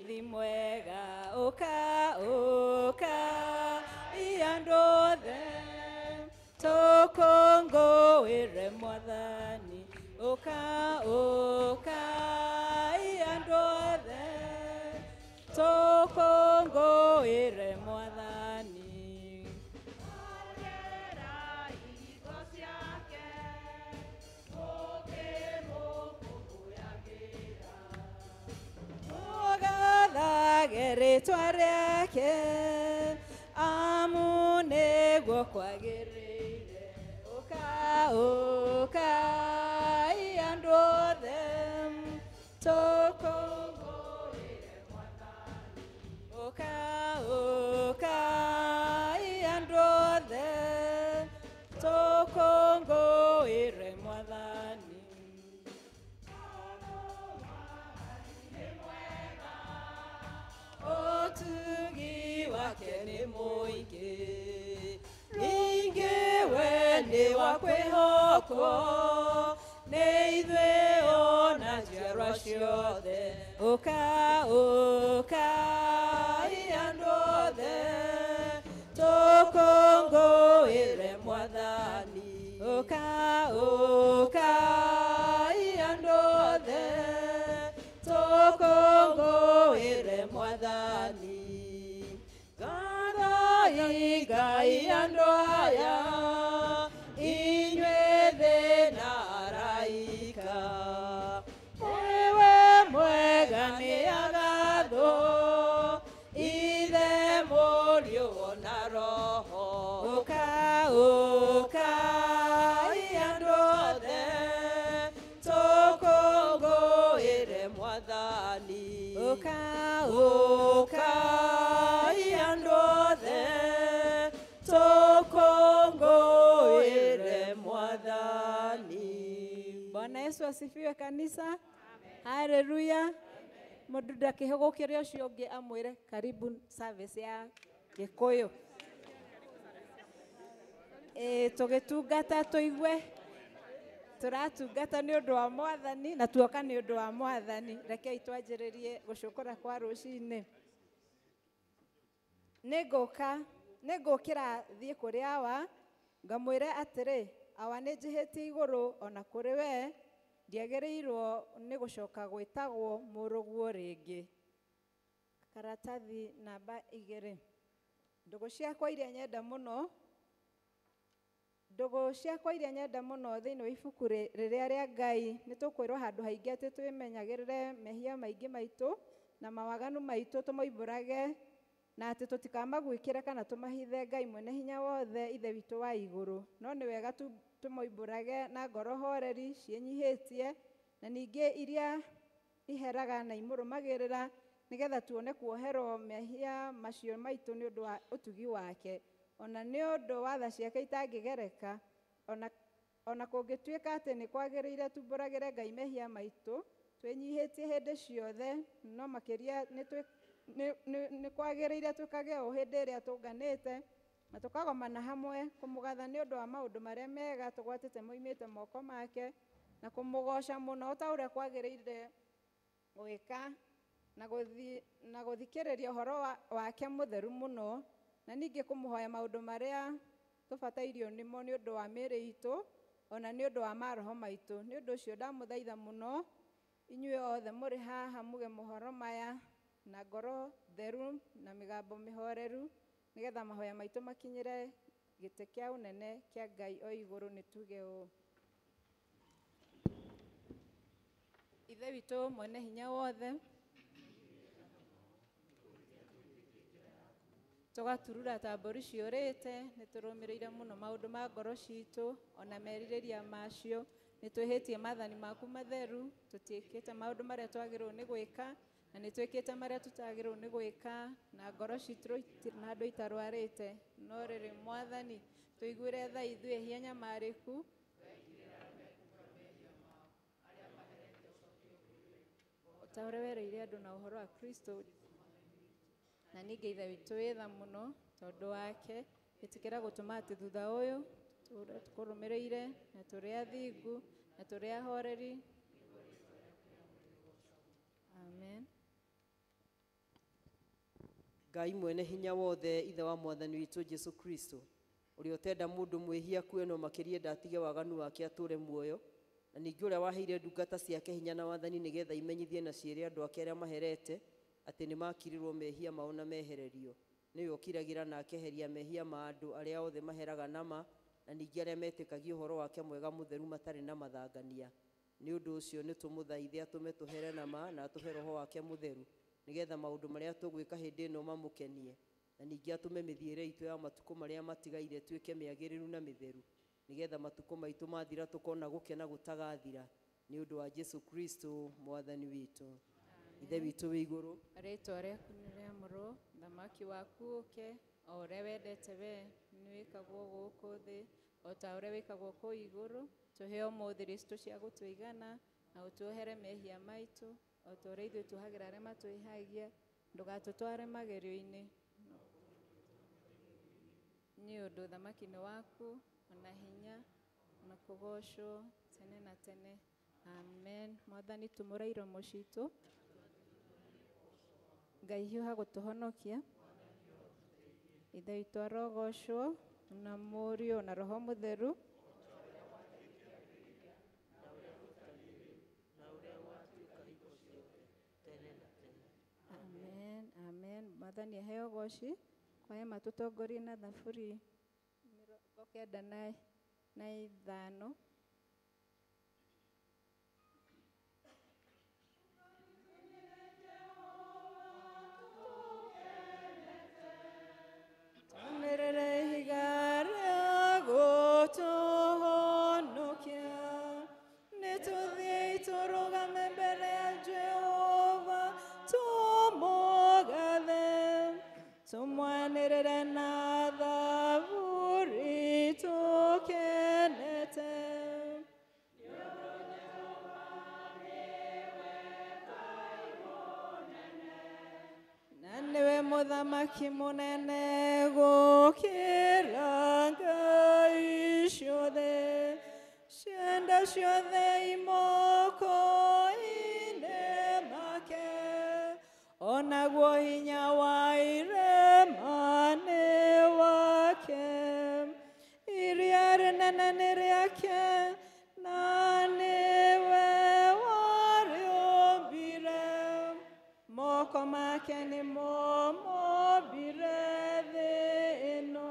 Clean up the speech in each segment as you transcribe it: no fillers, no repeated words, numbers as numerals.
Mũrĩithi mwega, ũka ũka andũ othe tũkũngũĩre Mwathani, ũka ũka andũ othe tũkũngũĩre Mwathani. Mũgathage rĩtwa rĩake, amu nĩguo kwagĩrĩire. Ũka ũka andũ othe tũkũngũĩre Mwathani, ũka ũka andũ othe tũkũngũĩre Mwathani. Ũtugi wake nĩ mũingĩ, ningĩ we nĩ wa kwĩhokwo nĩ ithuĩ ona njiarwa ciothe. Ũka ũka andũ othe tũkũngũĩre Mwathani, ũka ũka andũ othe tũkũngũĩre Mwathani. Gathai Ngai andũ aya, inyuĩ thĩ na araika, nĩwe mwega nĩ agathwo, Ithe Mũriũ na Roho. Ũka ũka andũ othe tũkũngũĩre Mwathani, ũka ũka andũ othe tũkũngũĩre Mwathani. Bwana Yesu asifiwe kanisa. Haleluya. Mũndũ ndakĩhũgũkĩre ũcio ũngĩ amwĩre karibu service ya Gĩkũyũ. Tũgĩtungata tũigue tũratungata nĩ ũndũ wa Mwathani na tuoka nĩ ũndũ wa Mwathani. Rekei twanjĩrĩrie gũcũkũra kwa rũcinĩ. Nĩngũkĩra thiĩ kũrĩ awa ngamwĩre atĩrĩ, awa nĩ njĩhĩtie igũrũ ona kũrĩ we, ndiagĩrĩirwo nĩ gũcoka gwĩtagwo mũrũguo rĩngĩ. Karatathi namba 2. Ndũgũ ciakwa iria nyenda mũno, ndũgũ ciakwa iria nyenda mũno thĩinĩ wa ibuku rĩrĩa rĩa Ngai, nĩ tũkwĩrwo handũ haingĩ atĩ twĩmenyagĩrĩre mehia maingĩ maitũ na mawaganu maitũ tũmoimbũrage, na atĩ tũtikamaguĩkĩre kana tũmahithe Ngai mwene hinya wothe Ithe witũ wa igũrũ. No nĩ wega tũmoimbũrage na ngoro horeri ciĩnyihĩtie, na ningĩ iria iheraga na imũrũmagĩrĩra, nĩgetha tuone kuoherwo mehia macio maitũ nĩ ũndũ wa ũtugi wake, ona nĩ ũndũ wa tha ciake itangĩgereka. Ona kũngĩtuĩka atĩ nĩ kwagĩrĩire tumbũragĩre Ngai mehia maitũ twĩnyihĩtie hĩndĩ ciothe, no makĩria nĩ kwagĩrĩire twĩkage ũũ hĩndĩ ĩrĩa tũnganĩte na tũkagomana hamwe kũmũgatha nĩ ũndũ wa maũndũ marĩa mega tũgwatĩte moimĩte moko make, na kũmũgoca mũno ta ũrĩa kwagĩrĩire gwĩka, na gũthikĩrĩria ũhoro wake mũtheru mũno, na ningĩ kũmũhoya maũndũ marĩa tũbatairio nĩmo nĩ ũndũ wa mĩĩrĩ itũ ona nĩ ũndũ wa maroho maitũ. Nĩ ũndũ ũcio ndamũthaitha mũno inyuĩ othe mũrĩ haha muge mohoro maya na ngoro theru na mĩgambo mĩhoreru, nĩgetha mahoya maitũ makinyĩre gĩtĩ kĩa ũnene kĩa Ngai o igũrũ. Nĩ tuge ũũ: Ithe witũ mwene hinya wothe, tũgaturura ta mbũri ciũrĩte, nĩ tũrũmĩrĩire mũno maũndũ ma ngoro citũ ona merirĩria macio, nĩ twĩhĩtie maathani maku matheru, tũtiĩkĩte maũndũ marĩa twagĩrĩirwo nĩ gwĩka, na nĩ twĩkĩte marĩa tũtagĩrĩirwo nĩ gwĩka, na ngoro citũ itirĩ na handũ itarwarĩte. No rĩrĩ Mwathani, tũiguĩre tha ithuĩ ehia nyamarĩku, ta ũrĩa wereire andũ na ũhoro wa Kristo. Na ningĩ Ithe witũ wĩ tha mũno, tondũ wake ĩtĩkĩra gũtũma atĩ thutha ũyũ tũkũrũmĩrĩire na tũrĩ athingu na tũrĩ ahoreri. Amen. Ngai mwene hinya wothe, ithe wa mwathani witũ Jesu Kristo, ũrĩa ũtenda mũndũ mwĩhia akue no makĩria ndatige waganu wake atũre muoyo, na ningĩ ũrĩa waheire ndungata ciake hinya na wathani nĩgetha imenyithie na ciĩre andũ ake arĩa maherete atĩ nĩ makirirwo mehia mao na mehererio. Nĩwe ũkiragĩra na akeheria mehia ma andũ arĩa othe maheraga nama, na ningĩ arĩa metĩkagia ũhoro wake mwega mũtheru matarĩ na mathangania. Nĩ ũndũ ũcio nĩ tũmũthaithe atũme tũhere nama na atũhe roho wake mũtheru nĩgetha maũndũ marĩa tũgwĩka hĩndĩ ĩno mamũkenie, na ningĩ atũme mĩthiĩre itũ ya matukũ marĩa matigaire ĩtuĩke mĩagĩrĩru na mĩtheru, nĩgetha matukũ maitũ mathira tũkona gũkena gũtagathira, nĩ ũndũ wa Jesu Kristo mwathani witũ. Ithe witũ wĩ igũrũ, rĩtwa rĩaku nĩ rĩamũrwo, thamaki waku ũke, o ũrĩa wendete we nĩ wĩkagwo gũkũ thĩ o ta ũrĩa wĩkagwo kũu igũrũ. Tũhe ũmũthĩ irio citũ cia gũtũigana, na ũtuohere mehia maitũ o ta ũrĩa ithuĩ tuohagĩra arĩa matwĩhagia, ndũgatũtware magerio-inĩ, nĩ ũndũ ũthamaki nĩ waku, ona hinya, ona kũgocwo tene na tene. Amen. Mwathani tumũra iromo citũ, Ngai hiũha gũtũhonokia. Ithe witũ arogocwo, na Mũriũ na Roho Mũtheru. Amen, amen. Mwathani aheo goci kwae matũtongorie na thaburi 95. Twanĩrĩre ihiga rĩa gũtũhonokia, nĩtũthiĩi tũrũgame mbere ya Jehova tũmũgathe, tũmwanĩrĩre na thaburi tũkenete. Na nĩwe mũthamaki mũnene gũkĩra ngai ciothe, cianda ciothe imoko-inĩ make, onaguo hinya wa irema nĩ wake. Iria rĩnene nĩ rĩake, na nĩwe warĩũmbire, moko make nĩmo mombire thĩ ĩno.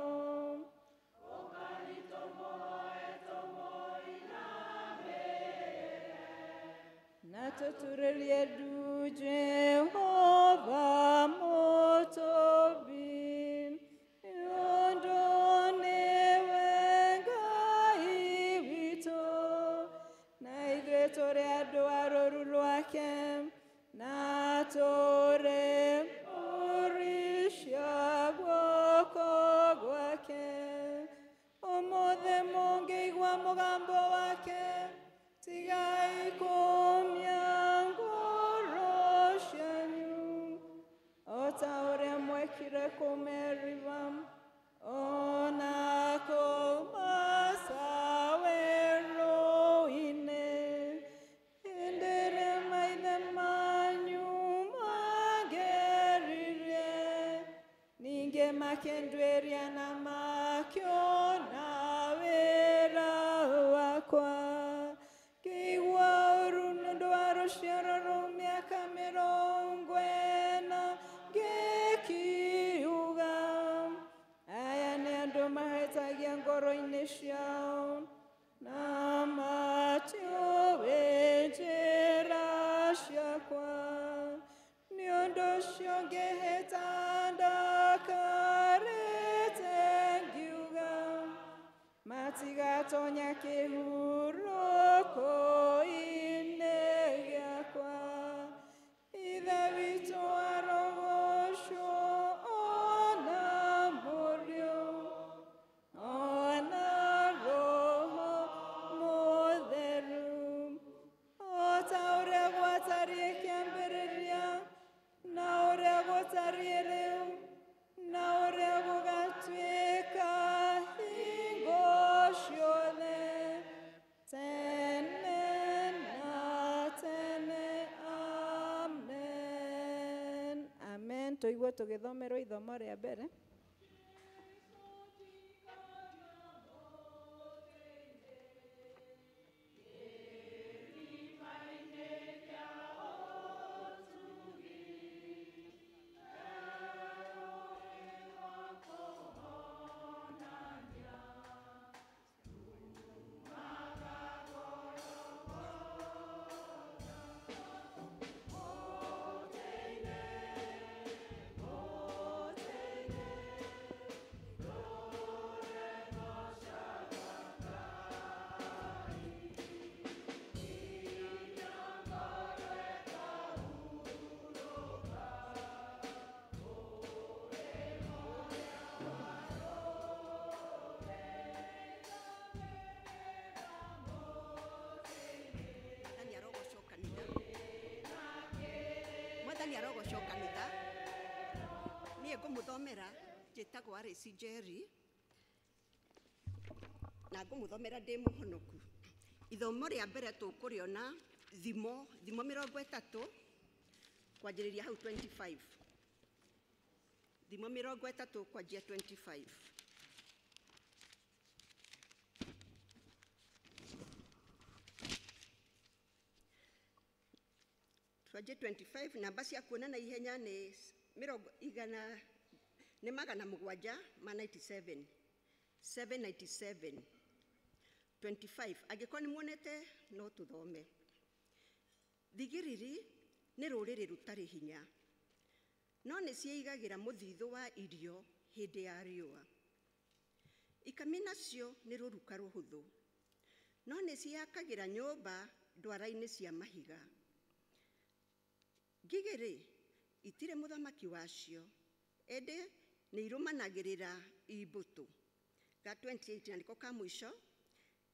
Na tũturĩrie ndu Jehova mũtũmbi, nĩ ũndũ nĩwe Ngai witũ, na ithuĩ tũrĩ andũ a rũũru rwake, na tũrĩ mbũri cia guoko gwake. Ũmũthĩ mũngĩigua mũgambo wake, tigai kũũmia ngoro cianyu, o ta ũrĩa mwekire kũu Meriba, ona kũu Masa werũ-inĩ, hĩndĩ ĩrĩa maithe manyu mangeririe, ningĩ makĩnduĩria na makĩona wĩra wakwa. Ngĩigua ũũru nĩ ũndũ wa rũciaro rũu mĩaka 40, ngĩkiuga, aya nĩ andũ mahĩtagia ngoro-inĩ ciao, na matiũĩ njĩra ciakwa. Nĩ ũndũ ũcio ngĩhĩta ndakarĩte ngiuga, matigatonya kĩhurũko-inĩ gĩakwa. Ithe witũ arogocwo, ona Mũriũ, ona Roho Mũtheru, o ta ũrĩa gwatariĩ kĩambĩrĩria, na ũrĩa gũtariĩ rĩu, na ũrĩa gũgatuĩka hingo ciothe, tene na tene. Amen. Amen. Amen. Tũigue tũgĩthomerwo ithomo rĩa mbere. Mwathani arogocwo kanitha. Mwathani arogocwo kanitha. Niĩ ngũmũthomera njĩtagwo Alice Njeri na ngũmũthomera ndĩ mũhonoku. Ithomo rĩa mbere tũkũrĩona thimo 30 kwanjĩrĩria hau 25. Thimo 30 kwanjia 25. Twanjie 25 namba cia kuona na ihenya nĩ mĩrongo igana nĩ magana mũgwanja ma 97 797 25. Angĩkorwo nĩ muonete no tũthome. Thigiriri nĩ rũrĩrĩ rũtarĩ hinya, no nĩ ciĩigagĩra mũthithũ wa irio hĩndĩ ya riũa. Ikami nacio nĩ rũruka rũhũthũ, no nĩ ciakagĩra nyũmba ndwara-inĩ cia mahiga. Ngigĩ-rĩ, itirĩ mũthamaki wacio, ĩndĩ nĩ irũmanagĩrĩra imbũtũ. Ga 28 na nĩko ka mũico,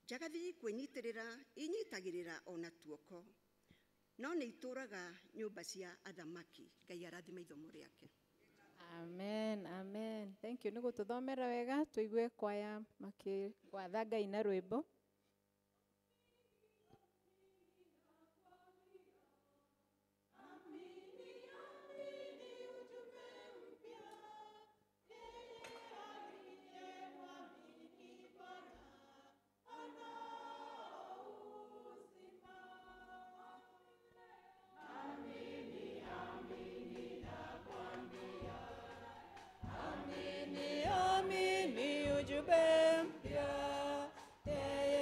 njagathi kwĩnyitĩrĩra inyitagĩrĩra ona tuoko, no nĩ itũraga nyũmba cia athamaki. Ngai arathime ithomo rĩake. Amen, amen. Thank you nĩ gũtũthomera wega. Tũigue kwaya makĩgwatha Ngai na rwĩmbo. Amini, amini ujumbe mpya, yeye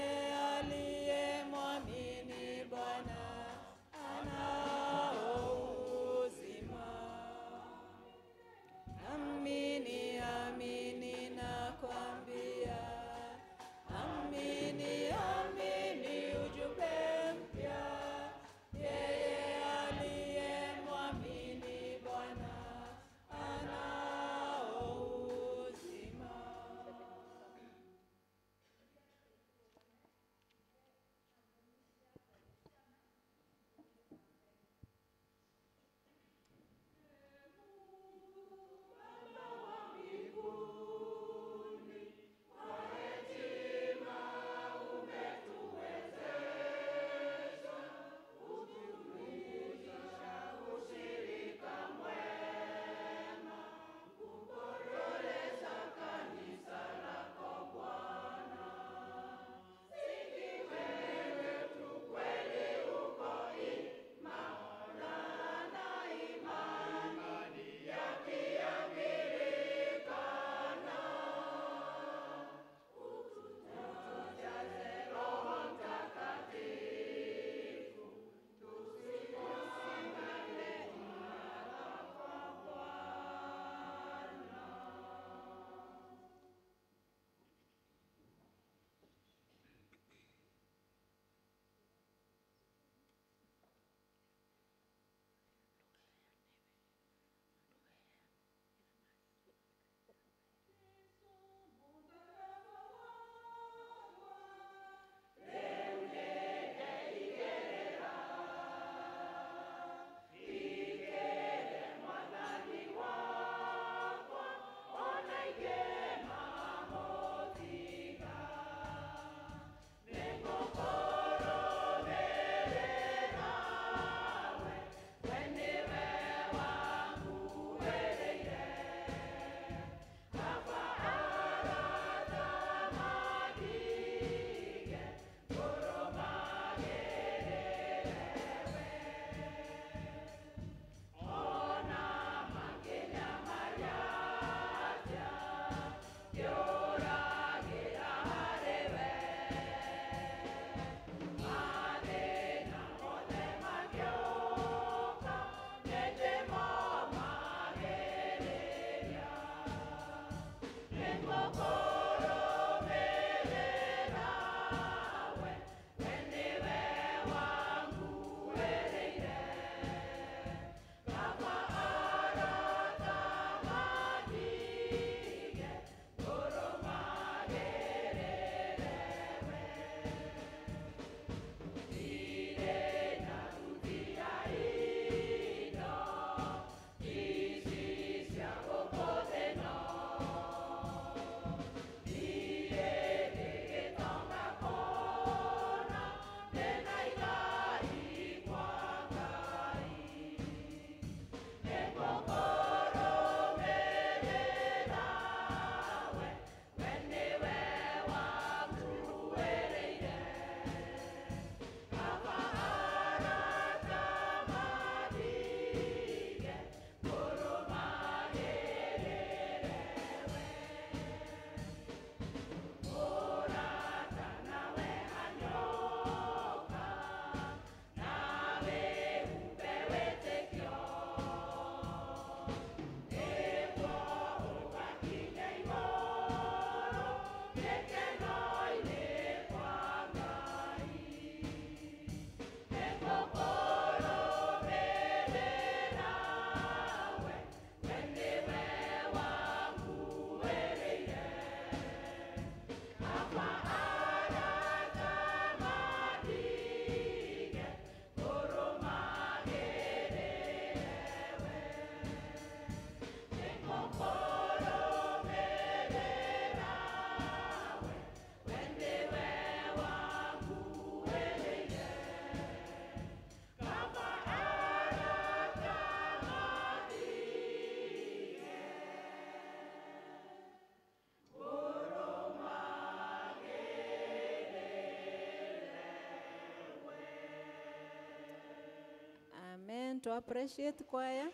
Amen. To appreciate choir.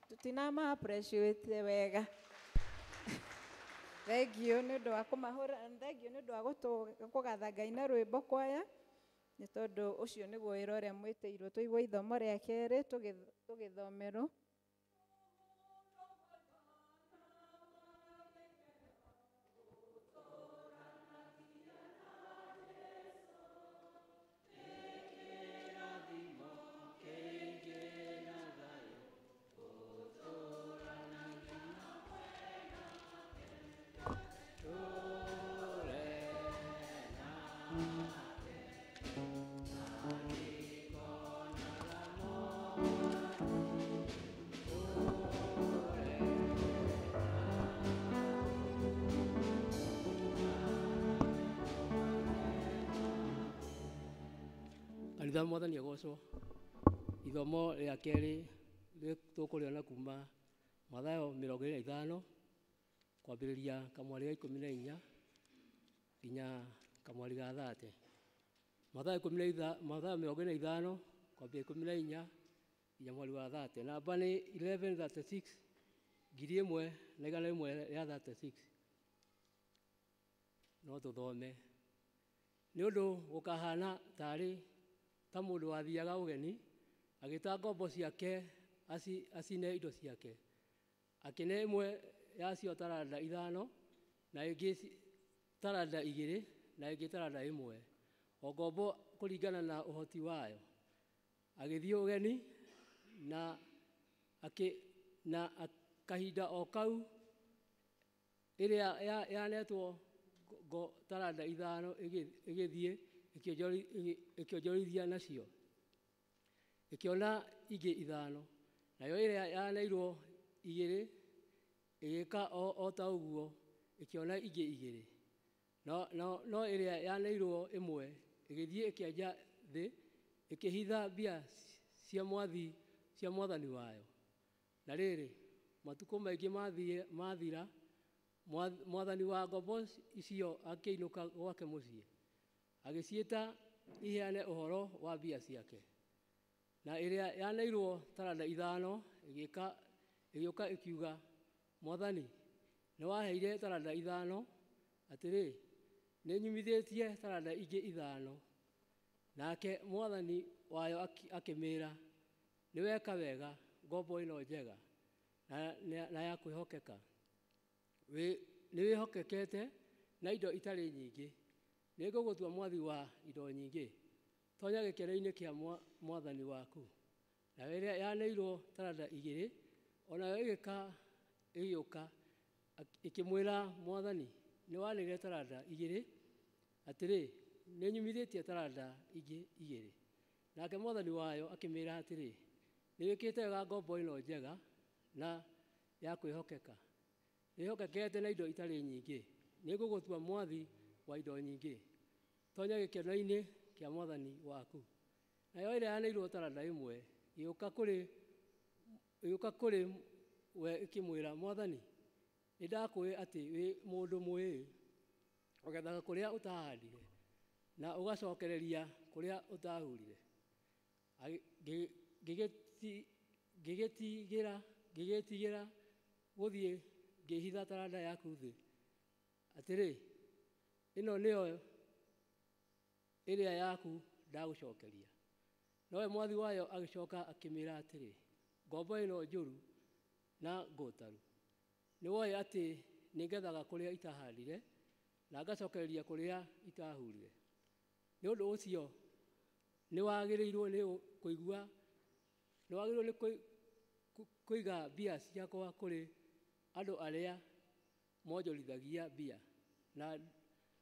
Tutinama appreciate wega. Thank you nĩ ũndũ wa kũmahũra, thank you nĩ ũndũ wa kũgatha Ngai na rwĩmbo kwaya. Nĩ tondũ ũcio nĩguo wĩra ũrĩa mwĩtĩirwo. Tũigue ithomo rĩa kerĩ tũgĩthomerwo. Kanitha mwathani agocwo. Ithomo rĩa kerĩ tũkũrĩona kuma Mathayo 25 kwambĩrĩria kamwari ga 14 nginya kamwari ga 30. Mathayo 25 kwambĩrĩria 14 nginya mwari wa 30. Namba nĩ 1136 1136. No tũthome. Nĩ ũndũ gũkahana tarĩ ta mũndũ wathiaga ũgeni agĩta ngombo ciake acine indo ciake, akĩne ĩmwe yacio taranda 5 na ĩngĩ taranda 2 na ĩngĩ taranda 1, o ngombo kũringana na ũhoti wayo. Agĩthiĩ ũgeni na kahinda o kau ĩrĩa yanetwo taranda 5 ĩgĩthiĩ ĩkĩonjorithia nacio, ĩkĩona ingĩ 5, nayo ĩrĩa yaneirwo 2 ĩgĩka o ta ũguo, ĩkĩona ingĩ 2. No ĩrĩa yaneirwo 1 ĩgĩthiĩ ĩkĩenja thĩ, ĩkĩhitha mbia cia mwathani wayo. Na rĩrĩ, matukũ maingĩ mathira, mwathani wa ngombo icio akĩinũka gwake mũciĩ, agĩciĩta iheane ũhoro wa mbia ciake. Na ĩrĩa yaneirwo taranda 5 ĩgĩũka ĩkiuga, Mwathani, nĩwaheire taranda 5, atĩrĩ, nĩnyumithĩtie taranda ingĩ 5. Nake mwathani wayo akĩmĩĩra, nĩweka wega, ngombo ĩno njega na ya kwĩhokeka. Nĩwĩhokekete na indo itarĩ nyingĩ, nĩngũgũtua mwathi wa indo nyingĩ. Tonya gĩkeno-inĩ kĩa mwathani waku. Nayo ĩrĩa yaneirwo taranda 2 onayo ĩgĩũka ĩkĩmwĩra, Mwathani, nĩwaneire taranda 2, atĩrĩ, nĩnyumithĩtie taranda ingĩ 2. Nake mwathani wayo akĩmĩĩra atĩrĩ, nĩwĩkĩte wega, ngombo ĩno njega na ya kwĩhokeka. Nĩwĩhokekete na indo itarĩ nyingĩ, nĩngũgũtua mwathi wa indo nyingĩ. Tonya gĩkeno-inĩ kĩa mwathani waku. Nayo ĩrĩa yaneirwo taranda 1 ĩgĩũka kũrĩ we ĩkĩmwĩra, Mwathani, nĩndakũĩ atĩ wĩ mũndũ mwĩĩ, ũgethaga kũrĩa ũtahandire na ũgacokereria kũrĩa ũtahurire. Ngĩgĩtigĩra gũthiĩ ngĩhitha taranda yaku thĩ. Atĩrĩ, ĩno nĩyo ĩrĩa yaku ndagũcokeria. Nowe mwathi wayo agĩcoka akĩmĩĩra atĩrĩ, ngombo ĩno njũru na ngũtaru, nĩwoĩ atĩ nĩngethaga kũrĩa itahandire na ngacokereria kũrĩa itahurire. Nĩ ũndũ ũcio nĩwagĩrĩirwo nĩ kũiga mbia ciakwa kũrĩ andũ arĩa monjorithagia mbia, na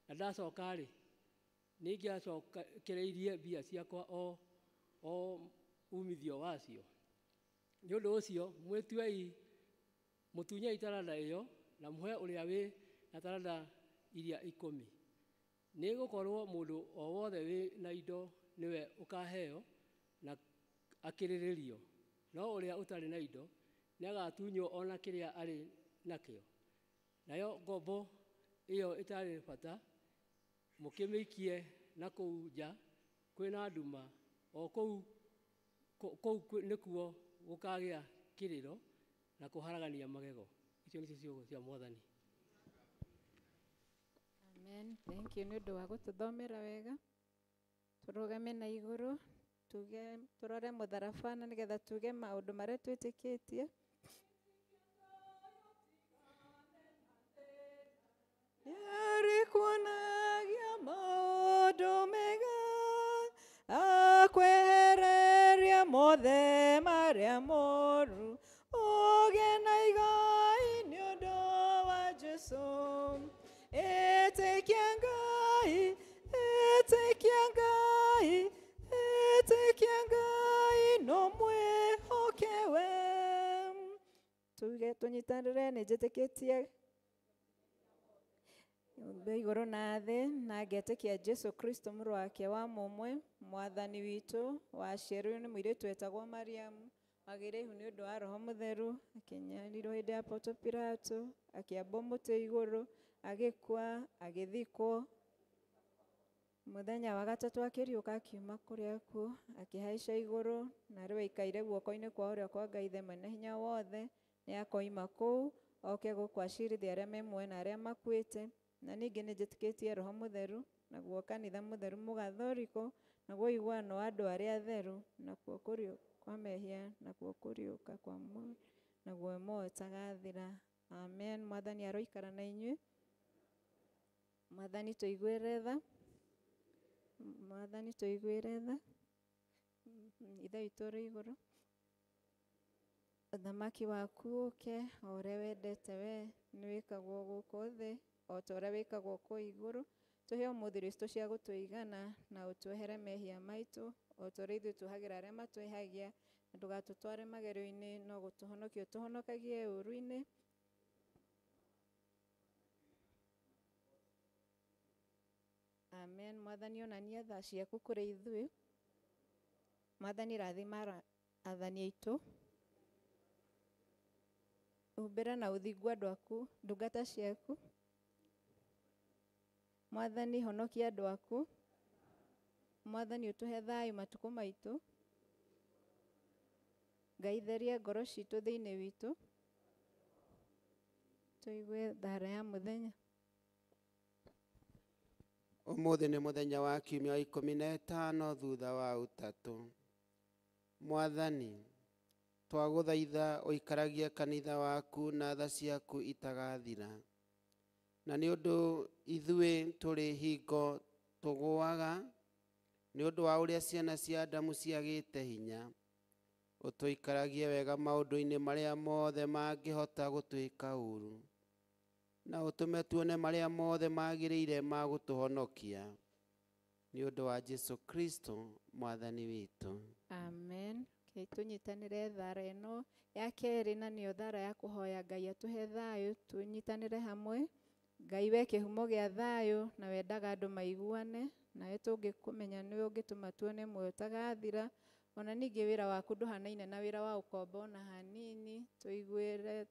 ndacoka-rĩ, nĩingĩacokereirie mbia ciakwa o umithio wacio. Nĩ ũndũ ũcio mwĩtuei, mũtunyei taranda ĩyo na mũhe ũrĩa wĩ na taranda iria 10. Nĩgũkorwo mũndũ o wothe wĩ na indo nĩwe ũkaheo na akĩrĩrĩrio, no ũrĩa ũtarĩ na indo nĩagatunywo ona kĩrĩa arĩ nakĩo. Nayo ngombo ĩyo ĩtarĩ bata mũkĩmĩikie na kũu nja kwĩna nduma O kũu kũu nĩkuo gũkagĩa kĩrĩro na kũharagania magego. Icio nĩcio ciugo cia Mwathani. Amen. Thank you nĩ ũndũ wa gũtũthomera wega. Tũrũgame na igũrũ tuge tũrore mũtharaba na nĩgetha tuge maũndũ marĩa twĩtĩkĩtie. Nĩarĩkuonagia maũndũ mega, akwehererie mothe marĩa moru, ũgĩe na igai nĩ ũndũ wa Jesũ. Ĩtĩkia Ngai, ĩtĩkia Ngai, ĩtĩkia Ngai, no mwĩhoke we. Tuge tũnyitanĩre, nĩ njĩtĩkĩtie igũrũ na thĩ, na ngetĩkia Jesũ Kristo mũrũ wake wa mũmwe, Mwathani witũ, waciarirwo nĩ mũirĩtu wetagwo Mariamu, wagĩire ihu nĩ ũndũ wa Roho Mũtheru, akĩnyarirwo hĩndĩ ya Ponto Pilato, akĩambwo mũtĩ igũrũ, agĩkua, agĩthikwo. Mũthenya wa gatatũ akĩriũka akiuma kũrĩa akuũ, akĩhaica igũrũ, na rĩu aikaire guoko-inĩ kwa ũrĩo kwa Ngai Ithe Mwene Hinya Wothe. Nĩ akoima kũu oke gũkũ acirithie arĩa me muoyo na arĩa makuĩte. Na ningĩ nĩ njĩtĩkĩtie Roho Mũtheru, naguo kanitha mũtheru mũgathoriko, naguo ũiguano wa andũ arĩa atheru, nakuo kũriũka kwa mehia, nakuo kũriũka kwa muoyo, naguo muoyo ũtagathira. Amen. Mwathani aroikara na inyuĩ. Mwathani tũiguĩre tha. Mwathani tũiguĩre tha. Ithe witũ ũrĩ igũrũ, ũthamaki waku ũke, o ũrĩa wendete we nĩ wĩkagwo gũkũ thĩ o ta ũrĩa wĩkagwo kũu igũrũ. Tũhe ũmũthĩ irio citũ cia gũtũigana, na ũtuohere mehia maitũ o ta ũrĩa ithuĩ tuohagĩra arĩa matwĩhagia, na ndũgatũtware magerio-inĩ, no gũtũhonokia ũtũhonokagie ũũru-inĩ. Amen. Mwathani onania tha ciaku kũrĩ ithuĩ. Mwathani rathima athani aitũ. Humbĩra na ũthingu andũ aku, ndungata ciaku. Mwathani honokia andũ aku. Mwathani ũtũhe thayũ matukũ maitũ. Ngai theria ngoro citũ thĩinĩ witũ. Tũigue thara ya mũthenya. Ũmũthĩ nĩ mũthenya wa kiumia wa 15 thutha wa ũtatũ. Mwathani, twagũthaitha ũikaragie kanitha waku na tha ciaku itagathira. Na nĩ ũndũ ithuĩ tũrĩ hingo tũgũaga, nĩ ũndũ wa ũrĩa ciana cia Adamu ciagĩte hinya, ũtũikaragie wega maũndũ-inĩ marĩa mothe mangĩhota gũtwĩka ũũru, na ũtũme tuone marĩa mothe magĩrĩire ma gũtũhonokia, nĩ ũndũ wa Jesũ Kristo Mwathani witũ. Amen. Okay, tũnyitanĩre thara ĩno ya kerĩ, na nĩyo thara ya kũhoya Ngai atũhe thayũ. Tũnyitanĩre hamwe. Ngai we kĩhumo gĩa thayũ, na wendaga andũ maiguane, nawe tũngĩkũmenya nĩwe ũngĩtũma tuone muoyo ũtagathira. Ona ningĩ wĩra waku ndũhanaine na wĩra wa ũkombo ona hanini. Tũiguĩre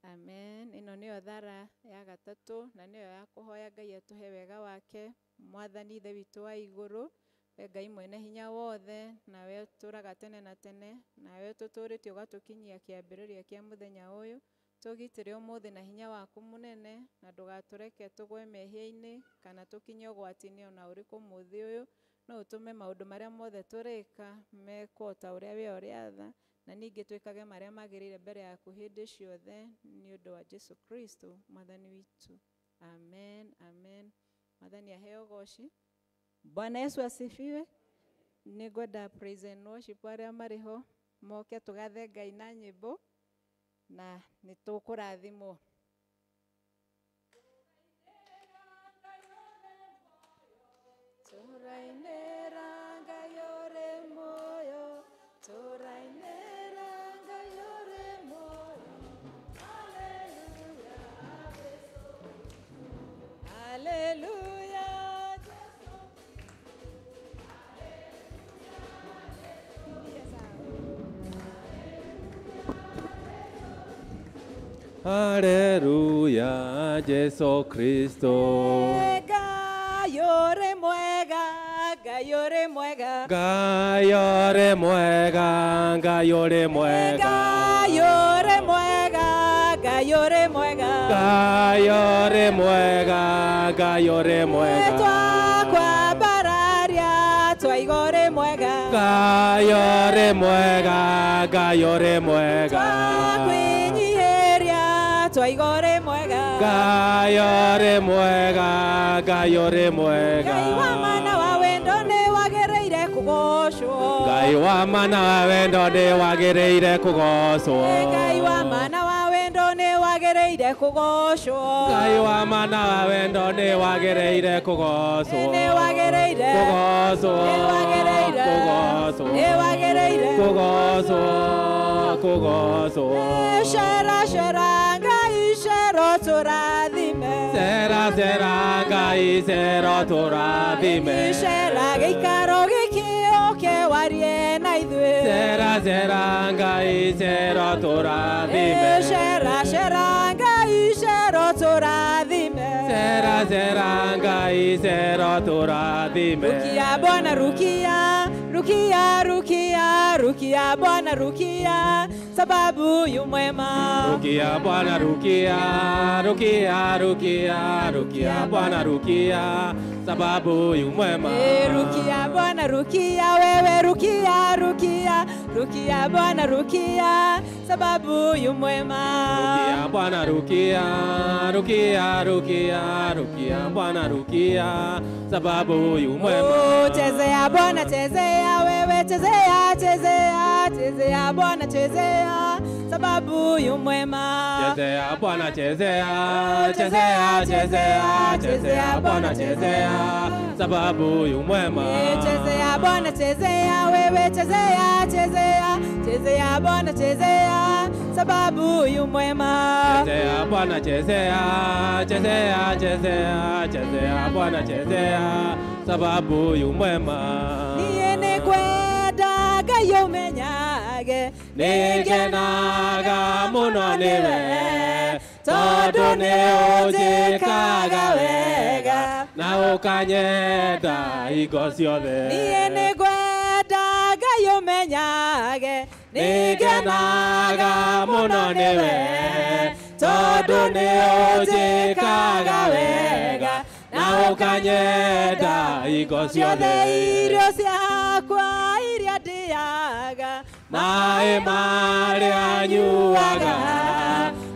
Amen. Ĩno nĩyo thara ya gatatũ, na nĩyo ya kũhoya Ngai atũhe wega wake. Mwathani Ithe witũ wa igũrũ, we Ngai mwene hinya wothe, nawe ũtũũraga tene na tene, nawe ũtũtũũrĩtie ũgatũkinyia kĩambĩrĩria kĩa mũthenya ũyũ. Tũgitĩre ũmũthĩ na hinya waku mũnene, na ndũgatũreke tũgwe mehia-inĩ kana tũkinye ũgwati-inĩ ona ũrĩkũ ũmũthĩ ũyũ. No ũtũme maũndũ marĩa mothe tũrĩka mekwo ta ũrĩa we ũrĩatha, na ningĩ twĩkage marĩa magĩrĩire mbere yaku hĩndĩ ciothe, nĩ ũndũ wa Jesũ Kristo Mwathani witũ. Amen. Amen. Mwathani aheo ũgoci. Bwana Yesu asifiwe. Nĩ ngwenda praise and worship arĩa marĩ ho moke tũgathe Ngai na nyĩmbo, na nĩ tũkũrathimwo. Tũrainĩra Ngai ũrĩ muoyo, tũrainĩra Ngai ũrĩ muoyo. Hallelujah, hallelujah, Jesu. Haleluya Jesu Kristo. Ngai ũrĩ mwega, Ngai ũrĩ mwega. Ngai ũrĩ mwega, Ngai ũrĩ mwega. Ngai ũrĩ mwega, Ngai ũrĩ mwega. Ngai ũrĩ mwega, Ngai ũrĩ mwega. Twakwambararia twaiga ũrĩ mwega. Ngai ũrĩ mwega, Ngai ũrĩ mwega. Twakwĩnyihĩria twaiga ũrĩ mwega. Ngai ũrĩ mwega, Ngai ũrĩ mwega. Ngai wa mana wa wendo nĩ wagĩrĩire kũgocwo. Ngai wa mana wa wendo nĩ wagĩrĩire kũgocwo. Ngai wa mana wa wendo nĩ wagĩrĩire kũgocwo. Ngai wa mana wa wendo nĩ wagĩrĩire kũgocwo. Nĩ wagĩrĩire kũgocwo. Nĩ wagĩrĩire kũgocwo. Nĩ wagĩrĩire kũgocwo, kũgocwo. Cera cera Ngai cero tũrathime. Cera cera Ngai cero tũrathime. Cera gĩikaro gĩkĩ ũke warie na ithuĩ. Cera cera Ngai cero tũrathime. Cera cera Ngai cero tũrathime. Cera cera Ngai cero tũrathime. Rukia Bwana rukia, rukia rukia, rukia Bwana rukia, sababu yu mwema. Rukia Bwana rukia, rukia rukia, rukia Bwana rukia, sababu yu mwema. Rukia Bwana rukia, wewe rukia rukia, rukia Bwana rukia, sababu yu mwema. Rukia Bwana rukia, rukia rukia, rukia Bwana rukia, sababu yu mwema. Chezea Bwana chezea, wewe chezea chezea, chezea Bwana chezea, sababu yu mwema. Chezea Bwana chezea, chezea chezea, chezea Bwana chezea, sababu yu mwema. Chezea Bwana chezea, wewe chezea chezea, chezea Bwana chezea, sababu yu mwema. Chezea Bwana chezea, chezea chezea, chezea Bwana chezea, sababu yu mwema. Niĩ nĩngwenda Ngai ũmenyage, nĩngenaga mũno nĩwe, tondũ nĩ ũnjĩkaga wega na ũkanyenda hingo ciothe. Niĩ nĩngwenda Ngai ũmenyage, nĩngenaga mũno nĩwe, tondũ nĩ ũnjĩkaga wega na ũkanyenda hingo ciothe. Irio ciakwa iria ndĩaga, maĩ marĩa nyuaga,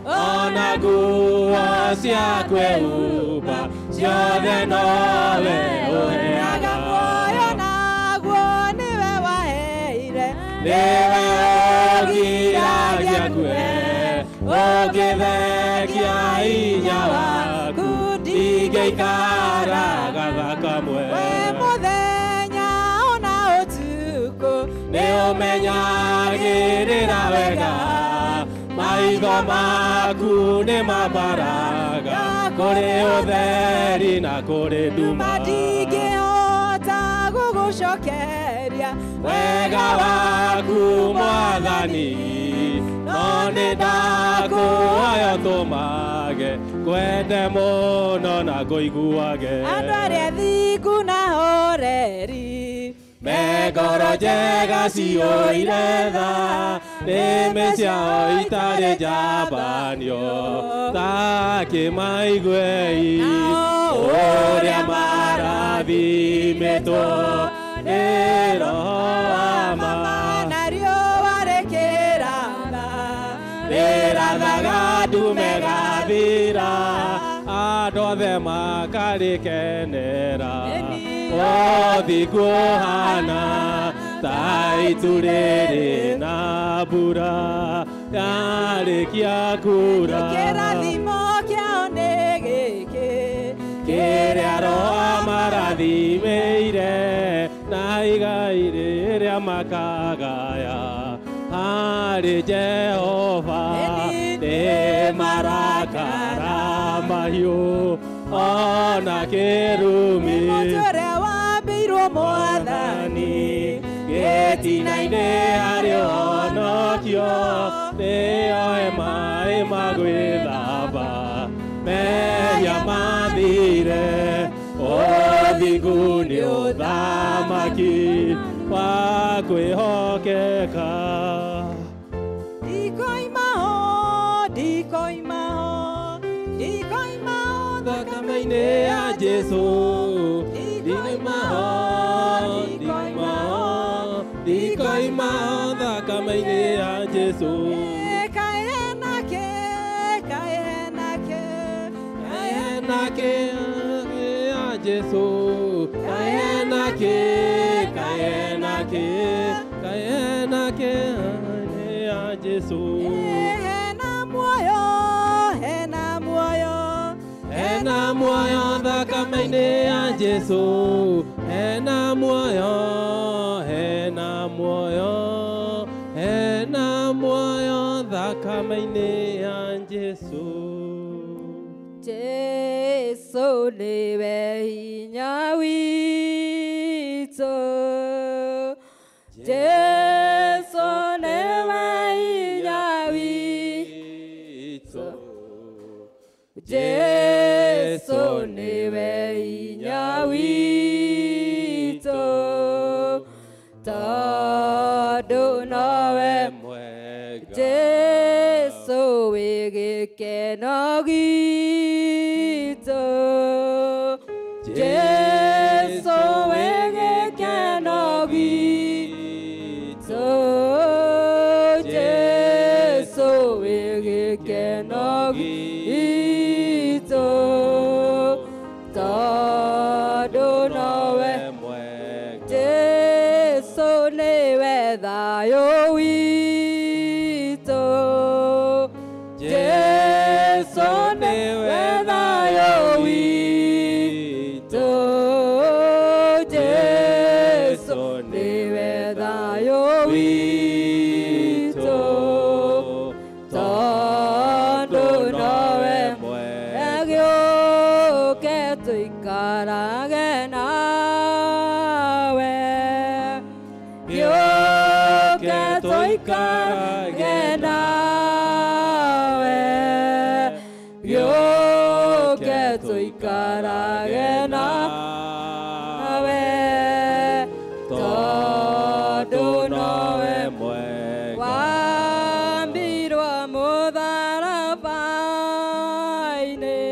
ona nguo cia kwĩhumba ciothe nowe ũheaga. Muoyo naguo nĩwe waheire, nĩwe ũgiragia ngue, ũngĩthengia hinya waku ndingĩikara gathakamwe. We mũthenya ona ũtukũ nĩ ũmenyagĩrĩra wega, maitho maku nĩ mambaraga kũrĩ ũtheri na kũrĩ nduma. Ndingĩhota gũgũcokeria wega waku Mwathani, no nĩ ndakũhoya ũtũmage ngwende mũno na ngũiguage. Andũ arĩa thingu na horeri me ngoro njega ciyũire tha, nĩmĩ ciao itarĩ njambanio, ta kĩmaiguei ũrĩa marathimĩtwo nĩ Roho wa ma. Na riũa rĩkĩratha, rĩrathaga ndume gathira, andũ othe makarĩkenera. Ũthingu ũhana ta itu rĩrĩ na mbura yarĩkia kuura. Kĩrathimo kĩao nĩ gĩkĩ, kĩrĩa Roho amarathimĩire, na igai rĩrĩa makagaya harĩ Jehova. Nĩ marakara mahiũ ona kĩrumi, mũtĩ ũrĩa wambĩirwo Mwathani, gĩtina-inĩ harĩ ũhonokio, Nĩoe maĩ ma gwĩthamba mehia mathire. Ũthingu nĩ ũthamaki wa kwĩhokeka. Ndikoima ho, ndikoima ho, ndikoima ho thakame-inĩ ya Jesũ. Ndikoima ho, ndikoima ho, ndikoima ho thakame-inĩ ya Jesũ. Kaĩ hena kĩ, kaĩ hena kĩ, Kaĩ hena kĩ ya Jesũ. Kaĩ hena kĩ, kaĩ hena kĩ, kaĩ hena kĩ ya Jesũ. Hena muoyo, hena muoyo, Hena muoyo thakame-inĩ ya Jesũ. Hena muoyo, hena muoyo, hena muoyo thakame-inĩ ya Jesũ. Jesũ nĩwe hinya witũ. Jesũ nĩwe hinya witũ. Jesũ nĩwe hinya witũ. Tondũ nowe mwega. Jesũ wĩ gĩkeno gitũ. Jesũ wĩ gĩkeno gitũ. Jesũ wĩ gĩkeno gitũ. Tondũ nowe mwega. Jesũ nĩwe thayũ witũ. Jesũ nĩwe thayũ witũ. Jesũ nĩwe thayũ witũ. Tondũ nowe gĩũke tũikarage nawe. Gĩũke tũikarage nawe. Gĩũke tũikarage nawe. Tondũ nowe mwega. Wambirwo mũtharaba-inĩ.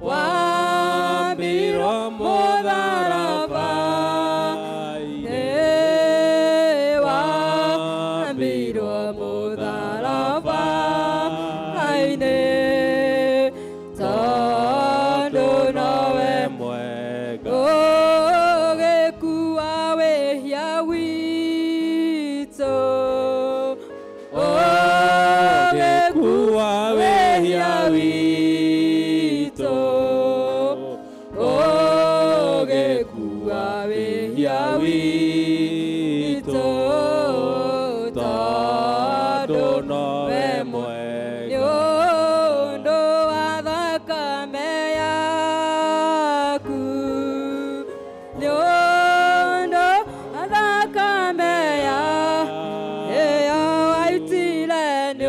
Wambirwo mũtharaba-inĩ. Wambirwo mũtharaba-inĩ. Tondũ nowe mwega. Ũgĩkua wĩhia witũ. Ũgĩkua wĩhia witũ. Ũgĩkua wĩhia witũ. Tondũ Tondũ nowe nĩ mwega. ũndũ wa thakame yaku. Nĩ ũndũ wa thakame ĩyo waitire. Nĩ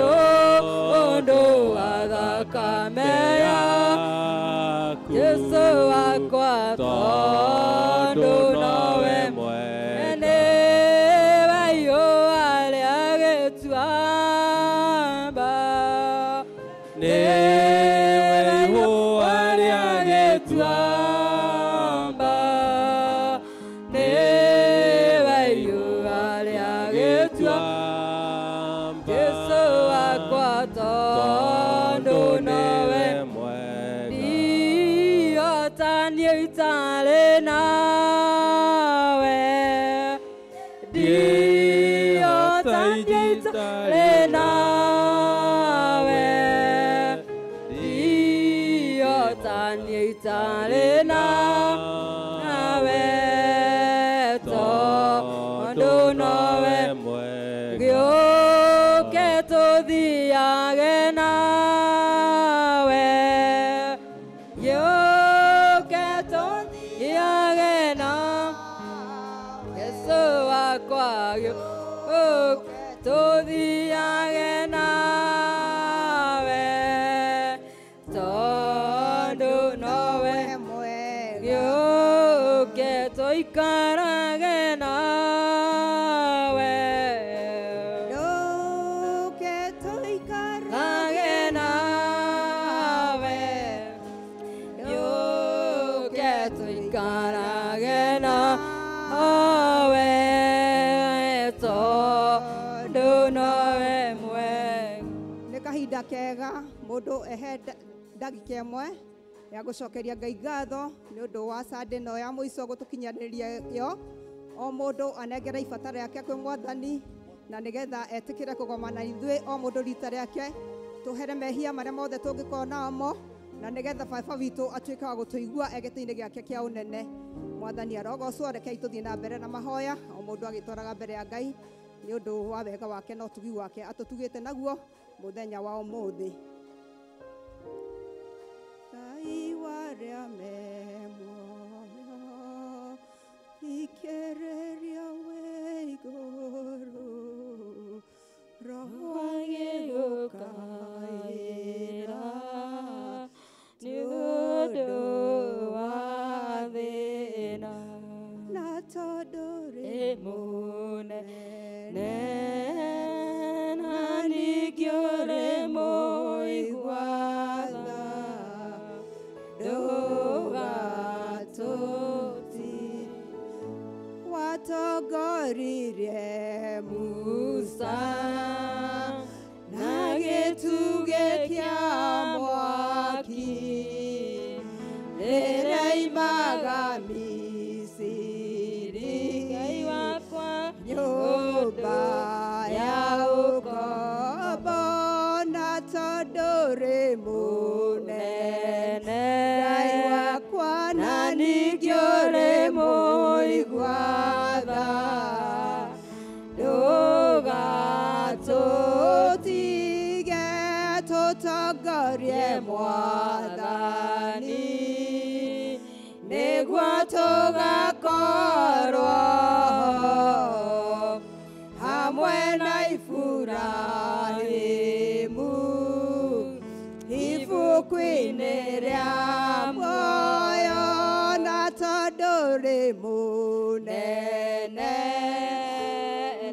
ũndũ wa thakame yaku. Jesũ wakwa. Tondũ nowe mwega. nĩwe riũa rĩa gĩtuamba. Nĩwe riũa rĩa gĩtuamba. Nĩwe riũa rĩa gĩtuamba. Jesũ wakwa tondũ nowe mwega. Ndiota niĩ itarĩ nawe. Ndiota niĩ itarĩ nawe. Ndiota niĩ itarĩ nawe. Tondũ nowe mwega. gĩũke tũthiage nawe. Gĩũke tũthiage nawe. Jesũ wakwa gĩũke tũthiage Tũikarage nawe. Ndũke Tũikarage nawe. Ndũke tũikarage nawe. Tondũ nowe mwega. Nĩ kahinda kega mũndũ ehe ndagĩka ĩmwe ya gũcokeria Ngai ngatho nĩ ũndũ wa Sunday ĩno ya mũico gũtũkinyanĩria yo. O mũndũ anengere ibata rĩake kwĩ Mwathani na nĩgetha etĩkĩre kũgomana ithuĩ o mũndũ rita rĩake, tũhere mehia marĩa mothe tũngĩkorwo namo, na nĩgetha baba witũ atuĩke wa gũtũigua e gĩtĩ-inĩ gĩake kĩa ũnene. Mwathani arogocwo. Rekei tũthiĩ na mbere na mahoya, o mũndũ agĩtwaraga mbere ya Ngai nĩ ũndũ wa wega wake na ũtugi wake atũtugĩte naguo mũthenya wa ũmũthĩ. Ngai warĩa me muoyo, thikĩrĩria wĩ igũrũ, Roho agĩgũkaĩra nĩ ũndũ wa thĩna. Na tondũ Ĩ mũnene na ningĩ ũrĩ mũigua tha, ndũgatũti watongoririe Musa na gĩtugĩ kĩa mwaki rĩrĩa oimaga Misiri. Ngai wakwa nyũmba ya ũkombo, na tondũ ũrĩ mũnene Ngai wakwa, na ningĩ ũrĩ mũigua tha, ndũgatũtige, tũtongorie Mwathani, nĩguo tũgakorwo hamwe na Iburahĩmu ibuku-inĩ rĩa muoyo, na tondũ ũrĩ mũnene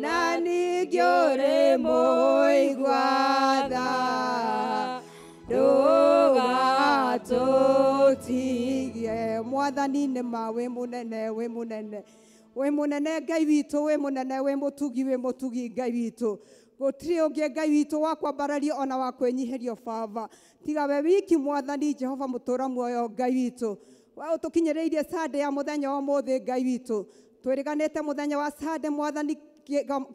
na ningĩ ũrĩ mũigua tha, ndũgatũtige. Mwathani nĩ ma wĩ mũnene, wĩ mũnene, wĩ mũnene Ngai witũ, wĩ mũnene, wĩ mũtugi, wĩ mũtugi Ngai witũ. Gũtirĩ ũngĩ Ngai witũ wa kwambarario ona wa kwĩnyihĩrio Baba, tiga we wiki Mwathani Jehova mũtũra muoyo Ngai witũ. We ũtũkinyĩrĩirie Sunday ya mũthenya wa ũmũthĩ Ngai witũ, twĩrĩganĩte mũthenya wa Sunday Mwathani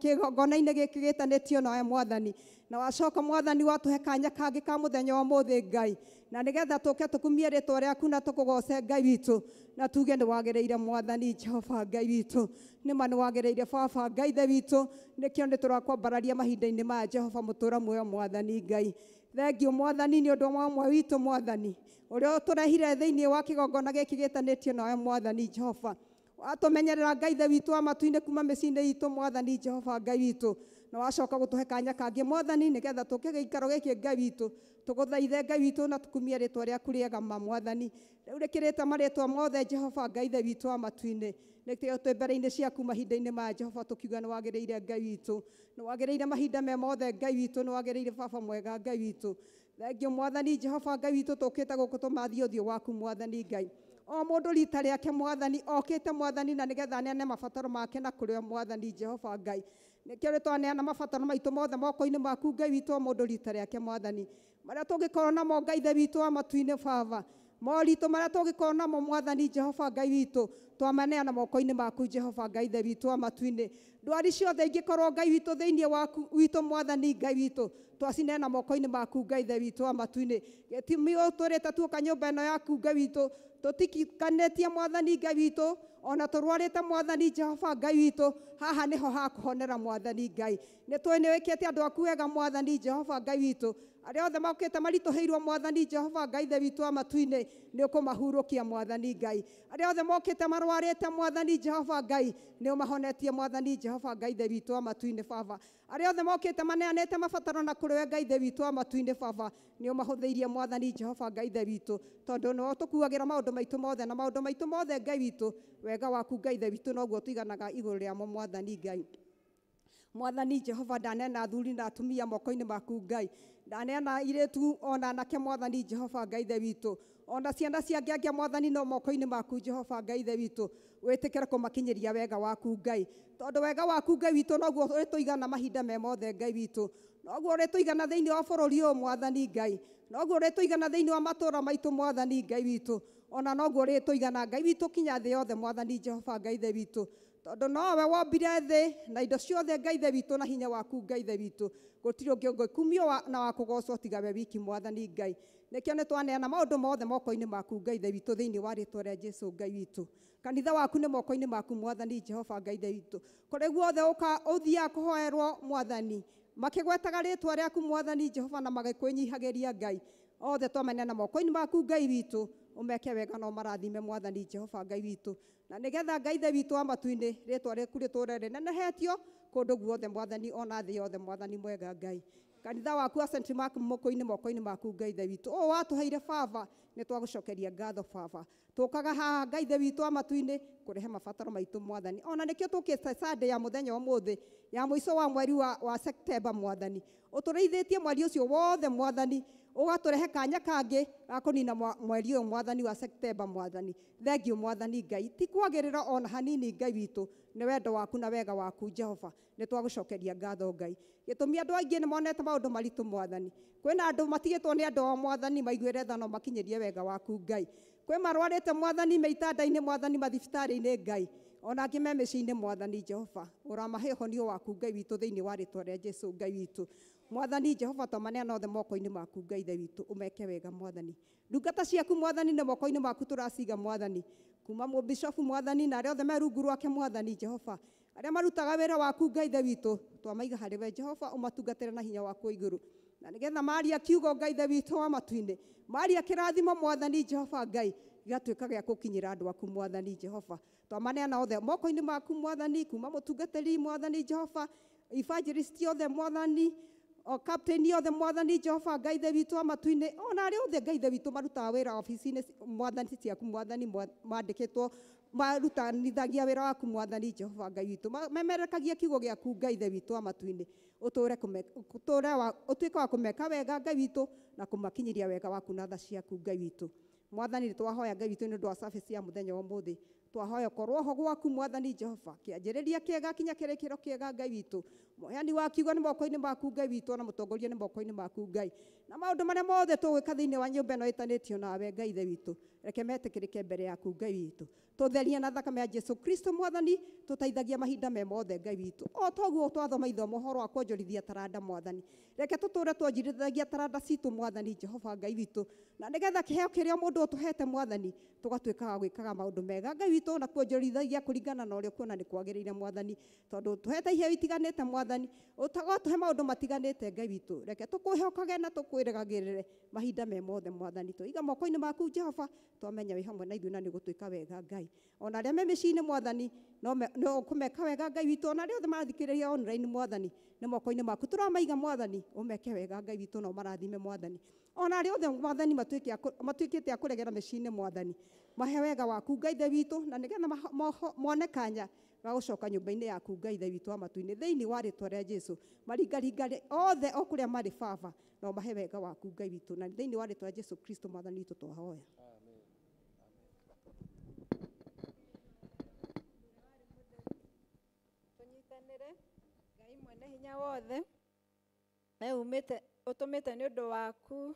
kĩgongona-inĩ gĩkĩ gĩtanĩtio nawe Mwathani, na wacoka Mwathani watũhe kanya kangĩ ka mũthenya wa ũmũthĩ Ngai, na nĩgetha tũke tũkumie rĩtwa rĩaku na tũkũgoce Ngai witũ, na tuge nĩ wagĩrĩire Mwathani Jehova Ngai witũ, nĩma nĩ wagĩrĩire Baba Ngai Ithe witũ. Nĩkĩo nĩ tũrakwambararia mahinda-inĩ maya Jehova mũtũra muoyo Mwathani Ngai. Thengiũ Mwathani nĩ ũndũ wa ũmwe witũ Mwathani ũrĩa ũtũrehire thĩinĩ wa kĩgongona gĩkĩ gĩtanĩtio nawe Mwathani Jehova. Watũmenyerera Ngai Ithe witũ wa matu-inĩ kuma mĩciĩ-inĩ itũ Mwathani Jehova Ngai witũ, na wacoka gũtũhe kanya kangĩ Mwathani nĩgetha tũke gĩikaro gĩkĩ Ngai witũ, tũgũthaithe Ngai witũ na tũkumie rĩtwa rĩaku rĩega ma Mwathani. Rĩu rĩkĩrĩte marĩtwa mothe Jehova Ngai Ithe witũ wa matu-inĩ, nĩkĩo twĩ mbere-inĩ ciaku mahinda-inĩ maya Jehova, tũkiuga nĩ wagĩrĩire Ngai witũ, nĩ wagĩrĩire mahinda me mothe Ngai witũ, nĩ wagĩrĩire Baba mwega Ngai witũ. Thengiũ Mwathani Jehova Ngai witũ, tũkĩte gũkũ tũmathie ũthiũ waku Mwathani Ngai. O mũndũ rita rĩake Mwathani okĩte Mwathani na nĩgetha aneane mabataro make na kũrĩ we Mwathani Jehova Ngai. Nĩkĩo rĩ twaneana mabataro maitũ mothe moko-inĩ maku Ngai witũ, o mũndũ rita rĩake Mwathani, marĩa tũngĩkorwo namo Ngai Ithe witũ wa matu-inĩ Baba, moritũ marĩa tũngĩkorwo namo Mwathani Jehova Ngai witũ, twamaneana moko-inĩ maku Jehova Ngai Ithe witũ wa matu-inĩ. Ndwari ciothe ingĩkorwo Ngai witũ thĩinĩ waku witũ Mwathani Ngai witũ, twacineana moko-inĩ maku Ngai Ithe witũ wa matu-inĩ. Gĩtũmi ũtũrĩte tuoka nyũmba ĩno yaku Ngai witũ, tũtikikanĩtie Mwathani Ngai witũ, ona tũrwarĩte Mwathani Jehova Ngai witũ, haha nĩho hakũhonera Mwathani Ngai. Nĩ tũĩ nĩ wĩkĩte andũ aku wega Mwathani Jehova Ngai witũ, arĩa othe mokĩte maritũhĩirwo Mwathani Jehova Ngai Ithe witũ wa matu-inĩ, nĩ ũkũmahurũkia Mwathani Ngai. Arĩa othe mokĩte marwarĩte Mwathani Jehova Ngai, nĩ ũmahonetie Mwathani Jehova. Jehova Ngai ithe witũ wa matu-inĩ baba. Arĩa othe mokĩte maneanĩte mabataro na kũrĩ we Ngai ithe witũ wa matu-inĩ baba, nĩ ũmahũthĩirie mwathani Jehova Ngai ithe witũ, tondũ nĩwe ũtũkuagĩra maũndũ maitũ mothe na maũndũ maitũ mothe Ngai witũ. Wega waku Ngai ithe witũ noguo tũiganaga igũrũ rĩamo mwathani Ngai. Mwathani Jehova, ndaneana athuri na atumia moko-inĩ maku Ngai, ndaneana airĩtu ona anake mwathani Jehova Ngai ithe witũ, ona ciana cia ngĩangĩa mwathani no moko-inĩ maku Jehova Ngai ithe witũ, wĩtĩkĩre kũmakinyĩria wega waku Ngai, tondũ wega waku Ngai witũ noguo ũrĩtũigana mahinda me mothe Ngai witũ, noguo ũrĩtũigana thĩinĩ wa bũrũri ũyũ mwathani Ngai, noguo ũrĩtũigana thĩinĩ wa matũũra maitũ mwathani Ngai witũ, ona noguo ũrĩtũigana Ngai witũ kinya thĩ yothe mwathani Jehova Ngai ithe witũ, tondũ nowe wombire thĩ na indo ciothe Ngai ithe witũ na hinya waku Ngai ithe witũ, gũtirĩ ũngĩ ũngĩkumio na wa kũgocwo tiga we wiki mwathani Ngai. Nĩkĩo nĩ twaneana maũndũ mothe moko-inĩ maku Ngai ithe witũ thĩinĩ wa rĩtwa rĩa Jesũ Ngai witũ. Kanitha waku nĩ moko-inĩ maku mwathani Jehova Ngai ithe witũ, kũrĩa guothe ũthiaga kũhoerwo mwathani, makĩgwetaga rĩtwa rĩaku mwathani Jehova na magĩkwĩnyihagĩria Ngai, othe twameneana moko-inĩ maku Ngai witũ, ũmeke wega na ũmarathime mwathani Jehova Ngai witũ, na nĩgetha Ngai ithe witũ wa matu-inĩ rĩtwa rĩaku rĩtũũre rĩnenehetio kũndũ guothe mwathani, ona thĩ yothe mwathani mwega Ngai. Kanitha waku wa St. Mark moko-inĩ moko-inĩ maku Ngai ithe witũ, ũũ watũheire baba, nĩ twagũcokeria ngatho baba. Tũkaga haha Ngai ithe witũ wa matu-inĩ kũrehe mabataro maitũ mwathani, ona nĩkĩo tũkĩte Sunday ya mũthenya ũmũthĩ ya mũico wa mweri wa September mwathani, ũtũrĩithĩtie mweri ũcio wothe mwathani, ũgatũrehe kanya kangĩ ga kũnina mweri ũyũ mwathani wa September mwathani. Thengiũ mwathani Ngai, ti kwagĩrĩra ona hanini Ngai witũ, nĩ wendo waku na wega waku Jehova, nĩ twagũcokeria ngatho Ngai. Gĩtũmi andũ aingĩ nĩ monete maũndũ maritũ mwathani, kwĩna andũ matigĩtwo nĩ andũ ao mwathani maiguĩre tha na makinyĩrie wega waku Ngai, kwĩ marwarĩte mwathani me itanda-inĩ mwathani mathibitarĩ-inĩ Ngai, ona angĩ me mĩciĩ-inĩ mwathani Jehova, ũramahe ũhonio waku Ngai witũ thĩinĩ wa rĩtwa rĩa Jesũ Ngai witũ. Mwathani Jehova, twamaneana othe moko-inĩ maku Ngai ithe witũ, ũmeke wega mwathani. Ndungata ciaku mwathani nĩ moko-inĩ maku tũraciga mwathani, kuma mũbishofu mwathani na arĩa othe me rungu rwake mwathani Jehova, arĩa marutaga wĩra waku Ngai ithe witũ, twamaiga harĩ we Jehova, ũmatungatĩre na hinya waku igũrũ, na nĩgetha maria kiugo Ngai ithe witũ wa matu-inĩ, maria kĩrathimo mwathani Jehova Ngai, gĩgatuĩka gĩa gũkinyĩra andũ aku mwathani Jehova. Twamaneana othe moko-inĩ maku mwathani, kuma mũtungatĩri mwathani Jehova, evangelist othe mwathani, o captain othe mwathani Jehova Ngai ithe witũ wa matu-inĩ, ona arĩa othe Ngai ithe witũ marutaga wĩra obici-inĩ mwathani ciaku mwathani, mandĩkĩtwo marutanithagia wĩra waku mwathani Jehova Ngai witũ, memerekagia kiugo gĩaku Ngai ithe witũ wa matu-inĩ, ũtuĩke wa kũmeka wega Ngai witũ na kũmakinyĩria wega waku na tha ciaku Ngai witũ. Mwathani nĩ twahoya Ngai witũ nĩ ũndũ wa service ya mũthenya wa ũmũthĩ, twahoya korwo ho gwaku mwathani Jehova, kĩanjĩrĩria kĩega kinya kĩrĩkĩro kĩega Ngai witũ, mũheani wa kiugo nĩ moko-inĩ maku Ngai witũ, na mũtongoria nĩ moko-inĩ maku Ngai, na maũndũ marĩa mothe tũgwĩka thĩinĩ wa nyũmba ĩno ĩtanĩtio nawe Ngai ithe witũ, reke metĩkĩrĩke mbere yaku Ngai witũ, tũtherie na thakame ya Jesu Kristo mwathani, tũteithagia mahinda me mothe Ngai witũ, o toguo twathoma ithomo ũhoro wa kuonjorithia taranda mwathani, reke tũtũre tuonjorithagia taranda citũ mwathani Jehova Ngai witũ, na nĩgetha kĩheo kĩrĩa mũndũ ũtũhete mwathani tũgatuĩkaga gwĩkaga maũndũ mega Ngai witũ, na kuonjorithagia kũringana na ũrĩa ũkuona nĩ kwagĩrĩire mwathani, tondũ tũhete iheo itiganĩte mwathani, ũgatũhe maũndũ matiganĩte Ngai witũ, reke tũkwĩhokage na tũkwĩrĩgagĩrĩre mahinda me mothe mwathani, tũiga moko-inĩ maku Jehova, twamenya wĩ hamwe na ithuĩ na nĩ ũgũtwĩka wega Ngai, ona arĩa me mĩciĩ-inĩ mwathani no ũkũmeka wega Ngai witũ, ona arĩa othe marathikĩrĩria online mwathani nĩ moko-inĩ maku tũramaiga mwathani, ũmeke wega Ngai witũ na ũmarathime mwathani, ona arĩa othe mwathani matuĩkĩte a kũregera mĩciĩ-inĩ mwathani, mahe wega waku Ngai ithe witũ, na nĩgetha mone kanya ga gũcoka nyũmba-inĩ yaku Ngai ithe witũ wa matu-inĩ thĩinĩ wa rĩtwa rĩa Jesũ, maringaringare othe o kũrĩa marĩ baba, na ũmahe wega waku Ngai witũ, na thĩinĩ wa rĩtwa rĩa Jesũ Kristo mwathani witũ twahoya. Tũnyitanĩre Ngai mwene hinya wothe, we umĩte ũtũmĩte nĩ ũndũ waku,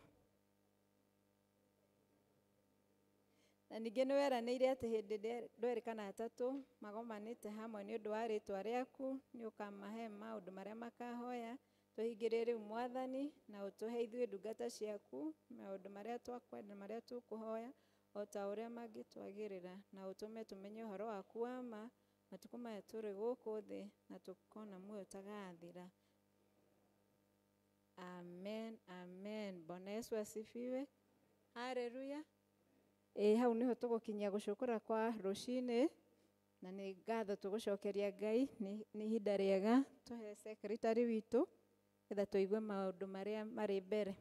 na ningĩ nĩ weranĩire atĩ hĩndĩ andũ erĩ kana atatũ magomanĩte hamwe nĩ ũndũ wa rĩtwa rĩaku, nĩ ũkamahe maũndũ marĩa makahoya. Tũhingĩrie rĩu mwathani, na ũtũhe ithuĩ ndungata ciaku maũndũ marĩa twakwenda na marĩa tũkũhoya o ta ũrĩa mangĩtwagĩrĩra, na ũtũme tũmenye ũhoro waku wa ma matukũ maya tũrĩ gũkũ thĩ, na tũkona muoyo ũtagathira. Amen, amen. Bwana Yesu asifiwe. Haleluya. Hau niho tũgũkinyia gũcũkũra kwa rũcinĩ. Na nĩ ngatho tũgũcokeria Ngai nĩ ihinda rĩega tũhe secretary witũ getha tũigue maũndũ marĩa marĩ mbere.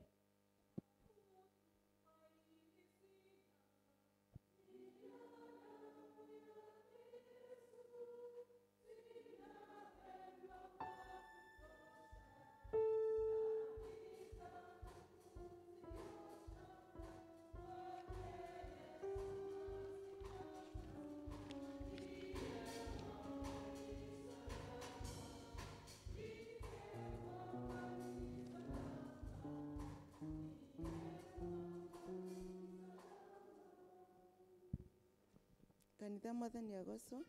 Kanitha mwathani agocwo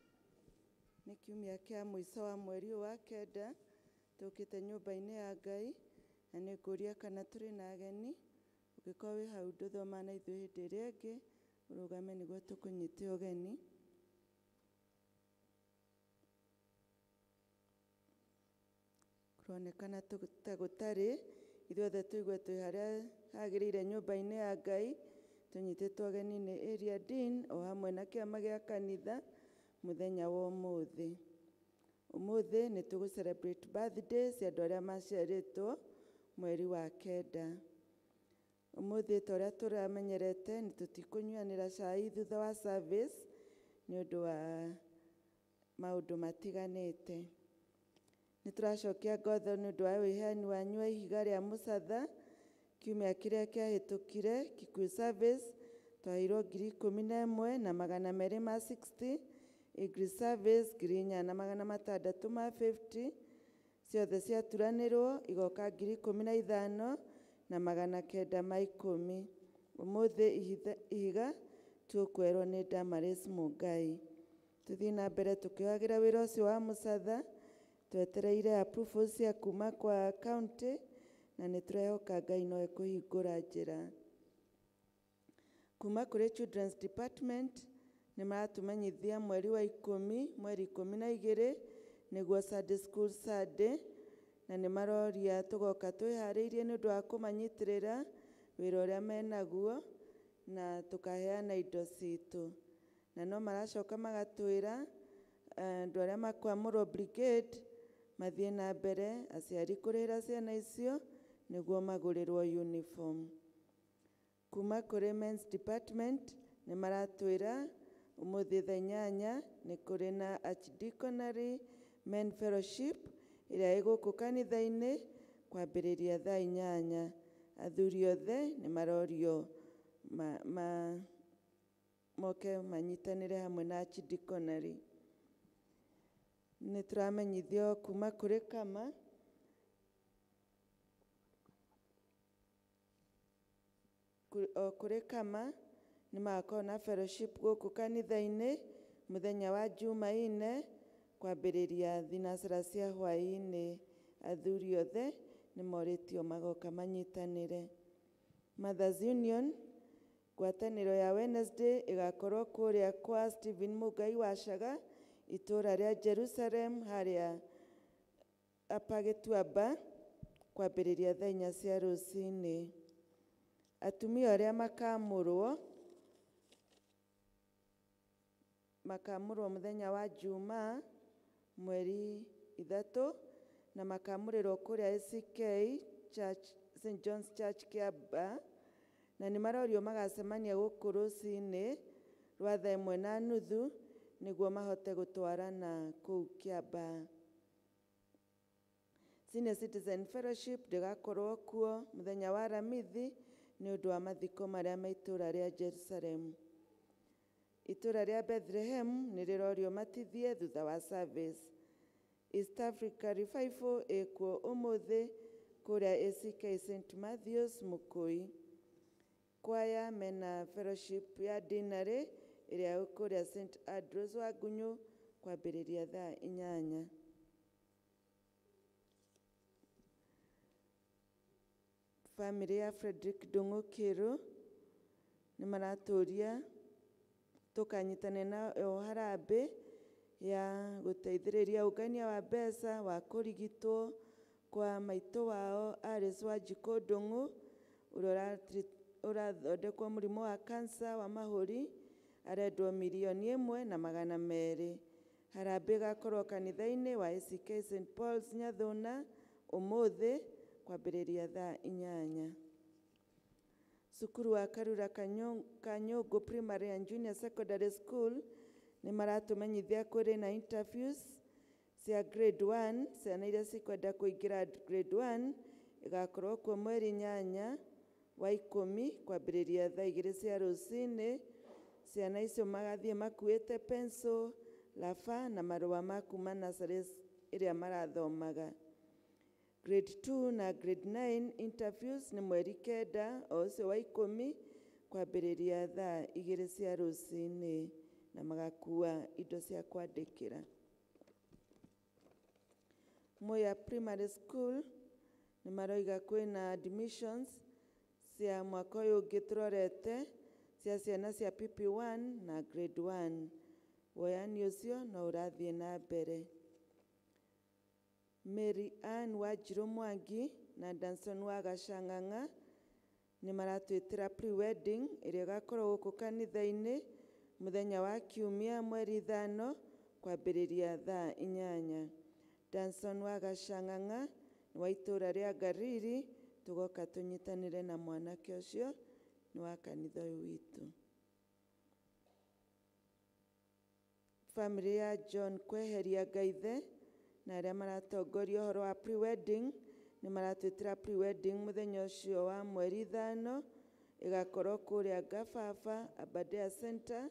nĩ kiumia kĩa mũico wa mweri ũyũ wa kenda tũkĩte nyũmba-inĩ ya Ngai na nĩ ngũria kana tũrĩ na ageni. Ũngĩkorwo wĩ hau ndũthoma na ithuĩ hĩndĩ ĩrĩa ĩngĩ ũrũgame nĩguo tũkũnyite ũgeni. Kũronekana ta gũtarĩ, ithuothe tũigue twĩ harĩa hagĩrĩire nyũmba-inĩ ya Ngai tũnyitĩtwo ũgeni nĩ Area Dean o hamwe na kĩama gĩa kanitha mũthenya wa ũmũthĩ. Ũmũthĩ nĩ tũgũ celebrate birthday cia andũ arĩa maciarĩtwo mweri wa kenda. Ũmũthĩ ta ũrĩa tũramenyerete nĩ tũtikũnyuanĩra cai thutha wa service nĩ ũndũ wa maũndũ matiganĩte. Nĩ tũracokia ngatho nĩ ũndũ wa wĩheani wanyu wa ihiga rĩa mũcatha kiumia kĩrĩa kĩahĩtũkire. Kikuyu service twaheirwo 11,260, English service 4,650, ciothe ciaturanĩrwo igoka 15,910. Ũmũthĩ ihiga tũkwerwo nĩ Damaris Mũngai. Tũthiĩ na mbere tũkĩoyagĩra wĩra ũcio wa mũcatha twetereire approval cia kuma kwa county na nĩ tũrehoka Ngai no ekũhingũra njĩra. Kuma kũrĩ Children's Department nĩ maratũmenyithia mweri wa 10 mweri 12 nĩguo Sunday School Sunday, na nĩ maroria tũgoka twĩharĩirie nĩ ũndũ wa kũmanyitĩrĩra wĩra ũrĩa menaguo na tũkaheana indo citũ. Na no maracoka magatwĩra andũ arĩa makwamũrwo brigade mathiĩ na mbere aciari kũrĩhĩra ciana icio nĩguo magũrĩrwo uniform. Kuma kũrĩ Men's Department nĩ maratwĩra ũmũthĩ thaa 8 nĩ kũrĩ na Archdeaconry Men Fellowship ĩrĩa ĩ gũkũ kanitha-inĩ kwambĩrĩria thaa 8. Athuri othe nĩ marorio moke manyitanĩre hamwe na Archdeaconry. Nĩ tũramenyithio kuma kũrĩ Kama o kũrĩ Kama nĩ magakorwo na fellowship gũkũ kanitha-inĩ mũthenya wa Jumaine kwambĩrĩria thinacara cia hwaĩ-inĩ. Athuri othe nĩ morĩtio magoka manyitanĩre. Mothers Union ngwatanĩro ya Wednesday ĩgakorwo kũrĩa kwa Stephen Mũngai wa Caga itũũra rĩa Jerusalem harĩa apa Gĩtuamba kwambĩrĩria thaa 4 cia rũcinĩ. Atumia arĩa makamũrwo mũthenya wa Jumaa mweri 3 na makamũrĩrwo kũrĩa ACK Church, St John's Church Kĩamba, na nĩ marorio magacemania gũkũ rũcinĩ rwa thaa 1:30 nĩguo mahote gũtwarana kũu Kĩamba. Senior Citizen Fellowship ndĩgakorwo kuo mũthenya wa Aramithi nĩ ũndũ wa mathiko marĩa ma itũũra rĩa Jerusalem. Itũũra rĩa Bethlehem nĩ rĩrorio matithie thutha wa service. East Africa Revival ĩkuo ũmũthĩ kũrĩa ACK St Matthews Mũkũi. Kwaya mena fellowship ya dinarĩ ĩrĩa ĩ kũrĩa St Andrews wa Ngunyũ kwambĩrĩria thaa 8. Famĩlĩ ya Frederick Ndung'u Kĩrũ nĩ maratũria tũkanyitane nao harambĩ ya gũteithĩrĩria ũngania wa mbeca wa kũrigitwo kwa maitũ wao Alice Wanjikũ Ndung'u ũrĩa ũrathondekwo mũrimũ wa cancer wa mahũri, arendwo 1,200,000. Harambee ĩgakorwo kanitha-inĩ wa ACK St Paul's Nyathuna ũmũthĩ kwambĩrĩria thaa 8. Cukuru wa Karura Kanyũngũ Primary and Junior Secondary School nĩ maratũmenyithia kũrĩ na interviews cia grade 1, ciana iria cikwenda kũingĩra grade 1 ĩgakorwo kuo mweri 8 wa 10 kwambĩrĩria thaa 2 cia rũcinĩ. Ciana icio magathiĩ makuĩte pencil, laba na marũa ma kuma nursery ĩrĩa marathomaga. Grade 2 na grade 9 interviews nĩ mweri 9 o ũcio wa 10 kwambĩrĩria thaa 2 cia rũcinĩ na magakua indo cia kwandĩkĩra. Mwea Primary School nĩ maroiga kwĩna admissions cia mwaka ũyũ ũngĩ tũrorete cia ciana cia PP1 na grade 1. Woyani ũcio no ũrathiĩ na mbere. Mary Ann Wanjirũ Mwangi na Danson wa Gacang'ang'a nĩ maratwĩtĩra pre-wedding ĩrĩa ĩgakorwo gũkũ kanitha-inĩ mũthenya wa Kiumia mweri 5 kwambĩrĩria thaa 8. Danson wa Gacang'ang'a nĩ wa itũũra rĩa Ngariri, tũgoka tũnyitanĩre na mwanake ũcio nĩ wa kanitha ũyũ witũ. Family ya John Kweheria Ngaithe na arĩa maratongoria ũhoro wa pre-wedding nĩ maratwĩtĩra pre-wedding mũthenya ũcio wa mweri 5 ĩgakorwo kũrĩa Ngababa Aberdare Center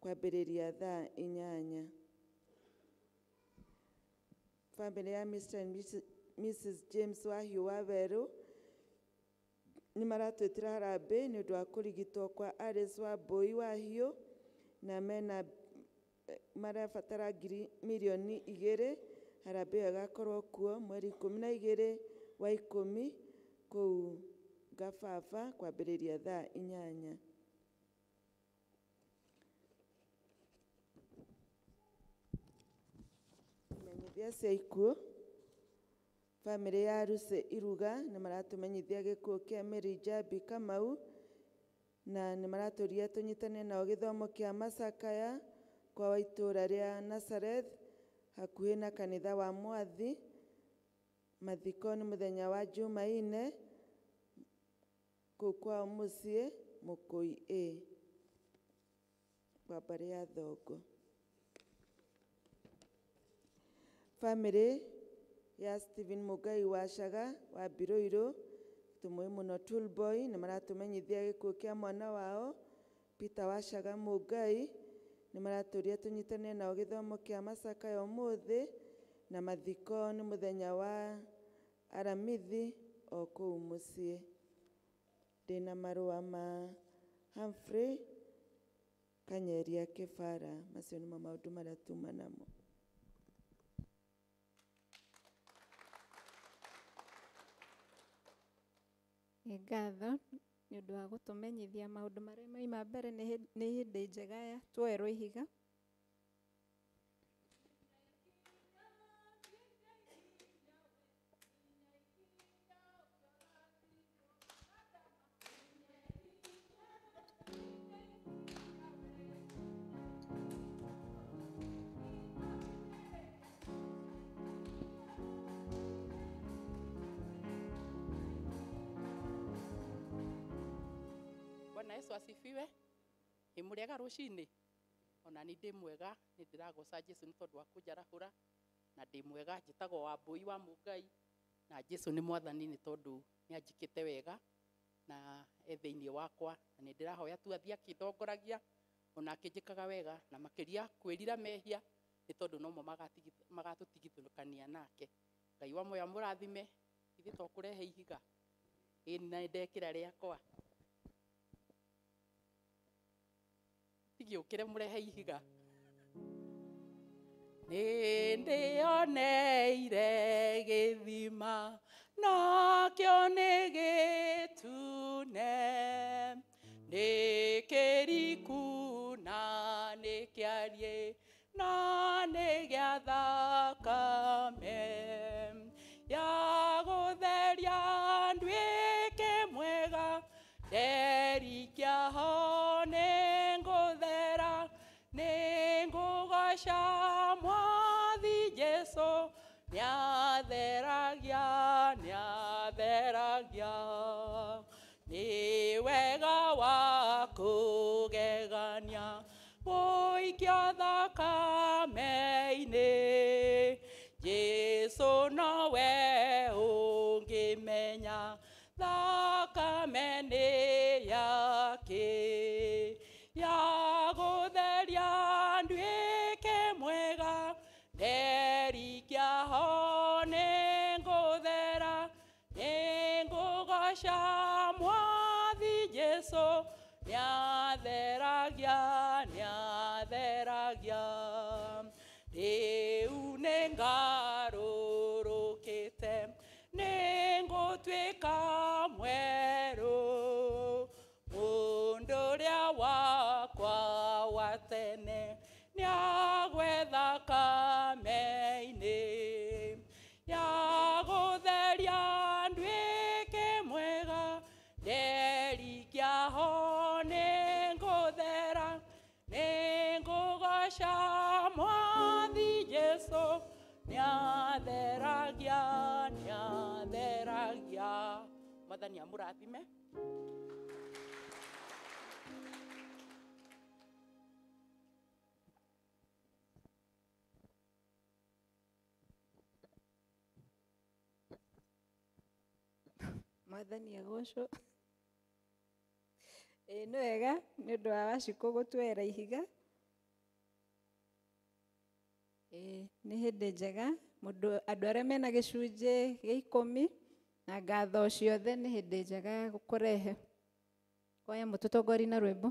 kwambĩrĩria thaa 8. Family ya Mr. and Mrs. James Wahiũ wa Werũ nĩ maratwĩtĩra harambee nĩ ũndũ wa kũrigitwo kwa Alice Wambui Wahiũ na mena marabatara ngiri mirioni 2. Harambee ĩyo ĩgakorwo kuo mweri 12 wa 10 kũu Ngababa kwambĩrĩria thaa 8. Imenyithia cia ikuũ. Family ya Lucy Iruga nĩ maratũmenyithia gĩkuũ kĩa Mary Njambi Kamau na nĩ maratũria tũnyitane nao gĩthomo kĩa macakaya kwa wa itũũra rĩa Nazareth hakuhĩ na kanitha wa Mwathi. Mathiko nĩ mũthenya wa Jumaine kũu kwao mũciĩ Mũkũi A kwa mbarĩ ya Thongo. Family ya Stephen Mugai wa Caga wa Mbirũirũ tũmũĩ mũno Toolboy nĩ maratũmenyithia gĩkuũ kĩa mwana wao Peter wa Caga Mugai. Nĩ maratũria tũnyitane nao gĩthomo kĩa macakaya ũmũthĩ na mathiko nĩ mũthenya wa Aramithi o kũu mũciĩ. Ndĩna marũa ma Humphrey Kanyeria Kĩbara. Macio nĩmo maũndũ marĩa tuma namo. Nĩ ngatho nĩ ũndũ wa gũtũmenyithia maũndũ marĩa maima mbere. Nĩ hĩndĩ njega ya tuoerwo ihiga. Bwana Yesu asifiwe. Nĩ mũrĩega rũcinĩ? Ona ni ndĩ mwega, nĩ ndĩragoca Jesu nĩ tondũ wa kũnjarahũra na ndĩ mwega. Njĩtagwo Wambui wa Mũngai na Jesu nĩ mwathani nĩ tondũ nĩ anjĩkĩte wega na e thĩinĩ wakwa, na nĩ ndĩrahoya tu athiĩ akĩndongoragia ona akĩnjĩkaga wega na makĩria kwĩrira mehia nĩ tondũ nomo magatũtigithũkania nake. Ngai wa muoyo amũrathime. Ithuĩ to kũrehe ihiga ĩni na nĩndekĩra rĩakwa tigĩũkĩre mũrehe ihiga. Nĩ ndĩoneire gĩthima nakĩo nĩ gĩtune, nĩ kĩriku na nĩ kĩariĩ na nĩ gĩa thakame ya gũtheria nduĩke mwega nderikia ho nĩ ngũthera nĩ ngũgoca. kũgegania gũikio thakame-inĩ. Jesu nowe ũngĩmenya thakame nĩ yake ya gũtheria nduĩke mwega nderikia ho nĩngũthera nĩngũgoca mwathi Jesu nĩatheragia nĩatheragia rĩu nĩngarũrũkĩte nĩngũtuĩka mwerũ mũndũ ũrĩa wakwa wa tene nĩagwe thakame-inĩ ya gũtheria nduĩke mwega nderikia ho nĩngũthera nĩngũgoca mwathi Jesu nĩatheragia nĩatheragia. Mwathani amũrathime. Mwathani agocwo. Ĩĩ nĩ wega nĩ ũndũ wa Wacikũ gũtwera ihiga. Ĩĩ nĩ hĩndĩ njega mũndũ andũ arĩa mena gĩcunjĩ gĩa ikũmi na ngatho ciothe nĩ hĩndĩ njega ya kũrehe. Kwaya mũtũtongorie na rwĩmbo.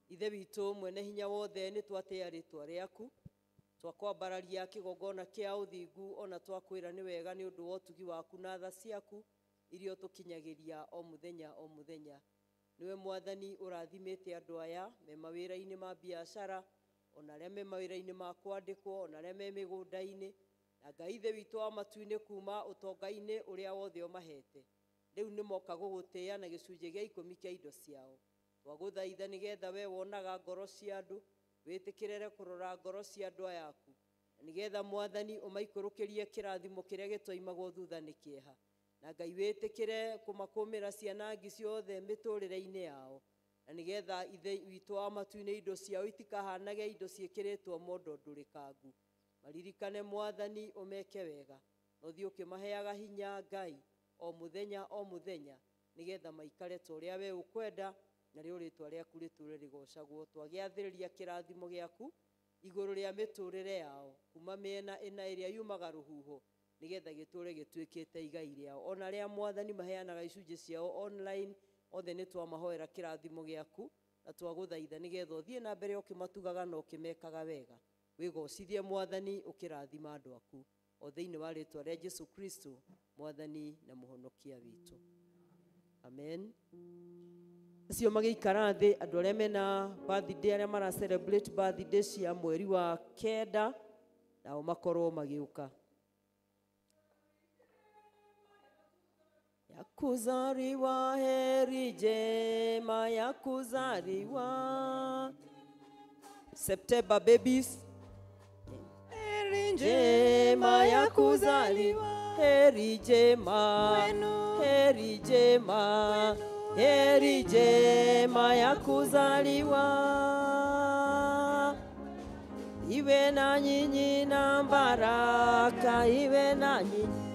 Ithe witũ mwene hinya wothe nĩ twatĩa rĩtwa rĩaku twakwambararia kĩgongona kĩa ũthingu ona twakwĩra nĩ wega nĩ ũndũ wa ũtugi waku na tha ciaku iria ũtũkinyagĩria o mũthenya o mũthenya. Nĩwe mwathani ũrathimĩte andũ aya me mawĩra-inĩ ma biacara ona arĩa me mawĩra-inĩ ma kwandĩkwo ona arĩa me mĩgũnda-inĩ na Ngai Ithe witũ wa matu-inĩ kuma ũtonga-inĩ ũrĩa wothe ũmahete rĩu nĩmoka gũgũtĩĩa na gĩcunjĩ gĩa ikũmi kĩa indo ciao. Twagũthaitha nĩgetha we wonaga ngoro cia andũ wĩtĩkĩrĩre kũrora ngoro cia andũ aya aku na nĩgetha mwathani ũmaikũrũkĩrie kĩrathimo kĩrĩa gĩtoimagwo thutha nĩ kĩeha na Ngai wĩtĩkĩre kũmakũmĩra ciana ngi ciothe mĩtũrĩre-inĩ yao na nĩgetha Ithe witũ wa matu-inĩ indo ciao itikahanage indo ciĩkĩrĩtwo mondo ndũrĩkangu. Maririkane mwathani ũmeke wega na ũthiĩ ũkĩmaheaga hinya Ngai o mũthenya o mũthenya nĩgetha maikare ta ũrĩa we ũkwenda na rĩo rĩtwa rĩaku rĩtũre rĩgocagwo. Twagĩathĩrĩria kĩrathimo gĩaku igũrũ rĩa mĩtũrĩre yao kuma mĩena ĩna ĩrĩa yumaga rũhuho nĩgetha gĩtũre gĩtuĩkĩte igai rĩao. Ona arĩa mwathani maheanaga icunjĩ ciao online othe nĩ twamahoera kĩrathimo gĩaku na twagũthaitha nĩgetha ũthiĩ na mbere ũkĩmatugaga na ũkĩmekaga wega. Wĩgocithie mwathani ũkĩrathima andũ aku o thĩinĩ wa rĩtwa rĩa Jesu Kristo mwathani na mũhonokia witũ. Amen. Acio magĩikara thĩ andũ arĩa mena birthday arĩa mara celebrate birthday cia mweri wa 9 nao makorwo magĩũka. Ya kuzaliwa heri njema ya kuzaliwa. September babies. Heri njema ya kuzaliwa. Heri njema. Heri njema. Heri njema ya kuzaliwa. Iwe na nyinyi na baraka, iwe na nyinyi.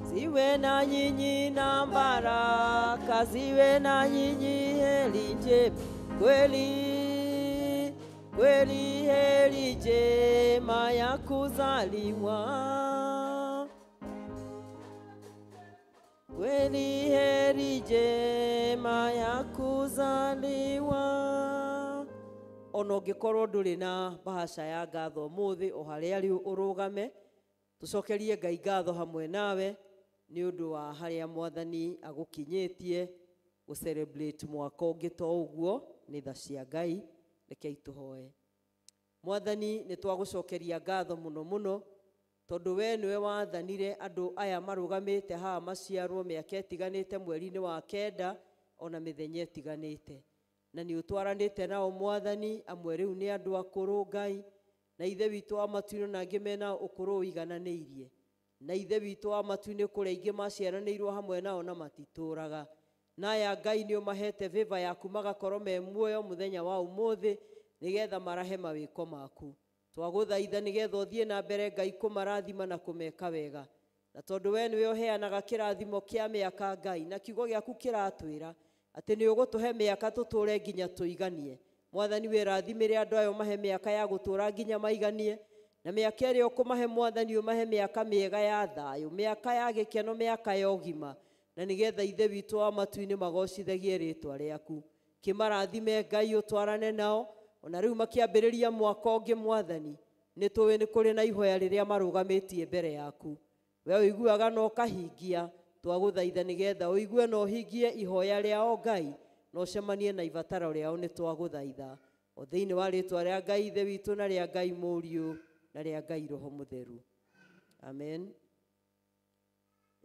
Ziwe na nyinyi na baraka, ziwe na nyinyi heri njema. Kweli, kweli heri njema ya kuzaliwa. Kweli heri njema ya kuzaliwa. Ona ũngĩkorwo ndũrĩ na bahasha ya ngatho ũmũthĩ o harĩa rĩu ũrũgame, tũcokerie Ngai ngatho hamwe nawe nĩ ũndũ wa harĩa Mwathani agũkinyĩtie gũ celebrate mwaka ũngĩ to ũguo nĩ tha cia Ngai. Rekei tũhoe. Mwathani, nĩ twagũcokeria ngatho mũno mũno tondũ we nĩwe wathanire andũ aya marũgamĩte haha maciarwo mĩaka ĩtiganĩte mweri-inĩ wa 9 ona mĩthenya ĩtiganĩte, na nĩ ũtwaranĩte nao Mwathani. Amwe rĩu nĩ andũ akũrũ Ngai, na Ithe witũ wa matu-inĩ na angĩ mena ũkũrũ ũigananĩirie, na Ithe witũ wa matu-inĩ kũrĩ aingĩ maciaranĩirwo hamwe nao na matitũraga. Na aya Ngai nĩ ũmahete favor yaku magakorwo me muoyo mũthenya wa ũmũthĩ nĩgetha marahe mawĩko maku. Twagũthaitha nĩgetha ũthiĩ na mbere Ngai kũmarathima na kũmeka wega, na tondũ we nĩwe ũheanaga kĩrathimo kĩa mĩaka Ngai, na kiugo gĩaku kĩratwĩra atĩ nĩ ũgũtũhe mĩaka tũtũre nginya tũiganie. Mwathani, wĩrathimĩre andũ aya ũmahe mĩaka ya gũtũra nginya maiganie, na mĩaka ĩrĩa ũkũmahe Mwathani ũmahe mĩaka mĩega ya thayũ, mĩaka ya gĩkeno, mĩaka ya ũgima, na nĩgetha Ithe witũ wa matu-inĩ magocithagie rĩtwa rĩaku. Kĩmarathime Ngai, ũtwarane nao ona rĩu makĩambĩrĩria mwaka ũngĩ Mwathani. Nĩ tũĩ nĩ kũrĩ na ihoya rĩrĩa marũgamĩtie mbere yaku, we ũiguaga na ũkahingia. Twagũthaitha nĩgetha ũigue na ũhingie ihoya rĩao Ngai, na ũcemanie na ibataro rĩao. Nĩ twagũthaitha o thĩinĩ wa rĩtwa rĩa Ngai Ithe witũ na rĩa Ngai Mũriũ na rĩa Ngai Roho Mũtheru, amen.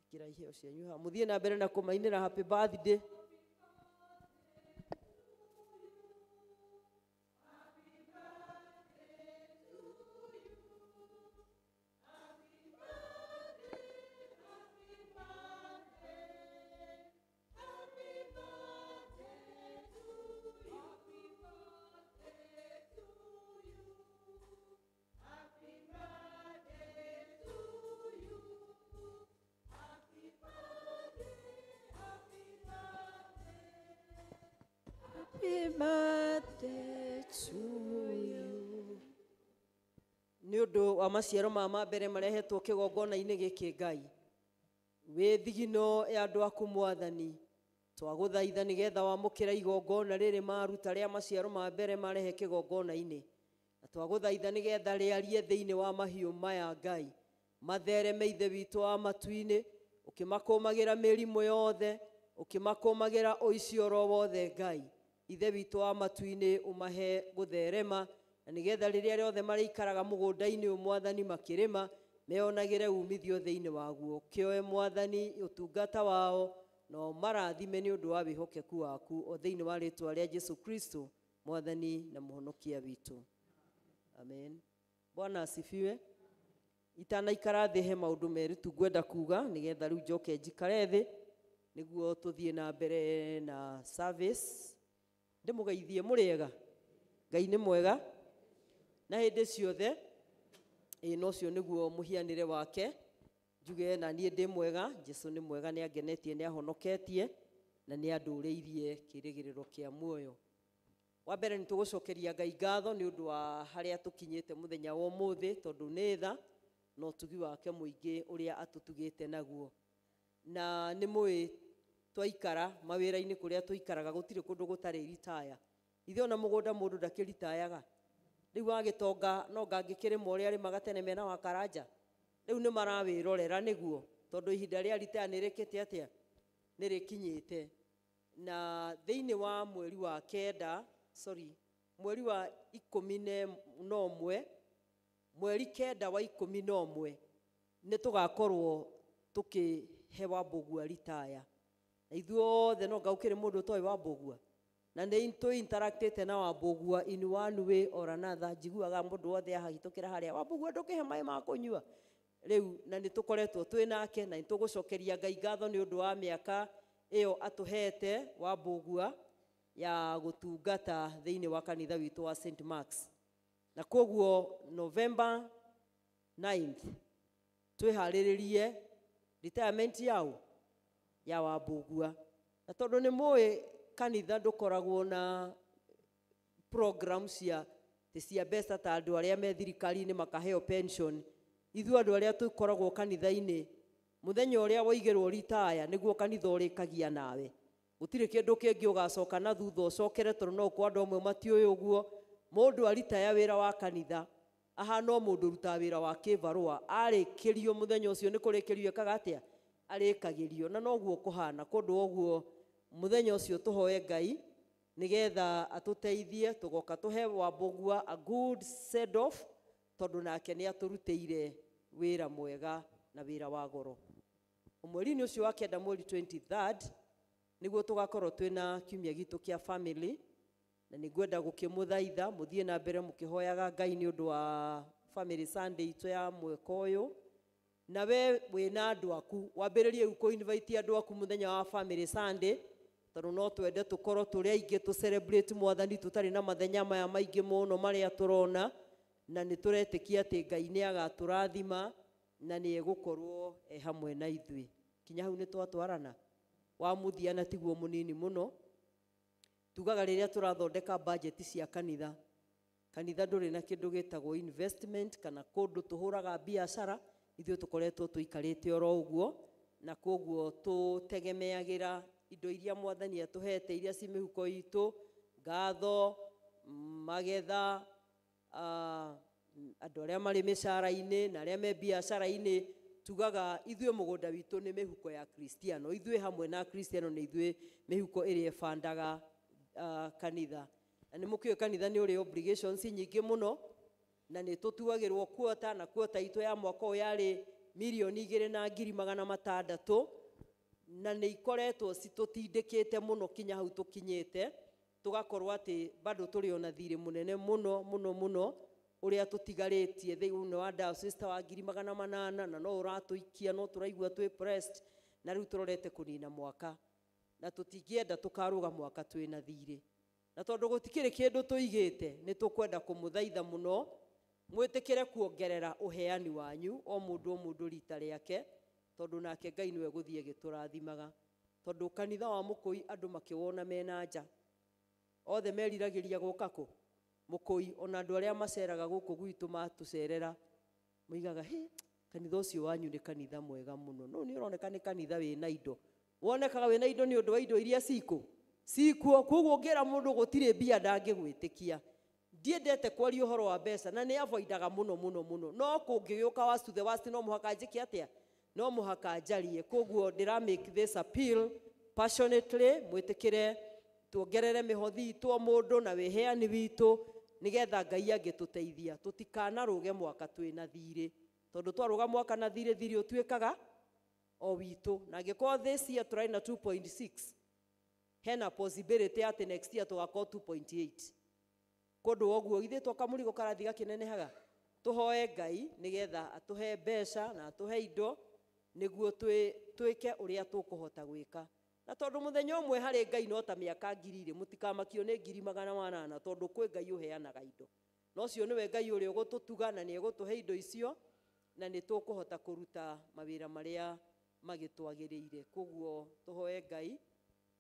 Ĩkĩra iheo cianyu haha, mũthiĩ na mbere na kũmainĩra happy birthday. Happy birthday to you. Nĩ ũndũ wa maciaro ma mbere marehetwo kĩgongona-inĩ gĩkĩ Ngai, wĩ thigino ya andũ aku Mwathani, twagũthaitha nĩgetha wamũkĩra igongona rĩrĩ maruta rĩa maciaro ma mbere marehe kĩgongona-inĩ, na twagũthaitha nĩgetha rĩarie thĩinĩ wa mahiũ maya Ngai, mathereme Ithe witũ wa matu-inĩ, ũkĩmakũmagĩra mĩrimũ yothe, ũkĩmakũmagĩra ũici oro wothe Ngai. Ithe witũ wa matu-inĩ ũmahe gũtherema, na nĩgetha rĩrĩa rĩothe marĩikaraga mũgũnda-inĩ ũyũ Mwathani makĩrĩma meonagĩre umithio thĩinĩ waguo. Kĩoe Mwathani ũtungata wao na ũmarathime nĩ ũndũ wa wĩhokeku waku, o thĩinĩ wa rĩtwa rĩa Jesu Kristo Mwathani na Mũhonokia witũ, amen. Bwana asifiwe. Itanaikara thĩ he maũndũ merĩ tu ngwenda kuga nĩgetha rĩu njoke njikare thĩ nĩguo tũthiĩ na mbere na service. Ndĩmũgeithie mũrĩega, Ngai nĩ mwega na hĩndĩ ciothe. Ĩĩ, na ũcio nĩguo mũhianĩre wake. Njuge na niĩ ndĩ mwega, Jesu nĩ mwega, nĩ angenetie, nĩ ahonoketie na nĩ andũrĩirie kĩrĩgĩrĩro kĩa muoyo. Wa mbere nĩ tũgũcokeria Ngai ngatho nĩ ũndũ wa harĩa tũkinyĩte mũthenya wa ũmũthĩ, tondũ nĩ tha na ũtugi wake mũingĩ ũrĩa atũtugĩte naguo. Na nĩ mũĩ twaikara mawĩra-inĩ kũrĩa tũikaraga gũtirĩ kũndũ gũtarĩ ritaya. Ithuĩ ona mũgũnda mũndũ ndakĩritayaga. Rĩu wagĩtonga no ngangĩkĩrĩma ũrĩa arĩmaga tene mena wa Karanja. Rĩu nĩ marawĩrorera nĩguo, tondũ ihinda rĩa ritaya nĩ rĩkĩte atĩa? nĩ rĩkinyĩte. Na thĩinĩ wa mweri wa kenda, sorry, mweri wa 11, mweri 9 wa 11 nĩ tũgakorwo tũkĩhe Wambũgua ritaya. Na ithuothe no ngaũkĩrĩ mũndũ ũtoĩ Wambũgua, na nĩ tũ interactĩte na Wambũgua in one way or another. Njiguaga mũndũ wothe ahagĩtũkĩra harĩa Wambũgua ndũkĩhe maĩ ma kũnyua rĩu, na nĩ tũkoretwo twĩ nake, na nĩ tũgũcokeria Ngai ngatho nĩ ũndũ wa mĩaka ĩyo atũhete Wambũgua ya gũtungata thĩinĩ wa kanitha witũ wa St. Mark's. Na koguo November 9th twĩharĩrĩrie retirement yao ya Wambũgua. Na tondũ nĩ mũĩ kanitha ndũkoragwo na program cia cia mbeca ta andũ arĩa me thirikari-inĩ makaheo pension, ithuĩ andũ arĩa tũkoragwo kanitha-inĩ mũthenya ũrĩa waigĩrwo ritaya nĩguo kanitha ũrĩkagia nawe. Gũtirĩ kĩndũ kĩngĩ ũgacoka na thutha ũcokere, tondũ no ũkorwo andũ amwe matiũĩ ũguo. Mũndũ aritaya wĩra wa kanitha ahana o mũndũ ũrutaga wĩra wa kĩbarũa, arĩkĩrio mũthenya ũcio nĩ kũrĩkĩrio ekaga atĩa? Arĩkagĩrio. Na noguo kũhana kũndũ ũguo mũthenya ũcio tũhoe Ngai nĩgetha atũteithie tũgoka tũhe Wambũgua a good send off, tondũ nake nĩ atũrutĩire wĩra mwega na wĩra wa goro. Mweri-inĩ ũcio wa 9, mweri 23rd, nĩguo tũgakorwo twĩna kiumia gitũ kĩa family, na nĩngwenda gũkĩmũthaitha mũthiĩ na mbere mũkĩhoyaga Ngai nĩ ũndũ wa family Sunday itũ ya mwaka ũyũ. Na we wĩna andũ aku, wambĩrĩrie rĩu kũ invite andũ aku mũthenya wa family Sunday, tondũ no twende tũkorwo tũrĩ aingĩ tũ celebrate mwathani tũtarĩ na mathenya maya maingĩ mũno marĩa tũrona, na nĩ tũretĩkia atĩ Ngai nĩ agatũrathima na nĩ egũkorwo e hamwe na ithuĩ. Kinya hau nĩ twatwarana wa mũthia, na tiguo mũnini mũno. Tugaga rĩrĩa tũrathondeka budget cia kanitha, kanitha ndũrĩ na kĩndũ gĩtagwo investment kana kũndũ tũhũraga biacara, ithuĩ tũkoretwo tũikarĩte oro ũguo, na koguo tũtegemeagĩra indo iria mwathani atũhete iria ci mĩhuko itũ, ngatho, magetha, andũ arĩa marĩ mĩcara-inĩ na arĩa me biacara-inĩ. Tugaga ithuĩ mũgũnda witũ nĩ mĩhuko ya Kristiano, ithuĩ hamwe na Kristiano nĩ ithuĩ mĩhuko ĩrĩa ĩbandaga kanitha. Na nĩ mũkĩũĩ kanitha nĩ ũrĩ obligations nyingĩ mũno, na nĩ tũtuagĩrwo kuota, na kuota itũ ya mwaka ũyũ yarĩ 2,600,000, na nĩ ikoretwo citũtindĩkĩte mũno kinya hau tũkinyĩte, tũgakorwo atĩ bado tũrĩ ona thirĩ mũnene mũno mũno mũno ũrĩa tũtigarĩtie thĩinĩ wa diocese wa 800,000, na no ũratũikia, no tũraigua twĩ pressed, na rĩu tũrorete kũnina mwaka, na tũtingĩenda tũkarũga mwaka twĩna thirĩ. Na tondũ gũtikĩrĩ kĩndũ tũigĩte, nĩ tũkwenda kũmũthaitha mũno mwĩtĩkĩre kuongerera ũheani wanyu o mũndũ o mũndũ rita rĩake, tondũ nake Ngai nĩwe gũthiĩ agĩtũrathimaga. Tondũ kanitha wa Mũkũi andũ makĩwona mena nja, othe meriragĩria gũka kũ Mũkũi, ona andũ arĩa maceraga gũkũ gwitũ matũcerera moigaga, hĩ, kanitha ũcio wanyu nĩ kanitha mwega mũno. No nĩ ũroneka nĩ kanitha wĩna indo, wonekaga wĩna indo nĩ ũndũ wa indo iria cikuo. Koguo ũngĩra mũndũ gũtirĩ mbia ndangĩgwĩtĩkia. Ndiendete kwaria ũhoro wa mbeca na nĩ avoidaga mũno mũno mũno, no kũngĩgĩũka worst to the worst no mũhaka njĩke atĩa? No mũhaka njarie. Koguo ndĩra make this appeal passionately, mwĩtĩkĩre tuongerere mĩhothi itũ o mũndũ na wĩheani witũ, nĩgetha Ngai angĩtũteithia tũtikanarũge mwaka twĩna thirĩ, tondũ twarũga mwaka na thirĩ, thirĩ ũtuĩkaga o witũ. Na angĩkorwo this year tũrarĩ na 2.6, hena possibility atĩ next year tũgakorwo 2.8. Kũndũ ũguo githĩ to kamũrigo karathiĩ gakĩnenehaga. Tũhoe Ngai nĩgetha atũhe mbeca na atũhe indo nĩguo twĩke ũrĩa tũkũhota gwĩka. Na tondũ mũthenya ũmwe harĩ Ngai no ta mĩaka 2,000, mũtikamakio nĩ 800,000, tondũ kwĩ Ngai ũheanaga indo. Na ũcio nĩwe Ngai ũrĩa ũgũtũtuga na nĩ egũtũhe indo icio, na nĩ tũkũhota kũruta mawĩra marĩa magĩtwagĩrĩire. Koguo tũhoe Ngai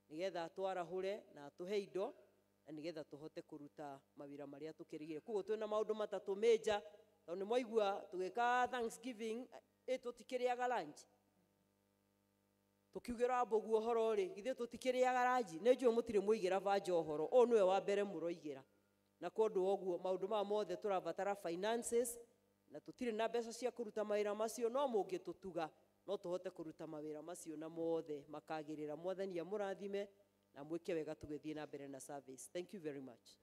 nĩgetha atwarahũre na atũhe indo, na nĩgetha tũhote kũruta mawĩra marĩa tũkĩrĩgĩrĩire. Koguo twĩna maũndũ matatũ major, tondũ nĩ mwaigua tũgĩka Thanksgiving, tũtikĩrĩaga lunch. Tũkiugĩra Wambũgu ũhoro rĩ, githĩ tũtikĩrĩaga lunch? Nĩ njũĩ mũtirĩ mwaigĩra banja ũhoro, ũyũ nĩwe wa mbere mũroigĩra. Na kũndũ ũguo maũndũ maya mothe tũrabatara finances, na tũtirĩ na mbeca cia kũruta mawĩra macio, no mũngĩtũtuga No tũhote kũruta mawĩra macio na mothe makagĩrĩra. Mwathani amũrathime na mwĩke wega tũgĩthiĩ na mbere na service. Thank you very much.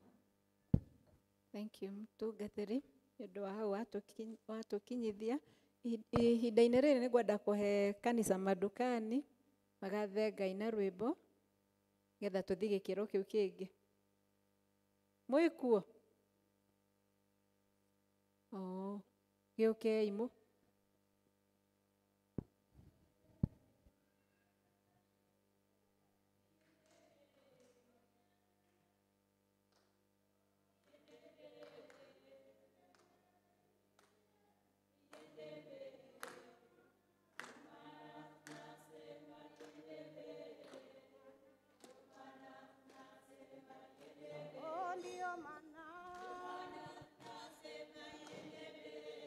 Thank you mũtungatĩri nĩ ũndũ wa hau watũkinyithia. Ihinda-inĩ rĩrĩ nĩ ngwenda kũhe kanitha Madukani magathe Ngai na rwĩmbo nĩgetha tũthiĩ gĩkĩro kĩu kĩngĩ. Mwĩkuo? Oh, gĩũkei mũ.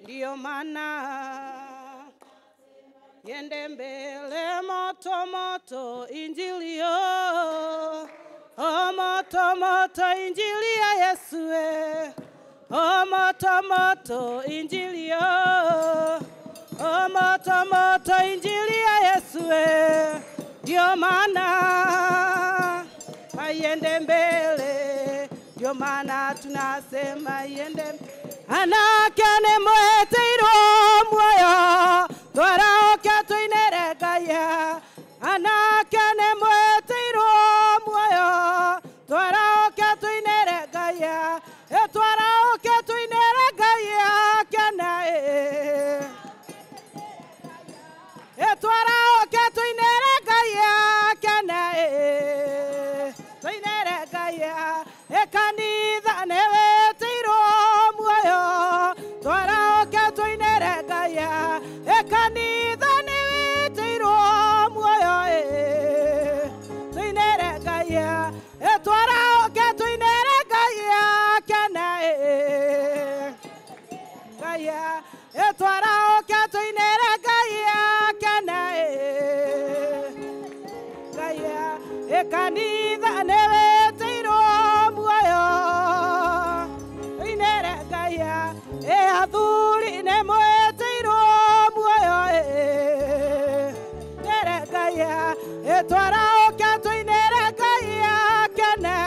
Ndio maana yende mbele moto moto injili yo, oh moto moto injili ya Yesu, oh moto moto injili yo, oh moto moto injili ya Yesu. Ndio maana yende mbele, ndio maana tunasema yende. Anake nĩ mwĩtĩirwo muoyo, twaraũke tũinĩre Ngai. Anake nĩ mwĩtĩirwo muoyo, twaraũke tũinĩre Ngai. Twaraũke tũinĩre Ngai akene. Twaraũke tũinĩre Ngai akene. Tũinĩre Ngai. Kanitha nĩ wĩtĩirwo muoyo, twaraũke tũinĩre Ngai. Kanitha nĩ wĩtĩirwo muoyo, tũinĩre Ngai. Twaraũke tũinĩre Ngai akene. Ngai, twaraũke tũinĩre Ngai akene. Ngai, kanitha nĩ wĩtĩirwo muoyo, tũinĩre Ngai. Athuri nĩ mwĩtĩirwo muoyo, tũinĩre Ngai. Twaraũke tũinĩre Ngai akene.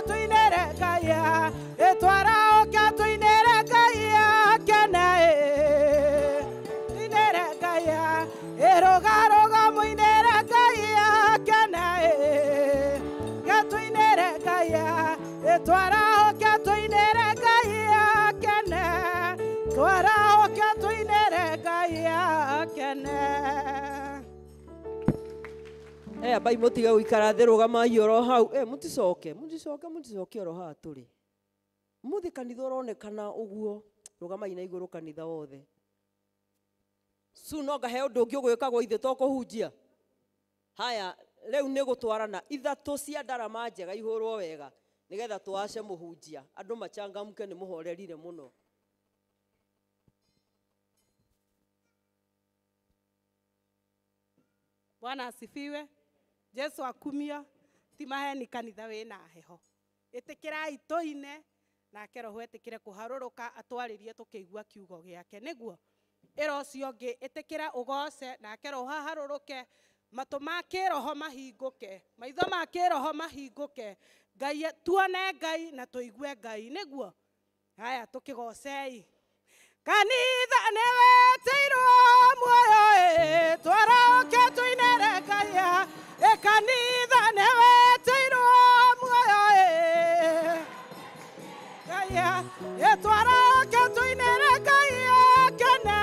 Tũinĩre Ngai. Twaraũke tũinĩre Ngai akene. Tũinĩre Ngai. Rũga rũga mũinĩre Ngai akene. Tũinĩre Ngai. Twaraũke tũinĩre Ngai akene. Twaraũke tũinĩre Ngai akene. Ambai mũtige gũikara thĩ, rũgamai oro hau. Mũticoke, mũticoke, mũticoke oro haha tũrĩ. Mũthĩ kanitha ũronekana ũguo, rũgamai na igũrũ kanitha wothe. Su no ngahe ũndũ ũngĩ ũgwĩkagwo ithe to kũhunjia. Haya, rĩu nĩ gũtwarana ithatũ cia ndarama njega ihũrwo wega nĩgetha tũace mũhunjia. Andũ machangamke nĩ mũhorerire mũno. Bwana asifiwe. Jesu akumio. Ti maheni kanitha wĩna heho. Ĩtĩkĩrai tũine nake Roho etĩkĩre kũharũrũka atwarĩrie tũkĩigua kiugo gĩake. Nĩguo ĩra ũcio ũngĩ ĩtĩkĩra ũgoce nake Roho aharũrũke, matũ ma kĩroho mahingũke, maitho ma kĩroho mahingũke, Ngai tuone Ngai na tũigue Ngai. Nĩguo haya tũkĩgocei. Kanitha nĩ wĩtĩirwo muoyo, twaraũke tũinĩre Ngai. Kanitha nĩ wĩtĩirwo muoyo, Ngai. Twaraũke tũinĩre Ngai akene.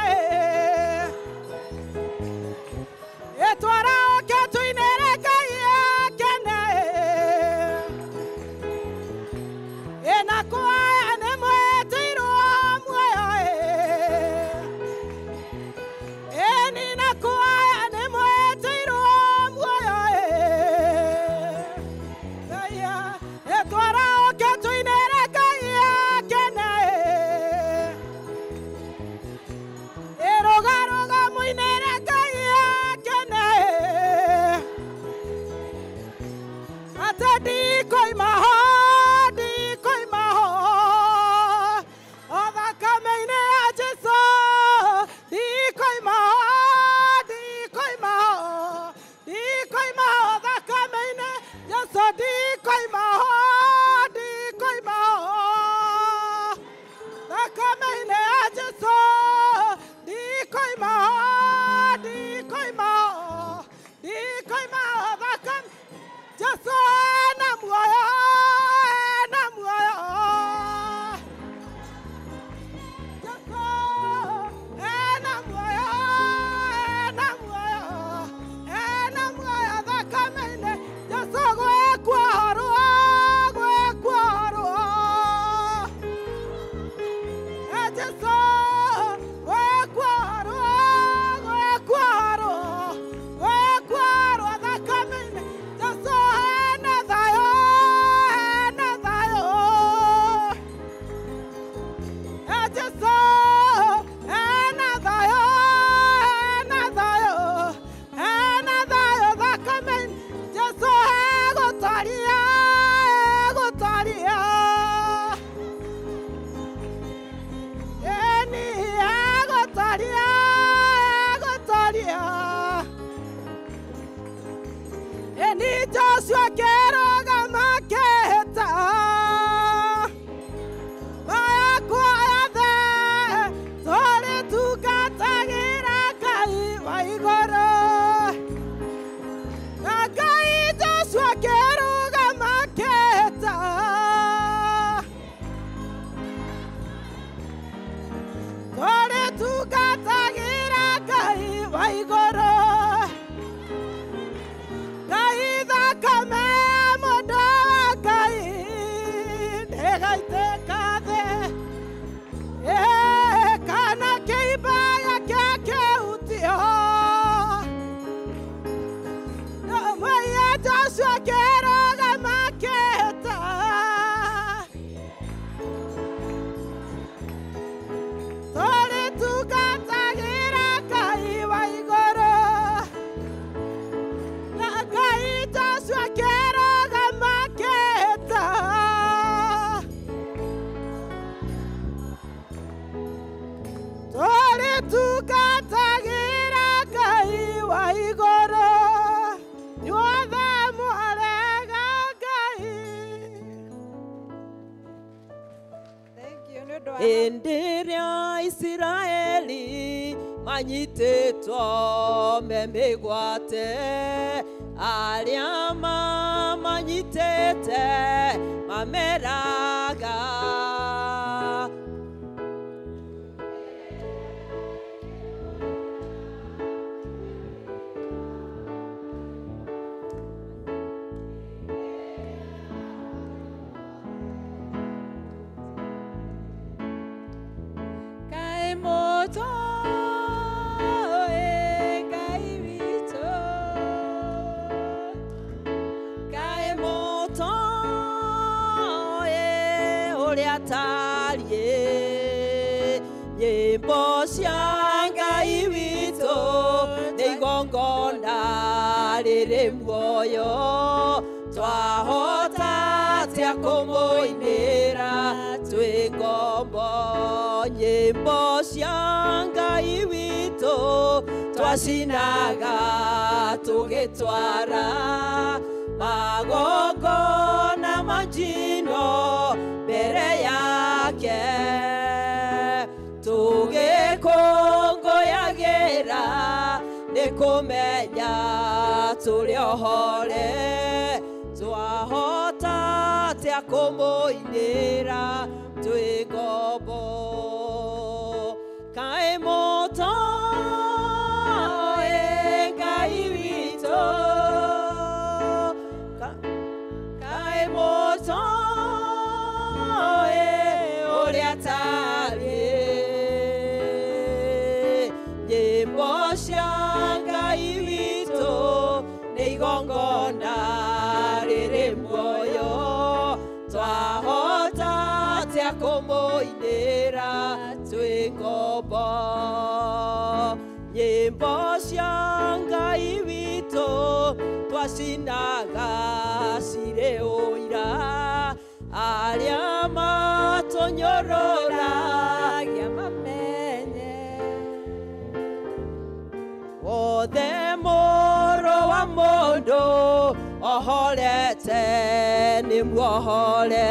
Twaraũke tũinĩre Ngai akene. Na kwaya nĩ mwĩtĩirwo muoyo, na kwaya nĩ mwĩtĩirwo muoyo. Ngai, twaraũke tũinĩre Ngai akene. Rũga rũga mũinĩre Ngai akene. Ate ndikoima ho, ndikoima ho, o thakame-inĩ ya Jesũ. Ndikoima ho, Ndikoima ho, ndikoima ho. Thakame-inĩ ya Jesũ, ndikoima ho, ndikoima ho, ndikoima ho, thakame. Jesũ ena muoyo, ena muoyo. Jesũ ena muoyo, ena muoyo, ena muoyo, thakame-inĩ. Jesũ gwĩkuohorwo, gwĩkuohorwo. Jesũ gwĩkuohorwo, gwĩkuohorwo, gwĩkuohorwo thakame-inĩ. Jesũ ena thayũ, ena thayũ. Jesũ ena thayũ, ena thayũ, ena thayũ thakame-inĩ. Jesũ egũtwaria, egũtwaria. Eni egũtwaria, egũtwaria. Eni Joshua akĩrũgama akĩhĩta. Mayakwa yothe tũrĩtungatagĩra Ngai wa igũrũ. Na Ngai Joshua akĩrũgama akĩhĩta. Tũrĩtungatagĩra Ngai wa igũrũ. Ngai thakame ya mũndũ wa Ngai ndĩgaitĩka thĩ. Ĩ, kana kĩimba gĩake kĩhutio. Ndamwĩire Joshua akĩrũgama akĩhĩta. Tũrĩtungatagĩra Ngai wa igũrũ. Na Ngai Joshua akĩrũgama akĩhĩta. Tũrĩtungatagĩra Ngai wa igũrũ. Inyuothe mwarega Ngai. Thank you nĩ ũndũ wa Hĩndĩ ĩrĩa Isiraeli manyitĩtwo me mĩgwate, arĩa mamanyitĩte mameraga. Kaĩ mũtoĩ Ngai witũ. Kaĩ mũtoĩ ũrĩa atariĩ, nyĩmbo cia Ngai witũ nĩ igongona rĩrĩ muoyo. Twahota atĩa kũmũinĩra twĩ ngombo? Nyĩmbo cia Ngai witũ twacinaga tũgĩtwara magongona ma njino mbere yake, tũgĩkũngũyagĩra nĩ kũmenya tũrĩ ohore. Twahota atĩa kũmũinĩra twĩ ngombo? Kaĩ mũtoĩ Ngai witũ? Kaĩ mũtoĩ ũrĩa atariĩ? Nyĩmbo cia Ngai witũ nĩ igongona rĩrĩ muoyo. Twahota atĩa kũmũinĩra twĩ ngombo? Nyĩmbo cia Ngai witũ twacinaga cirĩ ũira, arĩa matũnyũrũragia mamenye. Wothe mũrũ wa mũndũ ohorete nĩ Nĩ muohore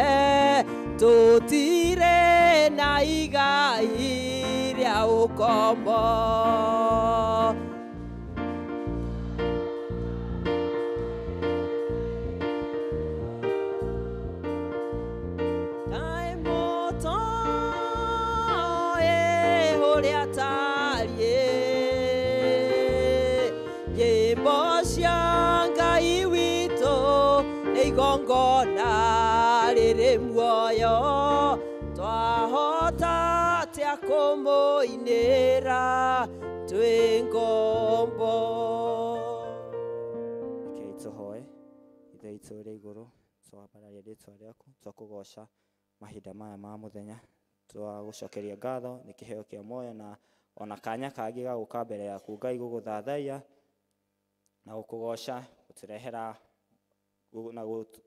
tũtirĩ na igai rĩa ũkombo. Kaĩ mũtoĩ ũrĩa atariĩ, nyĩmbo cia Ngai witũ nĩ igongona rĩrĩ muoyo, twahota atĩa kũmũinĩra twĩ ngombo. Rekei tũhoe. Ithe witũ ũrĩ igũrũ, twambararia rĩtwa rĩaku, twakũgoca mahinda maya ma mũthenya, twagũcokeria ngatho nĩ kĩheo kĩa muoyo na ona kanya kangĩ ga gũka mbere yaku Ngai gũgũthathaiya na gũkũgoca, gũtũrehera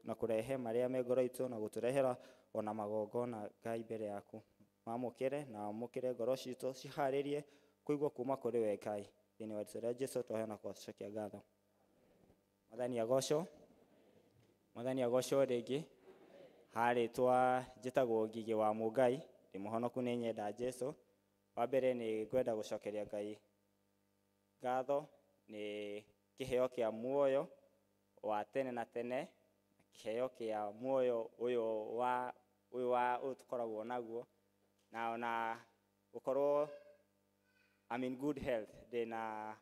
na kũrehe marĩa me ngoro itũ na gũtũrehera ona magongona Ngai mbere yaku. Mamũkĩre na wamũkĩre ngoro citũ ciharĩrie kũigua kuma kũrĩ we Ngai. Thĩinĩ wa rĩtwa rĩa Jesũ twaheana gũcokia ngatho. Mwathani agocwo. Mwathani agocwo rĩngĩ. Harĩtwa njĩtagwo Ngigĩ wa Mũngai, ndĩ mũhonoku nĩ nyenda Jesũ. Wa mbere nĩ ngwenda gũcokeria Ngai ngatho nĩ kĩheo kĩa muoyo wa tene na tene, kĩheo kĩa muoyo ũyũ wa ũyũ wa ũyũ tũkoragwo naguo, na ona gũkorwo I'm in good health, ndĩna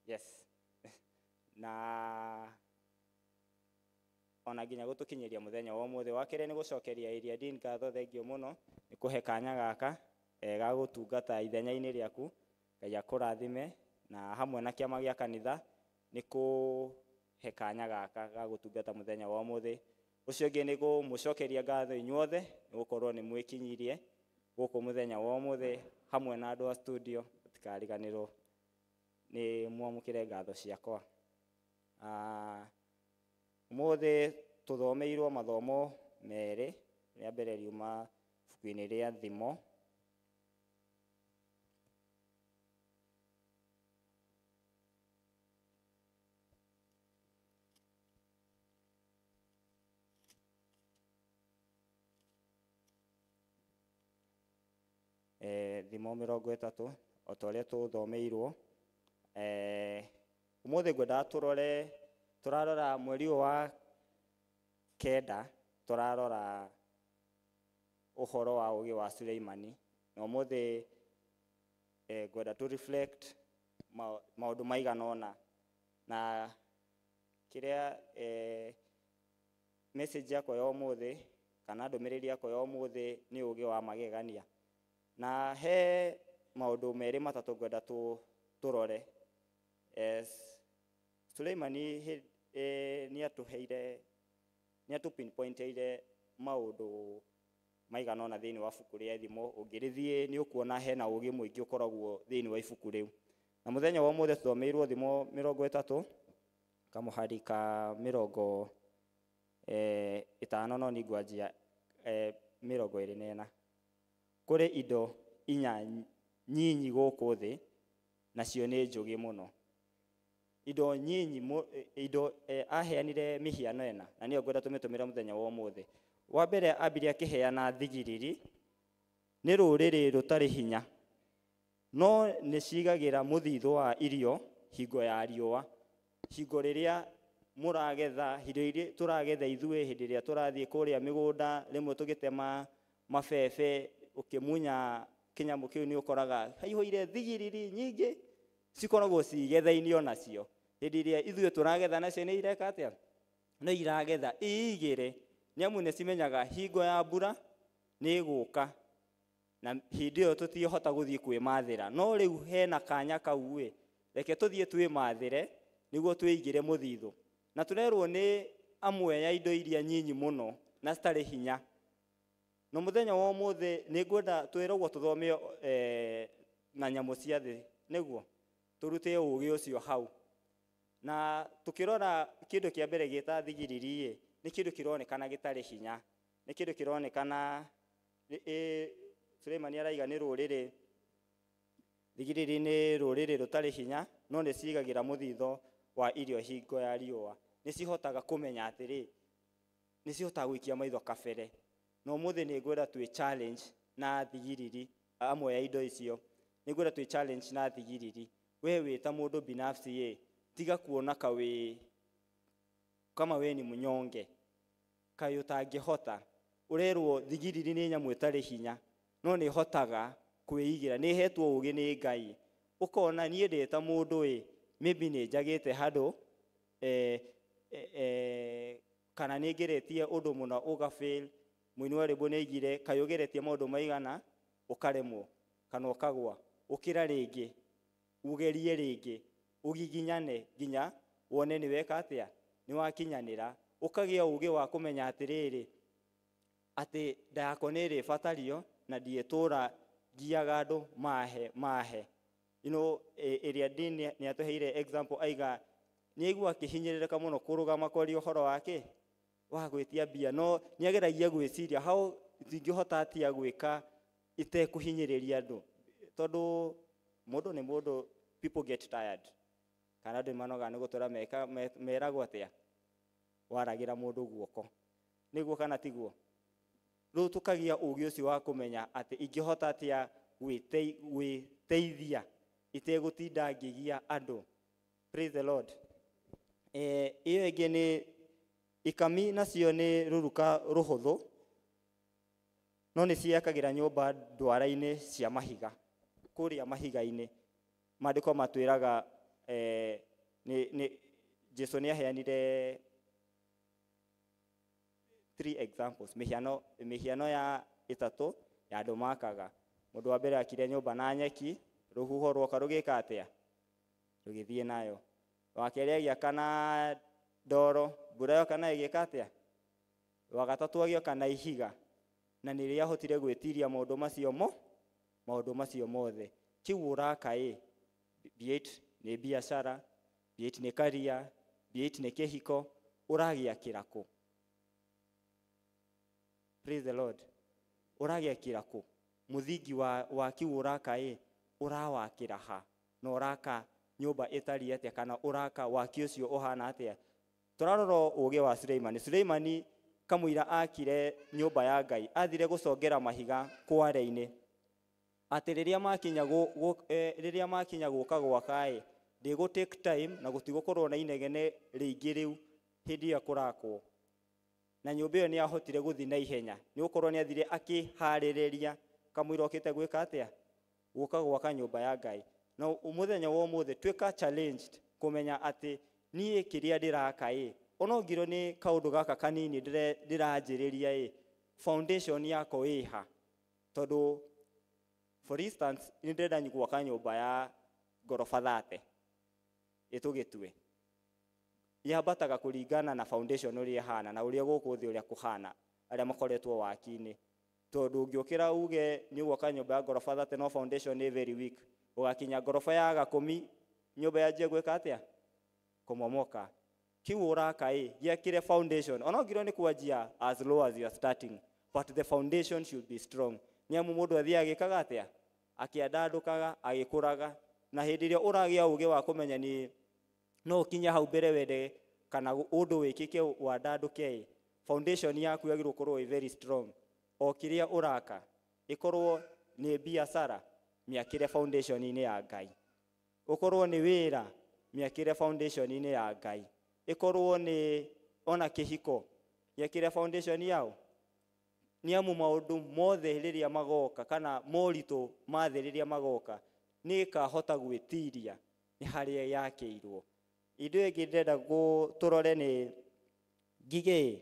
yes na ona nginya gũtũkinyĩria mũthenya wa ũmũthĩ. Wa kerĩ nĩ gũcokeria Area Dean ngatho, thengio mũno nĩ kũhe kanya gaka ga gũtungata ithenya-inĩ rĩaku. Ngai akũrathime, na hamwe na kĩama gĩa kanitha nĩ kũhe kanya gaka ga gũtungata mũthenya wa ũmũthĩ. Ũcio ũngĩ nĩ kũmũcokeria ngatho inyuothe nĩ gũkorwo nĩ mwĩkinyirie gũkũ mũthenya wa ũmũthĩ hamwe na andũ a studio, mũtikariganĩrwo nĩ mwamũkĩre ngatho ciakwa. Ũmũthĩ tũthomeirwo mathomo merĩ. Rĩa mbere riuma ibuku-inĩ rĩa Thimo Thimo 30 o ta ũrĩa tũthomeirwo. Ũmũthĩ ngwendaga tũrore, tũrarora mweri ũyũ wa 9, tũrarora ũhoro wa ũgĩ wa Suleimani, na ũmũthĩ ngwenda tũ reflect maũndũ maigana ũna, na kĩrĩa message yakwa ya ũmũthĩ kana ndũmĩrĩri yakwa ya ũmũthĩ nĩ ũgĩ wa magegania. Na he maũndũ merĩ matatũ ngwenda tũrore. Suleimani nĩ atũheire, nĩ atũpinpointeire maũndũ maigana ũna thĩinĩ wa ibuku rĩa Thimo. Ũngĩrĩthiĩ nĩ ũkuona hena ũgĩ mũingĩ ũkoragwo thĩinĩ wa ibuku rĩu. Na mũthenya wa ũmũthĩ tũthomeirwo Thimo 30 kamũhari ka 50, no nĩ ngwanjia 24. Kũrĩ indo inya nyinyi gũkũ thĩ, nacio nĩ njũgĩ mũno. Indo nyinyi indo aheanire mĩhiano ĩna, na nĩyo ngwenda tũmĩtũmĩre mũthenya wa ũmũthĩ. Wa mbere ambirie akĩheana thigiriri, nĩ rũrĩrĩ rũtarĩ hinya, no nĩ cigagĩra mũthithũ wa irio hingo ya riũa. Hingo rĩrĩa mũragetha, irio iria tũragetha ithuĩ hĩndĩ ĩrĩa tũrathiĩ kũrĩa mĩgũnda, rĩmwe tũgĩtema mabebe, ũkĩmunya kĩnyamũ kĩu nĩ ũkoraga haihũire thigiriri nyingĩ, cikoragwo cigetha-inĩ onacio. Hĩndĩ ĩrĩa ithuĩ tũragetha nacio nĩ ireka atĩa? Nĩ iragetha iigĩre, nĩ amu nĩ cimenyaga hingo ya mbura nĩ ĩgũka, na hĩndĩ ĩyo tũtihota gũthiĩ kwĩmathĩra. No rĩu hena kanya kau ĩ, reke tũthiĩ twĩmathĩre nĩguo twĩigĩre mũthithũ. Na tũrerwo nĩ amwe ya indo iria nyinyi mũno na citarĩ hinya. No mũthenya wa ũmũthĩ nĩ ngwenda twĩragwo tũthome na nyamũ cia thĩ, nĩguo tũrute ũgĩ ũcio hau. Na tũkĩrora kĩndũ kĩa mbere gĩta thigiriri ĩ, nĩ kĩndũ kĩronekana gĩtarĩ hinya, nĩ kĩndũ kĩronekana Suleimani araiga nĩ rũrĩrĩ, thigiriri nĩ rũrĩrĩ rũtarĩ hinya, no nĩ cigagĩra mũthitho wa irio hingo ya riũa. Nĩ cihotaga kũmenya atĩrĩ, Nĩ cihotaga gũikia maitho kabere. Na ũmũthĩ nĩ ngwenda twĩ challenge na thigiriri amwe ya indo icio. Nĩ ngwenda twĩ challenge na thigiriri. We wĩ ta mũndũ binafsi ĩ, tiga kuona ka wĩ kama we ni mnyonge, kaĩ ũtangĩhota. Ũrerwo thigiriri nĩ nyamũ ĩtarĩ hinya, no nĩ ĩhotaga kwĩigĩra, nĩ ĩhetwo ũgĩ nĩ Ngai. Ũkona niĩ ndĩ ta mũndũ ĩ, maybe nĩ njagĩte handũ kana nĩ ngeretie ũndũ mũna ũgafail. Mũini wa rwĩmbo nĩ aigire kaĩ ũgeretie maũndũ maigana ũkaremwo kana ũkagwa, ũkĩra rĩngĩ, ũgerie rĩngĩ, ũgiginyane nginya wone nĩ weka atĩa, nĩ wakinyanĩra. Ũkagĩa ũgĩ wa kũmenya atĩrĩrĩ, atĩ nda yakwa nĩ ĩrĩbatario na ndiĩtũra ngiaga andũ mahe mahe. You know, ĩrĩa ndini nĩ atũheire example aiga nĩ aigua akĩhinyĩrĩrĩka mũno kũrũgama kwaria ũhoro wake wa gwĩtia mbia, no nĩ ageragia gwĩciria how ingĩhota atĩa gwĩka itekũhinyĩrĩria andũ, tondũ mũndũ nĩ mũndũ, people get tired, kana andũ nĩmanogaga nĩ gũtũra meka meragwo atĩa, waragĩra mũndũ guoko, nĩguo kana tiguo? Rĩu tũkagĩa ũgĩ ũcio wa kũmenya atĩ ingĩhota atĩa gwĩteithia itegũtinda ngĩgia andũ. Praise the Lord. Ĩyo ĩngĩ nĩ ikami, nacio nĩ rũruka rũhũthũ, no nĩ ciakagĩra nyũmba ndwara-inĩ cia mahiga, kũrĩa mahiga-inĩ. Maandĩko matwĩraga nĩ Jesu nĩ aheanire 3 examples, mĩhiano ya ĩtatũ ya andũ makaga. Mũndũ wa mbere akire nyũmba na nyeki, rũhuho rwoka rũgĩka atĩa, rũgĩthiĩ nayo. Wa kerĩ agĩaka na ndoro, mbura yoka nayo ĩgĩka atĩa. Wa gatatũ agĩaka na ihiga, na nĩ rĩahotire gwĩtiria maũndũ macio mo, maũndũ macio mothe. Kĩu ũraka ĩ, be it nĩ biacara, be it nĩ career, be it nĩ kĩhiko, ũragĩakĩra kũ? Praise the Lord. Ũragĩakĩra kũ? Mũthingi wa kĩu ũraka ĩ, ũrawakĩra ha? Na ũraka nyũmba ĩtariĩ atĩa, kana ũraka waki ũcio ũhana atĩa? Tũrarora ũgĩ wa Suleimani. Suleimani kamũira akire nyũmba ya Ngai, athire gũcongera mahiga kware-inĩ, atĩ rĩrĩa makinya gũka gwaka ĩ, ndĩgũ take time na gũtigũkorwo na inegene rĩingĩ rĩu hĩndĩ ĩrĩa kũrakwo. Na nyũmba ĩyo nĩ yahotire gũthiĩ na ihenya, nĩ gũkorwo nĩ athire akĩharĩrĩria kamũira okĩte gwĩka atĩa, gũka gwaka nyũmba ya Ngai. Na mũthenya wa ũmũthĩ tuĩka challenged kũmenya atĩ niĩ kĩrĩa ndĩraka ĩ, ona ũngĩrwo nĩ kaũndũ gaka kanini ndĩranjĩrĩria ĩ, foundation yako ĩ ha? Tondũ for instance nĩ ndĩrenda gwaka nyũmba ya ngoroba 30 ĩtũgĩtue, yambataga kũringana na foundation ũrĩa ĩhana na ũrĩa gũkũ thĩ ũrĩa kũhana arĩa makoretwo waki-inĩ. Tondũ ũngĩũkĩra uge nĩ ũgwaka nyũmba ya ngoroba 30 no foundation nĩ very weak, ũgakinya ngoroba ya 10 nyũmba yanjie gwĩka atĩa, kũmomoka. Kĩu ũraka ĩ, gĩakĩre foundation. Ona ũngĩrwo nĩ kwanjia as low as you are starting, but the foundation should be strong. Nĩ amu mũndũ athiaga agĩkaga atĩa, akĩandandũkaga, agĩkũraga, na hĩndĩ ĩrĩa ũragĩa ũgĩ wa kũmenya nĩ no ũkinye hau mbere wende kana ũndũ wĩkĩke wandandũke ĩ, foundation yaku yagĩrĩirwo gũkorwo ĩ very strong. O kĩrĩa ũraka ĩkorwo nĩ biacara, mĩakĩre foundation-inĩ ya Ngai. Ũkorwo nĩ wĩra, mĩakĩre foundation-inĩ ya Ngai. Ĩkorwo nĩ ona kĩhiko, gĩakĩre foundation yao. Nĩ amu maũndũ mothe rĩrĩa magoka kana moritũ ma thĩ rĩrĩa magoka, nĩ ĩkahota gwĩtiria nĩ harĩa yakĩirwo. Indo ĩngĩ ndĩrenda tũrore nĩ ngigĩ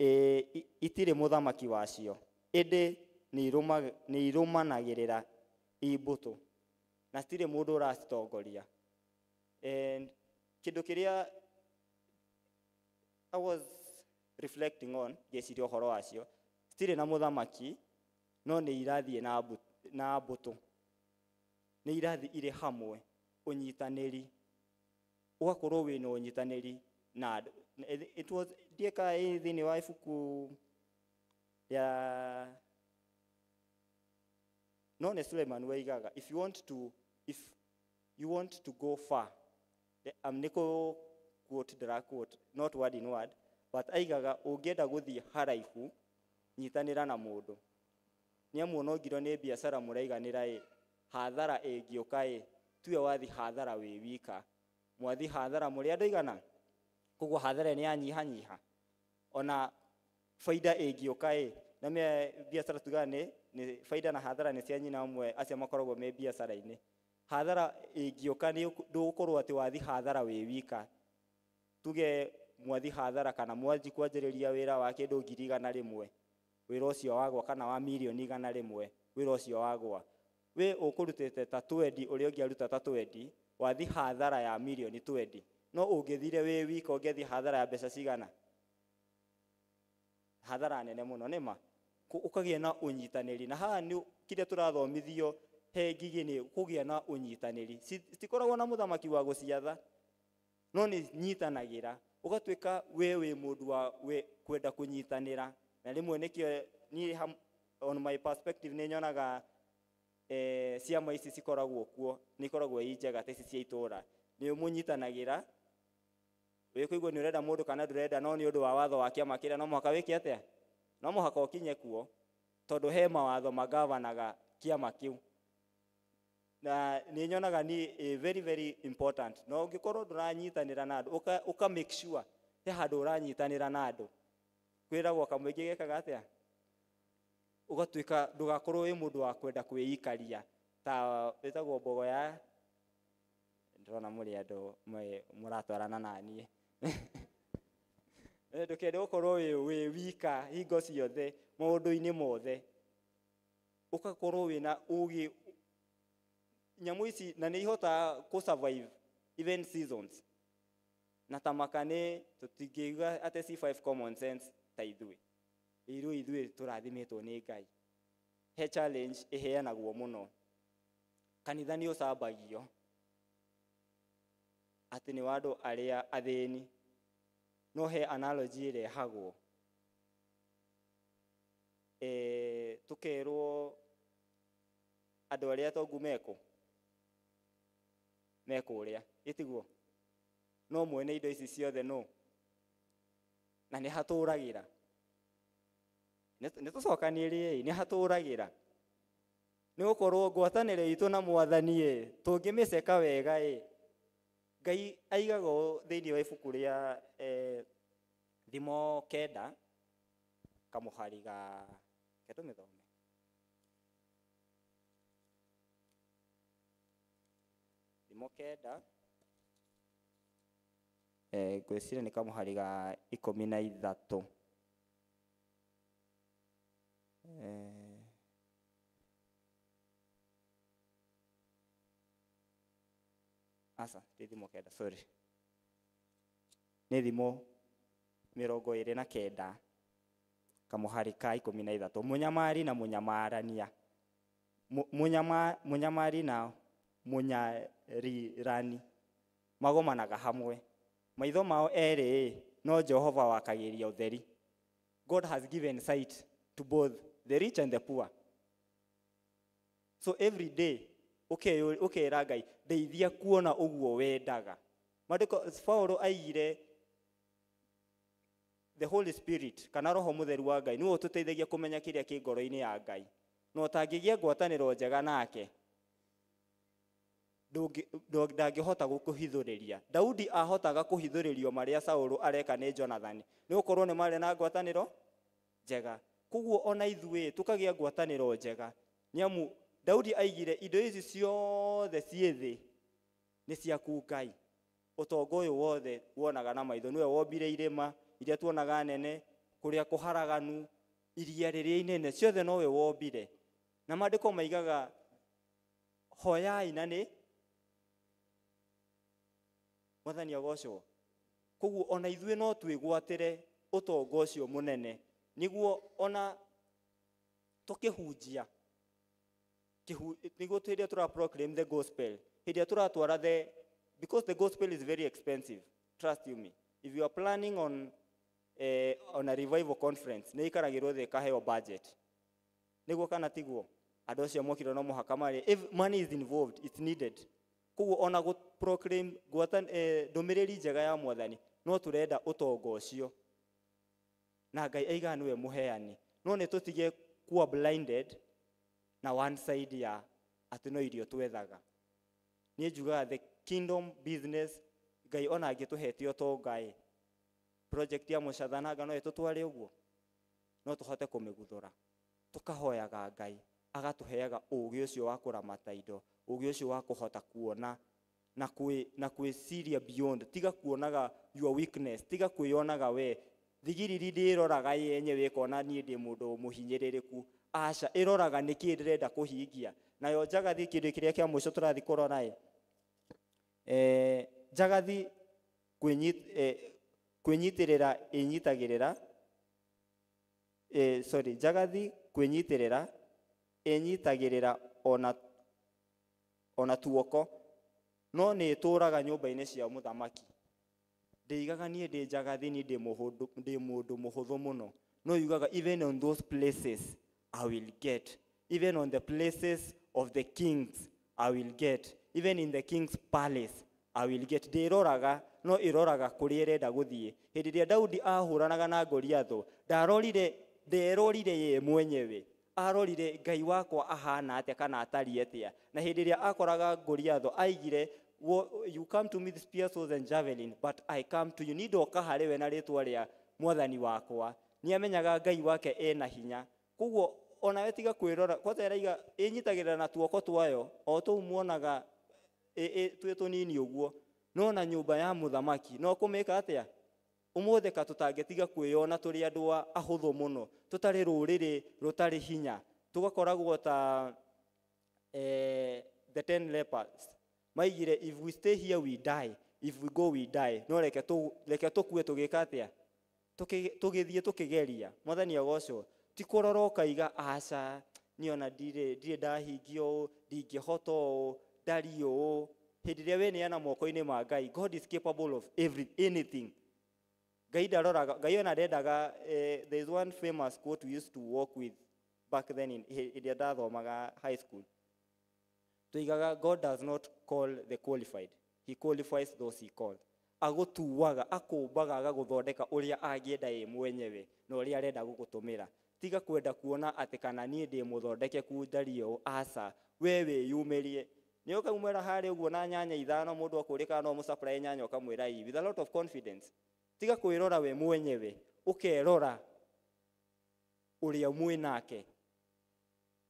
ĩ, itirĩ mũthamaki wacio, ĩndĩ nĩ irũmanagĩrĩra imbũtũ na citirĩ mũndũ ũracitongoria. And kĩndũ kĩrĩa I was reflecting on ngĩciria ũhoro wacio, citirĩ na mũthamaki no nĩ irathiĩ na mbũtũ, nĩ irathiĩ irĩ hamwe, ũnyitanĩri, ũgakorwo wĩna ũnyitanĩri na andũ. It was ndieka ĩ thĩinĩ wa ibuku rĩa no nĩ Suleiman waigaga, if you want to go far, nĩ kũ quote ndĩra quote, not word in word, But aigaga ũngĩenda gũthiĩ haraihu nyitanĩra na mũndũ. Nĩ amu ona ũngirwo nĩ biacara mũraiganĩra ĩ, hathara ĩngĩũka ĩ, tuwe wathi hathara wĩ wika. Mwathi hathara mũrĩ andũ aigana? Koguo hathara nĩ yanyihanyiha. Ona faida ĩngĩũka ĩ, na me biacara tugaga nĩ faida na hathara nĩ cia nyina ũmwe acio makoragwo me biacara-inĩ. Hathara ĩngĩũka nĩ ndũgũkorwo atĩ wathi hathara wĩ wika. Tuge mwathi hathara kana mwanji kwanjĩrĩria wĩra wa kĩndũ 100,000, wĩra ũcio wagwa, kana wa 100,000,000, wĩra ũcio wagwa. We ũkũrutĩte ta 20, ũrĩa ũngĩ aruta ta 20, wathi hathara ya 20,000,000. No ũngĩthire wĩ wika ũngĩthi hathara ya mbeca cigana? Hathara nene mũno, nĩ ma? Ũkagĩa na ũnyitanĩri. Na haha nĩ kĩrĩa tũrathomithio he ngigĩ nĩ kũgĩa na ũnyitanĩri. Citikoragwo na mũthamaki wa gũciatha, no nĩ nyitanagĩra. Ũgatuĩka we wĩ mũndũ wa we kwenda kũnyitanĩra. Na rĩmwe nĩkĩo niĩ on my perspective nĩ nyonaga ciama ici cikoragwo kuo, nĩ ikoragwo i njega ta ici cia itũra. Nĩ mũnyitanagĩra, wĩkũigua nĩ ũrenda mũndũ kana ndũrenda, no nĩ ũndũ wa watho wa kĩama kĩrĩa no mũhaka wĩke atĩa? No mũhaka ũkinye kuo, tondũ he mawatho magavanaga kĩama kĩu. Na nĩ nyonaga nĩ very very important. Na ũngĩkorwo ndũranyitanĩra na andũ, ũka make sure he handũ ũranyitanĩra na andũ. Kwĩragwo kamũingĩ gekaga atĩa? Ũgatuĩka ndũgakorwo wĩ mũndũ wa kwenda kwĩikaria ta wĩtagwo mbogo ya ndĩrona mũrĩ andũ mũratwarana na niĩ. Ndũkende gũkorwo wĩ wika hingo ciothe maũndũ-inĩ mothe. Ũgakorwo wĩna ũgĩ nyamũ ici na nĩ ihotaga kũ survive even seasons. Na ta maka nĩ tũtingĩuga atĩ ci 5 common sense ta ithuĩ. Ithuĩ ithuĩ tũrathimĩtwo nĩ Ngai. He challenge ĩheanagwo mũno. Kanitha nĩ ũcambagio atĩ nĩ wa andũ arĩa athĩni. No he analogy ĩrehagwo. Tũkerwo andũ arĩa atongu mekũ? Mekũrĩa, ĩtiguo? No mwene indo ici ciothe no. Na nĩ hatũragĩra. Nĩ tũcokanĩrĩei, nĩ hatũragĩra. Nĩ gũkorwo ngwatanĩro itũ na Mwathani ĩ, tũngĩmĩceka wega ĩ, Ngai aigaga ũũ thĩinĩ wa ibuku rĩa Thimo 9 kamũhari ga reke tũmĩthome. Thimo 9 ngwĩciria nĩ kamũhari ga 13. Aca, ti Thimo 9, sorry. Nĩ Thimo 29 kamũhari ka 13. Mũnyamari na mũnyamarania. Mũnyamari na mũnyarirani magomanaga hamwe. Maitho mao erĩ no Jehova wakagĩria ũtheri. God has given sight to both the rich and the poor. So every day ũkera Ngai ndeithia kuona ũguo wendaga. Maandĩko Paulo aigire the Holy Spirit kana Roho Mũtheru wa Ngai nĩwe ũtũteithagia kũmenya kĩrĩa kĩ ngoro-inĩ ya Ngai. Na ũtangĩgĩa ngwatanĩro njega nake ndangĩhota gũkũhithũrĩria. Daudi ahotaga kũhithũrĩrio marĩa Saũlũ areka nĩ Jonathani, nĩ gũkorwo nĩ marĩ na ngwatanĩro njega. Koguo ona ithuĩ tũkagĩa ngwatanĩro njega, nĩ amu Daudi aigire indo ici ciothe ciĩ thĩ nĩ ciaku Ngai. Ũtonga ũyũ wothe wonaga na maitho, nĩwe wombire irĩma iria tuonaga nene, kũrĩa kũharaganu, iria rĩrĩa inene, ciothe nowe wombire. Na maandĩko maigaga hoyai na nĩ Mwathani agocwo. Koguo ona ithuĩ no twĩgwatĩre ũtonga ũcio mũnene, nĩguo ona tũkĩhunjia, nĩguo hĩndĩ ĩrĩa tũra proclaim the gospel, hĩndĩ ĩrĩa tũratwara the, because the gospel is very expensive, trust you me. If you are planning on a revival conference, nĩ ikaragĩrwo thĩ ĩkaheo budget. Nĩguo kana tiguo? Andũ acio mokire no mũhaka marĩ. If money is involved, it's needed. Koguo ona gũ proclaim ndũmĩrĩri njega ya Mwathani, no tũrenda ũtonga ũcio. Na Ngai aigaga nĩwe mũheani. No nĩ tũtige kuwa blinded na one side ya atĩ no irio twethaga. Niĩ njugaga the kingdom business, Ngai ona angĩtũhete ũtonga ĩ, project ya mũcathananga no ĩtũtware ũguo, no tũhote kũmĩguthũra. Tũkahoyaga Ngai agatũheaga ũgĩ ũcio wa kũramata indo, ũgĩ ũcio wa kũhota kuona na kwĩciria beyond. Tiga kuonaga your weakness, tiga kwĩyonaga we thigiriri ndĩroraga yenyewe ĩkona niĩ ndĩ mũndũ mũhinyĩrĩrĩku. Aca, ĩroraga nĩkĩĩ ndĩrenda kũhingia. Nayo njagathi, kĩndũ kĩrĩa kĩa mũico tũrathiĩ kũrora ĩ, njagathi kwĩnyitĩrĩra ĩnyitagĩrĩra, sorry, njagathi kwĩnyitĩrĩra ĩnyitagĩrĩra ona tuoko, no nĩ ĩtũraga nyũmba-inĩ cia mũthamaki. Ndĩigaga niĩ ndĩ njagathi, niĩ ndĩ mũndũ mũhũthũ mũno. No yugaga even on those places I will get, even on the places of the kings I will get, even in the king's palace I will get. Ndĩroraga, no ĩroraga kũrĩa ĩrenda gũthiĩ. Hĩndĩ ĩrĩa Daudi ahũranaga na Goliathũ, nderorire ye mwenyewe, arorire Ngai wakwa ahana atĩa kana atariĩ atĩa. Na hĩndĩ ĩrĩa akoraga Goliathũ aigire, you come to me with spears, swords and javelin, but I come to you. Ni ndoka harĩ we na rĩtwa rĩa mwathani wakwa. Nĩ amenyaga Ngai wake ena hinya. Koguo onawe tiga kwĩrora, kwanza ĩraiga ĩnyitagĩrĩra na tuoko twayo o tũu muonaga twĩ tũnini ũguo, no na nyũmba ya mũthamaki no kũmĩka atĩa? Ũmũthĩ ka tũtangĩtiga kwĩyona tũrĩ andũ ahũthũ mũno, tũtarĩ rũrĩrĩ rũtarĩ hinya, tũgakoragwo ta the 10 lepers maigire, if we stay here we die, if we go we die. No reke tũkue tũgĩka atĩa? Tũgĩthiĩ tũkĩgeria. Mwathani agocwo. Ti kũrora ũkaiga aca, niĩ ona ndirĩ ndahingia ũũ, ndingĩhota ũũ, ndariĩ ũũ. Hĩndĩ ĩrĩa weneana moko-inĩ ma Ngai, God is capable of anything. Ngai ndaroraga, Ngai ona ndendaga. There is one famous quote we used to work with back then in hĩndĩ ĩrĩa ndathomaga high school. Tuigaga, God does not call the qualified, he qualifies those he called. Agũtuaga, akũmbaga, agagũthondeka ũrĩa angĩenda ye mwenyewe na ũrĩa arenda gũgũtũmĩra. Tiga kwenda kuona atĩ kana niĩ ndĩ mũthondekeku ndariĩ ũũ, aca, we wĩyumĩrie. Nĩ ũkaumĩra harĩa ũguo na nyanya 5, mũndũ akũũrie kana no mũsupply nyanya, ũkamwĩra ii, with a lot of confidence. Tiga kwĩrora we mwenyewe, ũkerora ũrĩa mwĩ nake.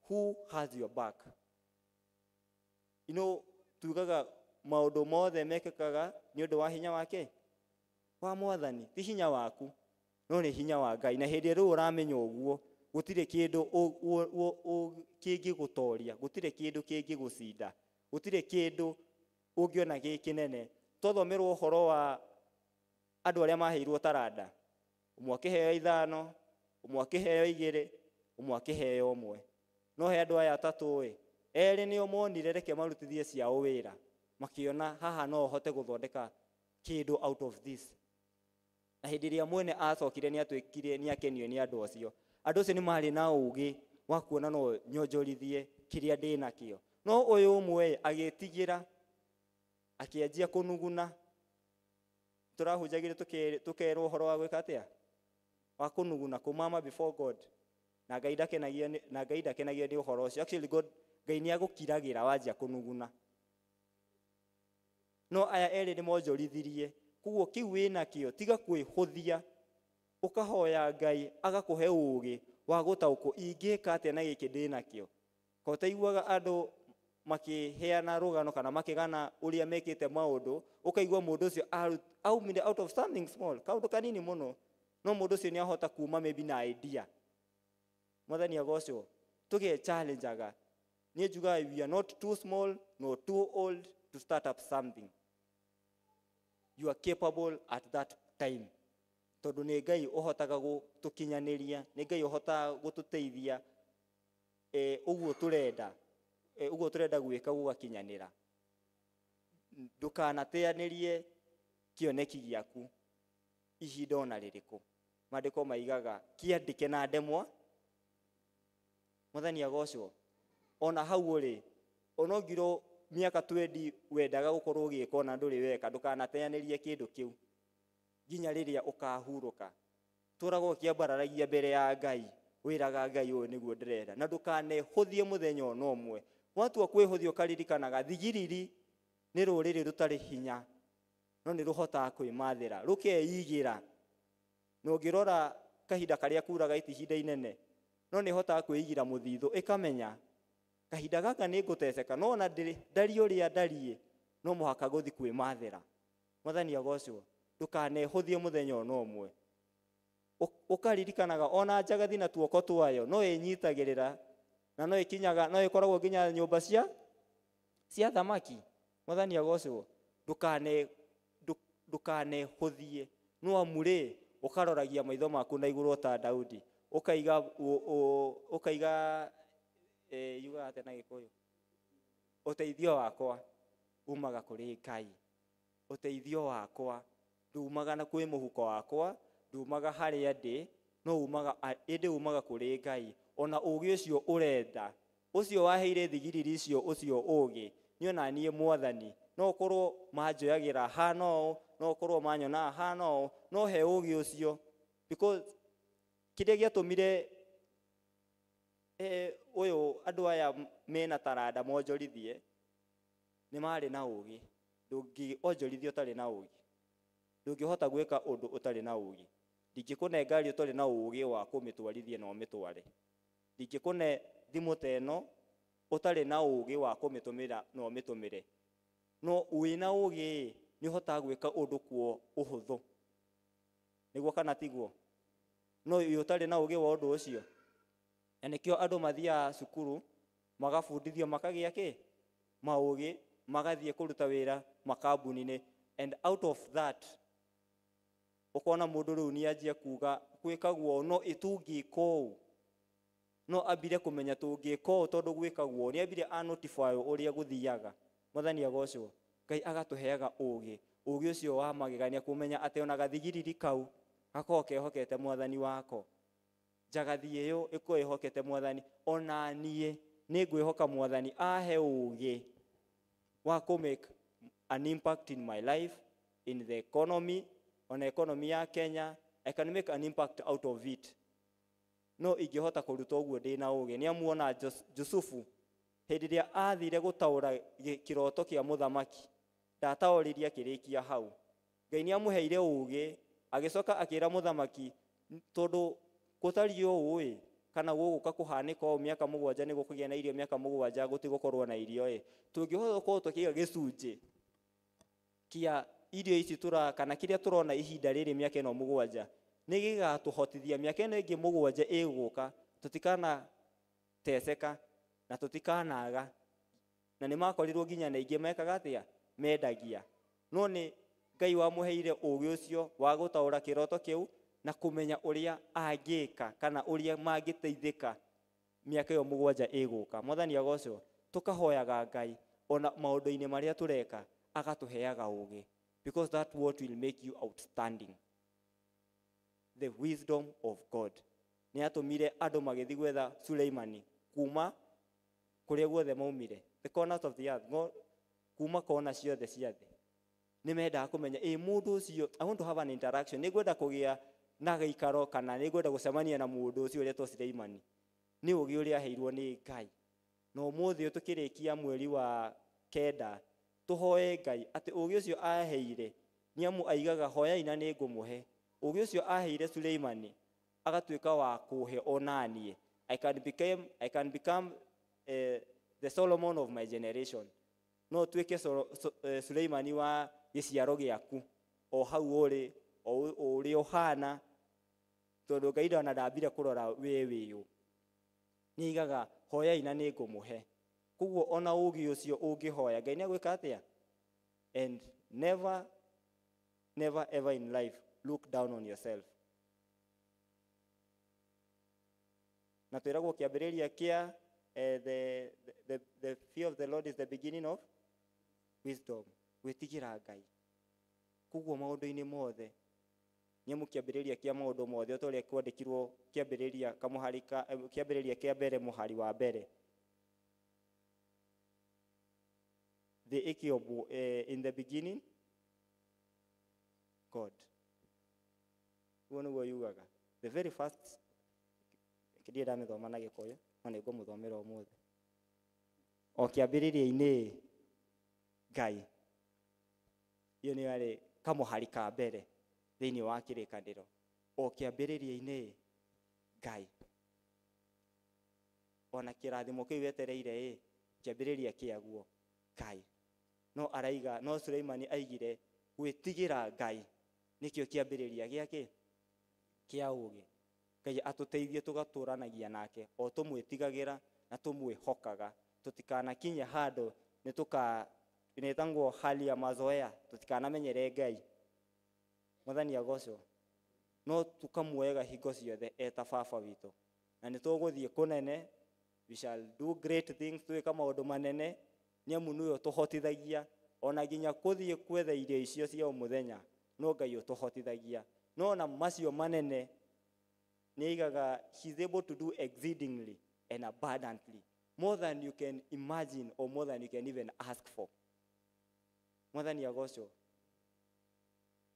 Who has your back? You know, tugaga maũndũ mothe mekĩkaga nĩ ũndũ wa hinya wake, wa mwathani. Ti hinya waku, no nĩ hinya wa Ngai. Na hĩndĩ ĩrĩa ũramenya ũguo, gũtirĩ kĩndũ kĩngĩgũtoria, gũtirĩ kĩndũ kĩngĩgũcinda, gũtirĩ kĩndũ ũngĩona gĩ kĩnene. Twathomerwo ũhoro wa andũ arĩa maheirwo taranda, ũmwe akĩheo 5, ũmwe akĩheo 2, ũmwe akĩheo 1. No he andũ aya atatũ ĩ, erĩ nĩo monire reke marutithie ciao wĩra, makĩona haha no hote gũthondeka kĩndũ out of this. Na hĩndĩ ĩrĩa mwene acokire nĩ atuĩkire nĩ akenio nĩ andũ acio. Andũ acio nĩ marĩ na ũgĩ wa kuona no nyonjorithie kĩrĩa ndĩ nakĩo. No ũyũ ũmwe agĩtigĩra, akĩanjia kũnuguna. Tũrahunjagĩria tũkerwo ũhoro wa gwĩka atĩa? Wa kũnuguna, kũmama before God. Na Ngai ndakenagio nĩ ũhoro ũcio. Actually God, Ngai nĩ agũkiragĩra wanjia kũnuguna. No aya erĩ nĩ monjorithirie. Koguo kĩu wĩnakĩo, tiga kwĩhũthia, ũkahoya Ngai agakũhe ũgĩ wa gũtaũkwo ingĩka atĩa na gĩkĩ ndĩnakĩo. Ko ũtaiguaga andũ makĩheana rũgano kana makĩgana ũrĩa mekĩte maũndũ, ũkaigua mũndũ ũcio aumire out of something small, kaũndũ kanini mũno, no mũndũ ũcio nĩ ahota kuma maybe na idea. Mwathani agocwo. Tũge challengeaga. Niĩ njugaga we are not too small nor too old to start up something. You are capable at that time. Tondũ nĩ Ngai ũhotaga gũtũkinyanĩria, nĩ Ngai ũhotaga gũtũteithia ũguo tũrenda, ũguo tũrenda gwĩka gũgakinyanĩra. Ndũkanateanĩrie kĩoneki gĩaku ihinda ona rĩrĩkũ. Maandĩko maigaga kĩandĩke na ndemwa. Mwathani agocwo. Ona hau ũrĩ, ona ũngirwo mĩaka 20 wendaga gũkorwo ũgĩka ona ndũrĩ weka, ndũkanateanĩrie kĩndũ kĩu nginya rĩrĩa ũkahurũka. Tũragwo ũkĩambararagia mbere ya Ngai, wĩraga Ngai ũyũ nĩguo ndĩrenda, na ndũkanehũthie mũthenya ona ũmwe. Watua kwĩhũthia ũkaririkanaga thigiriri nĩ rũrĩrĩ rũtarĩ hinya, no nĩ rũhotaga kwĩmathĩra, rũkeigĩra. Na ũngĩrora kahinda karĩa kuraga iti ihinda inene, no nĩ ĩhotaga kwĩigĩra mũthithũ, ĩkamenya kahinda gaka nĩ ngũteceka, no ona ndariĩ ũrĩa ndariĩ, no mũhaka gũthiĩ kwĩmathĩra. Mwathani agocwo. Ndũkanehũthie mũthenya ona ũmwe. Ũkaririkanaga ona njagathi na tuoko twayo no ĩnyitagĩrĩra, na no ĩkinyaga, no ĩkoragwo nginya nyũmba cia thamaki. Mwathani agocwo. Ndũkanehũthie, no amu rĩ, ũkaroragia maitho maku na igũrũ ta Daudi, ũkaiga ũkaiga, yugaga atĩa na Gĩkũyũ? Ũteithio wakwa umaga kũrĩ Ngai. Ũteithio wakwa ndumaga na kwĩ mũhuko wakwa, ndumaga harĩa ndĩ, no umaga, ĩndĩ umaga kũrĩ Ngai. Ona ũgĩ ũcio ũrenda, ũcio waheire thigiriri icio, ũcio ũgĩ, niĩ ona niĩ Mwathani, no ũkorwo manjoyagĩra hana ũũ, no ũkorwo manyonaga hana ũũ, no he ũgĩ ũcio. Because kĩrĩa gĩatũmire, ũyũ andũ aya mena taranda monjorithie, nĩ marĩ na ũgĩ. Ndũngĩonjorithia ũtarĩ na ũgĩ. Ndũngĩhota gwĩka ũndũ ũtarĩ na ũgĩ. Ndingĩkũne ngari ũtarĩ na ũgĩ wa kũmĩtwarithia na ũmĩtware. Ndingĩkũne thimũ ta ĩno ũtarĩ na ũgĩ wa kũmĩtũmĩra na ũmĩtũmĩre. No wĩna ũgĩ nĩ ũhotaga gwĩka ũndũ kuo ũhũthũ. Nĩguo kana tiguo? No wĩ ũtarĩ na ũgĩ wa ũndũ ũcio. Na nĩkĩo andũ mathiaga cukuru magabundithio makagĩa kĩ? Maũgĩ, magathiĩ kũruta wĩra makambuni-inĩ. And out of that, ũkona mũndũ rĩu nĩ anjia kuga gwĩkagwo no ĩtungĩka ũũ. No ambire kũmenya tũngĩka ũũ tondũ gwĩkagwo, nĩ ambire a notify ũrĩa gũthiaga. Mwathani agocwo. Ngai agatũheaga ũgĩ. Ũgĩ ũcio wa magegania kũmenya atĩ ona gathigiriri kau gakoragwo kehokete Mwathani wako. Njagathi ĩyo ĩkoragwo ĩhokete Mwathani. Ona niĩ nĩ ngwĩhoka Mwathani ahe ũgĩ wa kũ make an impact in my life, in the economy, ona economy ya Kenya, I can make an impact out of it. No ingĩhota kũruta ũguo ndĩna ũgĩ. Nĩ amuona Jusufu hĩndĩ ĩrĩa athire gũtaũra kĩroto kĩa mũthamaki, ndataũririe akĩrĩkia hau. Ngai nĩ amũheire ũgĩ, agĩcoka akĩra mũthamaki, tondũ gũtariĩ ũũ ĩ, kana gũgũka kũhanĩka ũũ mĩaka mũgwanja nĩ gũkũgĩa na irio, mĩaka mũgwanja gũtigũkorwo na irio ĩ, tũngĩhota gũkorwo tũkĩiga gĩcunjĩ kĩa irio ici kana kĩrĩa tũrona ihinda rĩrĩ mĩaka ĩno mũgwanja, nĩ gĩgatũhotithia mĩaka ĩno ĩngĩ mũgwanja ĩgũka tũtikanateceka na tũtikanaga. Na nĩ makorirwo nginya na ingĩ mekaga atĩa? Mendagia. No nĩ Ngai wamũheire ũgĩ ũcio wa gũtaũra kĩroto kĩu na kũmenya ũrĩa angĩka kana ũrĩa mangĩteithĩka mĩaka ĩyo mũgwanja ĩgũka. Mwathani agocwo. Tũkahoyaga Ngai ona maũndũ-inĩ marĩa tũreka agatũheaga ũgĩ, because that what will make you outstanding. The wisdom of God. Nĩ atũmire andũ magĩthiĩ gwetha Suleimani kuma kũrĩa guothe maumire, the corners of the earth, kuma kona ciothe cia thĩ. Nĩ mendaga kũmenya, ĩ mũndũ ũcio, I want to have an interaction, nĩ ngwenda kũgĩa na gĩikaro kana nĩ ngwenda gũcemania na mũndũ ũcio ũretwo Suleimani. Nĩ ũgĩ ũrĩa aheirwo nĩ Ngai. Na ũmũthĩ ũyũ tũkĩrĩkia mweri wa kenda, tũhoe Ngai atĩ ũgĩ ũcio aheire, nĩ amu aigaga hoyai na nĩ ngũmũhe. Ũgĩ ũcio aheire Suleimani agatuĩka wa kũhe ona niĩ. I can become the Solomon of my generation. No tuĩke Suleimani wa gĩciaro gĩaku, o hau ũrĩ, o ũrĩa ũhana, tondũ Ngai ndona ndambire kũrora we wĩyũ. Nĩ aigaga hoyai na nĩ ngũmũhe. Koguo ona ũgĩ ũcio ũngĩhoya, Ngai nĩ agwĩka atĩa? And never, never ever in life look down on yourself. Na twĩragwo kĩambĩrĩria kĩa, the fear of the Lord is the beginning of wisdom. Gwĩtigĩra Ngai. Koguo maũndũ-inĩ mothe, nĩ amu kĩambĩrĩria kĩa maũndũ mothe, o ta ũrĩa kwandĩkirwo kĩambĩrĩria kamũhari ka, kĩambĩrĩria kĩa mbere mũhari wa mbere. Thĩ ĩkĩũmbwo, in the beginning, God. Ũguo nĩguo yugaga. The very first ndirĩ ndamĩthoma na Gĩkũyũ, no nĩ ngũmũthomera ũmũthĩ. O kĩambĩrĩria-inĩ Ngai, iyo nĩyo yarĩ kamũhari ka mbere thĩinĩ wa kĩrĩkanĩro. O kĩambĩrĩria-inĩ Ngai, ona kĩrathimo kĩu wetereire ĩ, kĩambĩrĩria kĩaguo Ngai. No araiga, no Suleimani aigire gwĩtigĩra Ngai nĩkĩo kĩambĩrĩria gĩake kĩa ũũgĩ. Ngai atũteithie tũgatũranagia nake o tũmwĩtigagĩra na tũmwĩhokaga, tũtikanakinye handũ nĩ tũka inetangwo hali ya mazoea, tũtikanamenyere Ngai. Mwathani agocwo. No tũkamuoyaga hingo ciothe eta baba witũ, na nĩ tũgũthiĩ kũnene. We shall do great things, twĩka maũndũ manene, nĩ amu nĩwe ũtũhotithagia ona nginya kũthiĩ kwetha irio icio cia o mũthenya, no Ngai ũtũhotithagia. No ona macio manene nĩ aigaga, he is able to do exceedingly and abundantly, more than you can imagine or more than you can even ask for. Mwathani agocwo.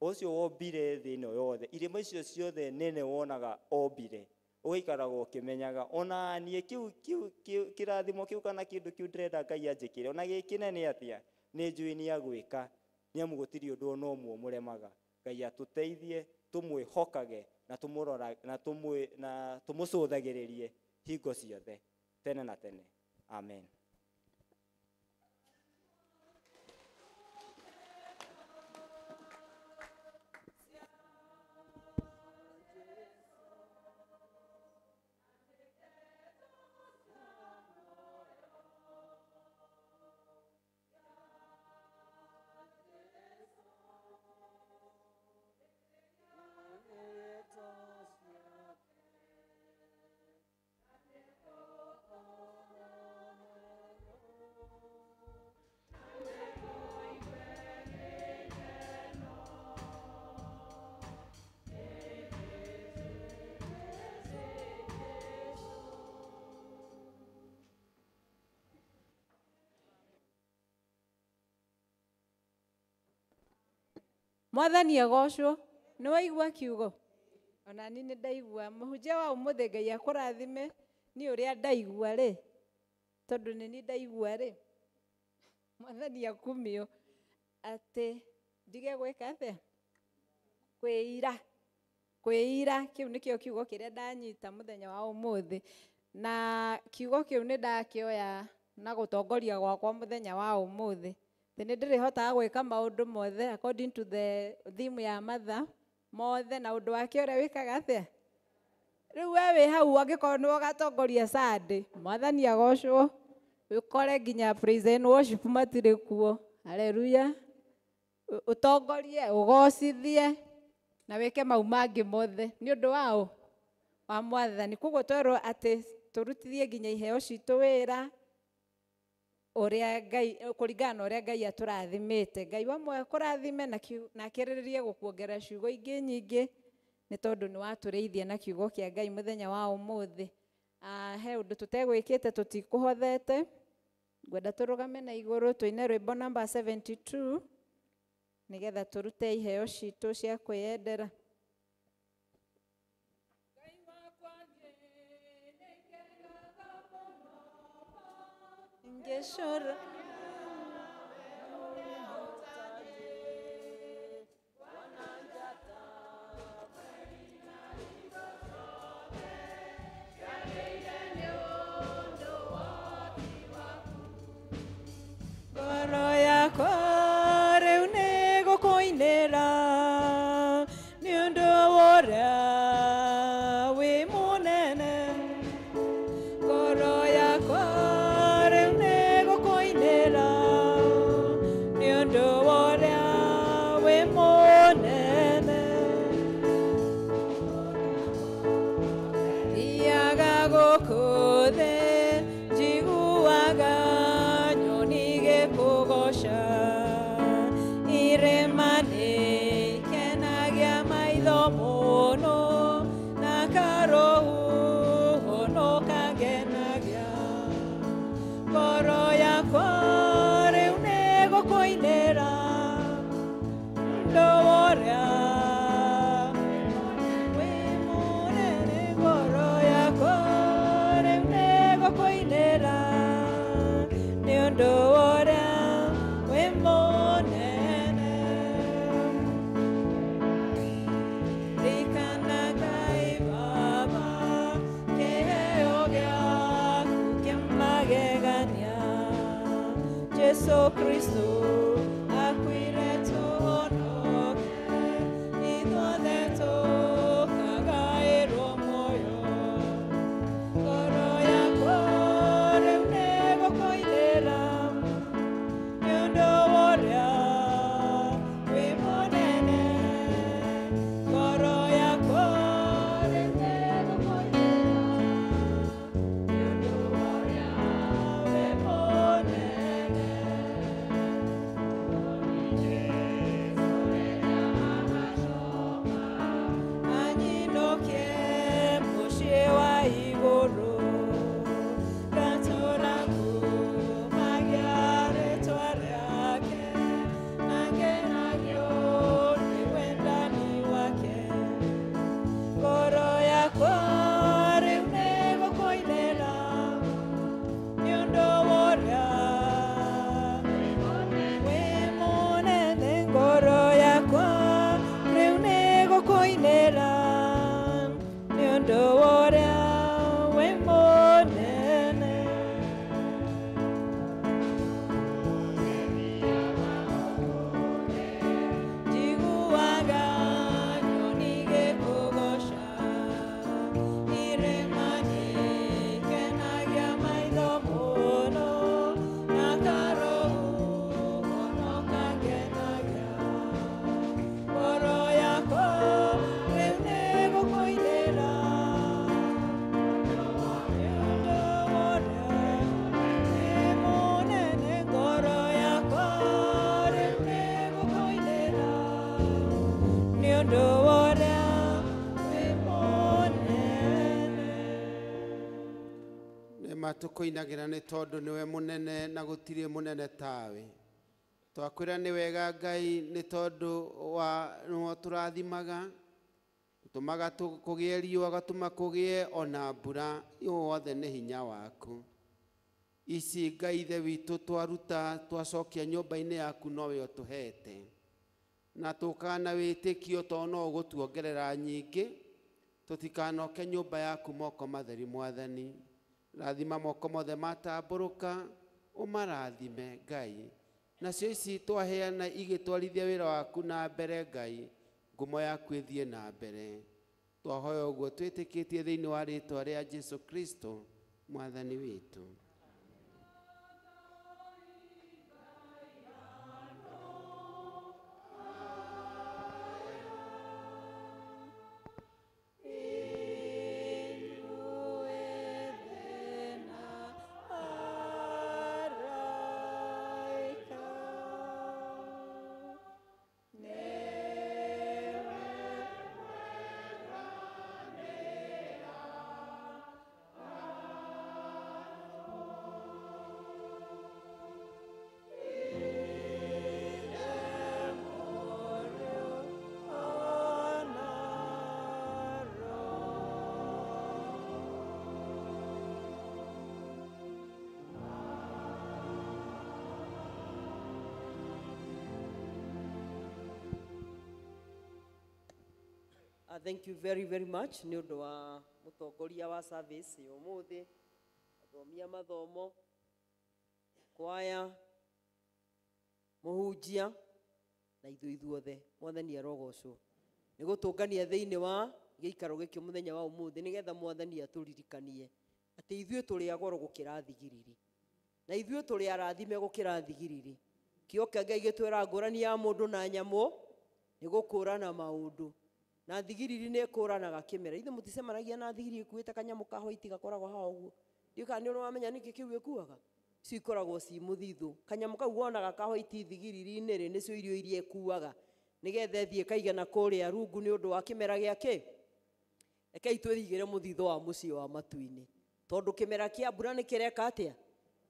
Ũcio wombire thĩ ĩno yothe, irĩma icio ciothe nene wonaga ombire, ũgaikaraga ũkĩmenyaga ona niĩ kĩu kĩu kĩu kĩrathimo kĩu kana kĩndũ kĩu ndĩrenda Ngai anjĩkĩre ona gĩ kĩnene atĩa, nĩ njũĩ nĩ agwĩka, nĩ amu gũtirĩ ũndũ ona ũmwe ũmũremaga. Ngai atũteithie tũmwĩhokage na tũmũrora na tũmwĩ na tũmũcũthagĩrĩrie hingo ciothe tene na tene. Amen. Mwathani agocwo. Nĩ waigua kiugo? Ona niĩ nĩ ndaigua. Mũhunjia wa ũmũthĩ Ngai akũrathime nĩ ũrĩa ndaigua rĩ, tondũ nĩ niĩ ndaigua rĩ, Mwathani akumio atĩ ndige gwĩka atĩa? Kwĩira. Kwĩira kĩu nĩkĩo kiugo kĩrĩa ndanyita mũthenya wa ũmũthĩ, na kiugo kĩu nĩ ndakĩoya na gũtongoria gwakwa mũthenya wa ũmũthĩ. Nĩ ndĩrĩhotaga gwĩka maũndũ mothe according to the theme ya Martha mothe, na ũndũ wake ũrĩa wĩkaga atĩa? Rĩu we wĩ hau angĩkorwo nĩwe ũgatongoria Sunday, Mwathani agocwo, ũkore nginya praise and worship matirĩ kuo. Haleluya. Ũtongorie, ũgocithie na wĩke mau mangĩ mothe nĩ ũndũ wao wa Mwathani. Koguo twerwo atĩ tũrutithie nginya iheo citũ wĩra ũrĩa Ngai, kũringana na ũrĩa Ngai atũrathimĩte. Ngai wa muoyo akũrathime na akĩrĩrĩrie gũkuongerera ciugo ingĩ nyingĩ, nĩ tondũ nĩ watũrĩithia na kiugo kĩa Ngai mũthenya wa ũmũthĩ. He ũndũ tũtegwĩkĩte tũtikũhothete, ngwenda tũrũgame na igũrũ tũine rwĩmbo namba 72 nĩgetha tũrute iheo citũ cia kwĩyendera. Ngecora ngoro yakwa rĩu nĩ gũkũinĩra nĩ ũndũ wa ũrĩa wĩ mũnene. Ngoro yakwa rĩu nĩ gũkũinĩra nĩ ũndũ wa ũrĩa wĩ mũnene. Thiaga gũkũ thĩ njiguaga nyoni igĩkũgooca, irĩma nĩikenagia maitho mũno na karũhuho nĩkangenagia. Ngoro yakwa rĩu nĩ gũkũinĩra ũndũ wa ũrĩa wĩ mũnene. Kristo akuire tũhonoke, ithuothe tũkagaĩrwo muoyo. Ngoro yakwa rĩu nĩgũkũinĩra, nĩ ũndũ wa ũrĩa wĩ mũnene. Ngoro yakwa rĩu nĩgũkũinĩra, nĩ ũndũ wa ũrĩa wĩ mũnene. Anyinũkie mũciĩ wa igũrũ, ngatũũra ngumagia rĩĩtwa rĩake, na ngenagio nĩ wendani wake. Ngoro yakwa rĩu nĩgũkũinĩra, nĩ ũndũ wa ũrĩa wĩ mũnene. Ngoro yakwa rĩu nĩgũkũinĩra, nĩ ũndũ wa ũrĩa wĩ mũnene. Njiguaga nyoni igĩkũgooca, irĩma nĩikenagia maitho mũno, na karũhuho no kangenagia. Ngoro yakwa rĩu nĩgũkũinĩra, nĩ ũndũ wa ũrĩa wĩ mũnene. Ngoro yakwa rĩu nĩgũkũinĩra, nĩ ũndũ wa ũrĩa wĩ mũnene. Nĩma tũkũinagĩra nĩ tondũ nĩwe mũnene na gũtirĩ mũnene tawe. Twakwĩra nĩ wega Ngai nĩ tondũ wa nĩwe tũrathimaga, tũmaga kũgĩe riũa, gatũma kũgĩe ona mbura, wothe nĩ hinya waku. Ici Ngai ithe witũ twaruta twacokia nyũmba-inĩ yaku nowe ũtũhete, na tũkaga na wĩtĩkio tondũ no ũgũtuongerera nyingĩ, tũtikanoke nyũmba yaku moko matheri. Mwathani, rathima moko mothe matambũrũka, ũmarathime Ngai. Nacio ici twaheana igĩtwarithia wĩra waku na mbere Ngai, ngumo yaku ĩthiĩ na mbere. Twahoya ũguo twĩtĩkĩtie thĩinĩ wa rĩtwa rĩa Jesu Kristo Mwathani witũ. Thank you very very much nĩ ũndũ wa mũtongoria wa service ya ũmũthĩ, athomia mathomo, kwaya, mũhunjia na ithuĩ ithuothe. Mwathani arogocwo nĩ gũtũngania thĩinĩ wa gĩikaro gĩkĩ mũthenya wa ũmũthĩ, nĩgetha Mwathani atũririkanie atĩ ithuĩ tũrĩ a goro gũkĩra thigiriri, na ithuĩ tũrĩ arathime gũkĩra thigiriri. Kĩo kĩa Ngai gĩtwĩra ngũrani ya mũndũ na nyamũ nĩ gũkũrana maũndũ, na thigiriri nĩ ĩkũranaga kĩmera. Ithuĩ mũticemanagia na thigiriri ĩkuĩte kanyamũ ka white gakoragwo haha ũguo, ndiũĩ kana nĩ ũrĩ wamenya nĩkĩ kĩu ĩkuaga. Icio ikoragwo ci mũthithũ. Kanyamũ kau wonaga ka white thigiriri-inĩ rĩ, nĩcio irio iria ĩkuaga nĩgetha ĩthiĩ ĩkaigana kũrĩa rungu nĩ ũndũ wa kĩmera gĩake. Rekei twĩigĩre mũthithũ wa mũciĩ wa matu-inĩ, tondũ kĩmera kĩa mbura nĩ kĩreka atĩa?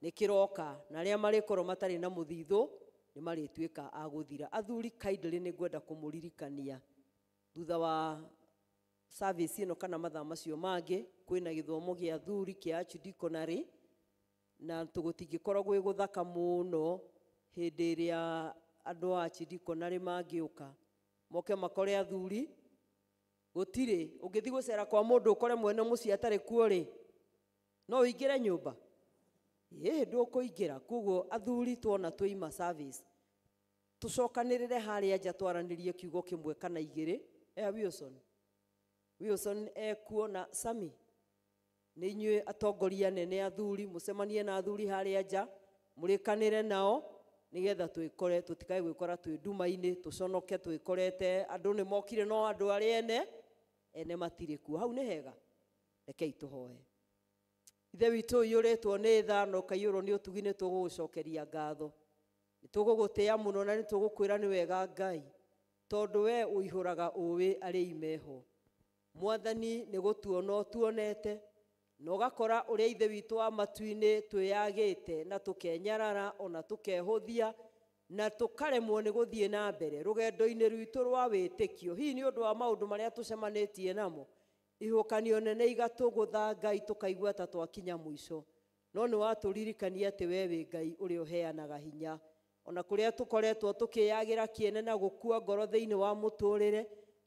Nĩ kĩroka, na arĩa marĩkorwo matarĩ na mũthithũ nĩ marĩtuĩka a gũthira. Athuri kindly nĩ ngwenda kũmũririkania thutha wa service ĩno kana mathaa macio mangĩ, kwĩna gĩthomo gĩa athuri kĩa archdeaconry, na tũgũtingĩkorwo gwĩ gũthaka mũno hĩndĩ ĩrĩa andũ a archdeaconry mangĩũka moke makore athuri gũtirĩ. Ũngĩthiĩ gũcera kwa mũndũ ũkore mwene mũciĩ atarĩ kuo rĩ, no ũingĩre nyũmba? Ĩĩ ndũkũingĩra. Koguo athuri tuona tũima service tũcokanĩrĩre harĩa nja twaranĩrie kiugo kĩmwe kana igĩrĩ. Wilson Wilson ekuo na Sami, nĩ inyuĩ atongoria nene athuri, mũcemanie na athuri harĩa nja mũrĩkanĩre nao nĩgetha twĩkore tũtikae gwĩkora twĩ nduma-inĩ tũconoke twĩkorete andũ nĩ mokire no andũ arĩa ene matirĩ kuo. Hau nĩ hega, rekei tũhoe. Ithe witũ ũiyũrĩtwo nĩ tha na ũkaiyũrwo nĩ ũtugi, nĩ tũgũgũcokeria ngatho, nĩ tũgũgũtĩĩa mũno na nĩ tũgũkwĩra nĩ wega Ngai, tondũ we ũihũraga ũĩ arĩa imeho. Mwathani nĩ gũtuona ũtuonete na ũgakora ũrĩa Ithe witũ wa matu-inĩ twĩyagĩte na tũkenyarara ona tũkehũthia na tũkaremwo nĩ gũthiĩ na mbere rũgendo-inĩ rwitũ rwa wĩtĩkio, hihi nĩ ũndũ wa maũndũ marĩa tũcemanĩtie namo, ihukanio nene igatũgũtha Ngai tũkaigua ta twakinya mũico. No nĩ watũririkania atĩ we wĩ Ngai ũrĩa ũheanaga hinya ona kũrĩa tũkoretwo tũkĩyagĩra kĩene na gũkua ngoro thĩinĩ wa mũtũrĩre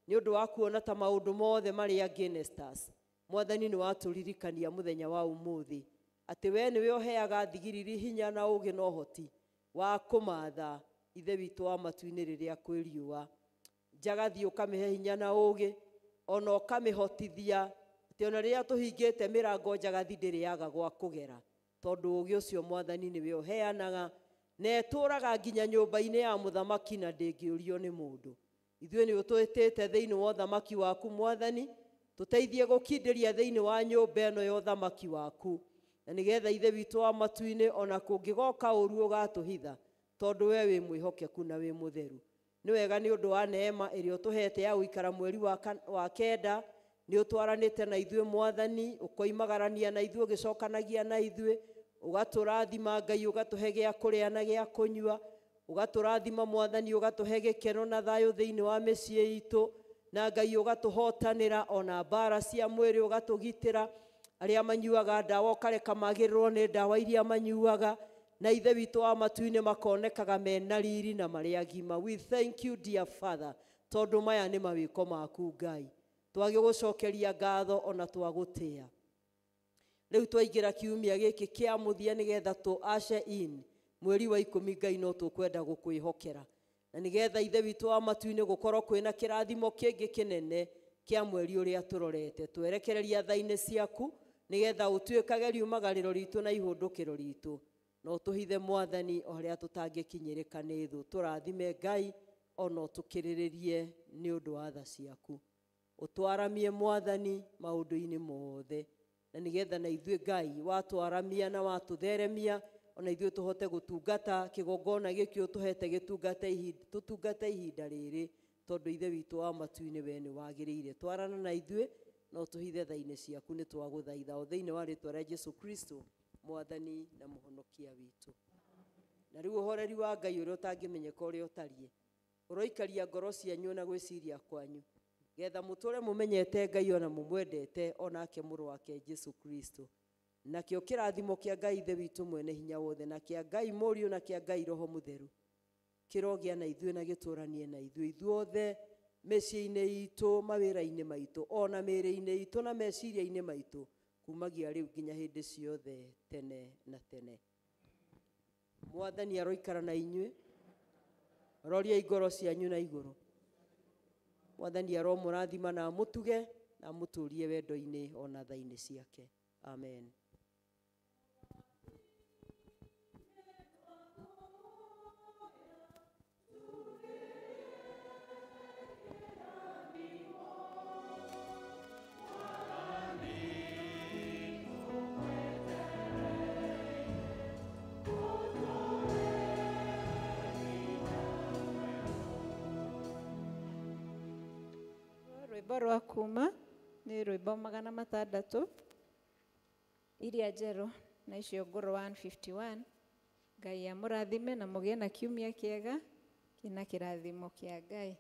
nĩ ũndũ wa kuona ta maũndũ mothe marĩ against us. Mwathani nĩ watũririkania mũthenya wa ũmũthĩ atĩ we nĩwe ũheaga thigiriri hinya na ũũgĩ na ũhoti wa kũmatha Ithe witũ wa matu-inĩ rĩrĩa kwĩ riũa. Njagathi ũkamĩhe hinya na ũũgĩ ona ũkamĩhotithia atĩ ona rĩrĩa tũhingĩte mĩrango njagathi ndĩrĩaga gwa kũgera, tondũ ũũgĩ ũcio Mwathani nĩwe ũheanaga na ĩtũũraga nginya nyũmba-inĩ ya mũthamaki na ndĩngĩũrio nĩ mũndũ. Ithuĩ nĩ ũtwĩtĩte thĩinĩ wa ũthamaki waku Mwathani, tũteithie gũkindĩria thĩinĩ wa nyũmba ĩno ya ũthamaki waku, na nĩgetha Ithe witũ wa matu-inĩ ona kũngĩgoka ũru ũgatũhitha, tondũ we wĩ mwĩhokeku na wĩ mũtheru. Nĩ wega nĩ ũndũ wa neema ĩrĩa ũtũhete ya gũikara mweri wa kenda, nĩ ũtwaranĩte na ithuĩ Mwathani, ũkoimagarania na ithuĩ, ũgĩcokanagia na ithuĩ, ũgatũrathima Ngai, ũgatũhe gĩa kũrĩa na gĩa kũnyua, ũgatũrathima Mwathani, ũgatũhe gĩkeno na thayũ thĩinĩ wa mĩciĩ itũ, na Ngai ũgatũhotanĩra ona mbara cia mwĩrĩ, ũgatũgitĩra arĩa manyuaga ndawa ũkareka magĩrĩrwo nĩ ndawa iria manyuaga, na Ithe witũ wa matu-inĩ makonekaga mena riri na marĩ agima. We thank you dear Father, tondũ maya nĩ mawĩko maku Ngai, twagĩgũcokeria ngatho ona twagũtĩĩa. Rĩu twaingĩra kiumia gĩkĩ kĩa mũthia nĩgetha tũ usher in mweri wa 10, Ngai no tũkwenda gũkwĩhokera, na nĩgetha Ithe witũ wa matu-inĩ gũkorwo kwĩna kĩrathimo kĩngĩ kĩnene kĩa mweri ũrĩa tũrorete. Twerekereria tha-inĩ ciaku nĩgetha ũtuĩkage riumagarĩro ritũ na ihũndũkĩro ritũ, na ũtũhithe Mwathani o harĩa tũtangĩkinyĩrĩka nĩ thũ. Tũrathime Ngai ona ũtũkĩrĩrĩrie nĩ ũndũ wa tha ciaku, ũtwaramie Mwathani maũndũ-inĩ mothe, na nĩgetha na ithuĩ Ngai watwaramia na watũtheremia ona ithuĩ tũhote gũtungata kĩgongona gĩkĩ ũtũhete tũtungate ihinda rĩrĩ, tondũ Ithe witũ wa matu-inĩ we nĩ wagĩrĩire. Twarana na ithuĩ na ũtũhithe tha-inĩ ciaku, nĩ twagũthaitha o thĩinĩ wa rĩtwa rĩa Jesu Kristo Mwathani na Mũhonokia witũ. Na rĩu ũhoreri wa Ngai ũrĩa ũtangĩmenyeka ũrĩa ũtariĩ ũroikaria ngoro cianyu na gwĩciria kwanyu, getha mũtũre mũmenyete Ngai ona mũmwendete onake mũrũ wake Jesu Kristo. Nakĩo kĩrathimo kĩa Ngai Ithe witũ mwene hinya wothe, na kĩa Ngai Mũriũ, na kĩa Ngai Roho Mũtheru kĩrogĩa na ithuĩ na gĩtũranie na ithuĩ ithuothe mĩciĩ-inĩ itũ, mawĩra-inĩ maitũ, ona mĩĩrĩ-inĩ itũ na meciria-inĩ maitũ, kumagia rĩu nginya hĩndĩ ciothe tene na tene. Mwathani aroikara na inyuĩ, roriai ngoro cianyu na igũrũ. Mwathani aromũrathima na amũtuge na amũtũrie wendo-inĩ ona tha-inĩ ciake. Amen. Rwĩmbo rwa kuma nĩ rwĩmbo 600 iria njerũ na icio ngũrũ 151. Ngai amũrathime na mũgĩe na kiumia kĩega kĩna kĩrathimo kĩa Ngai.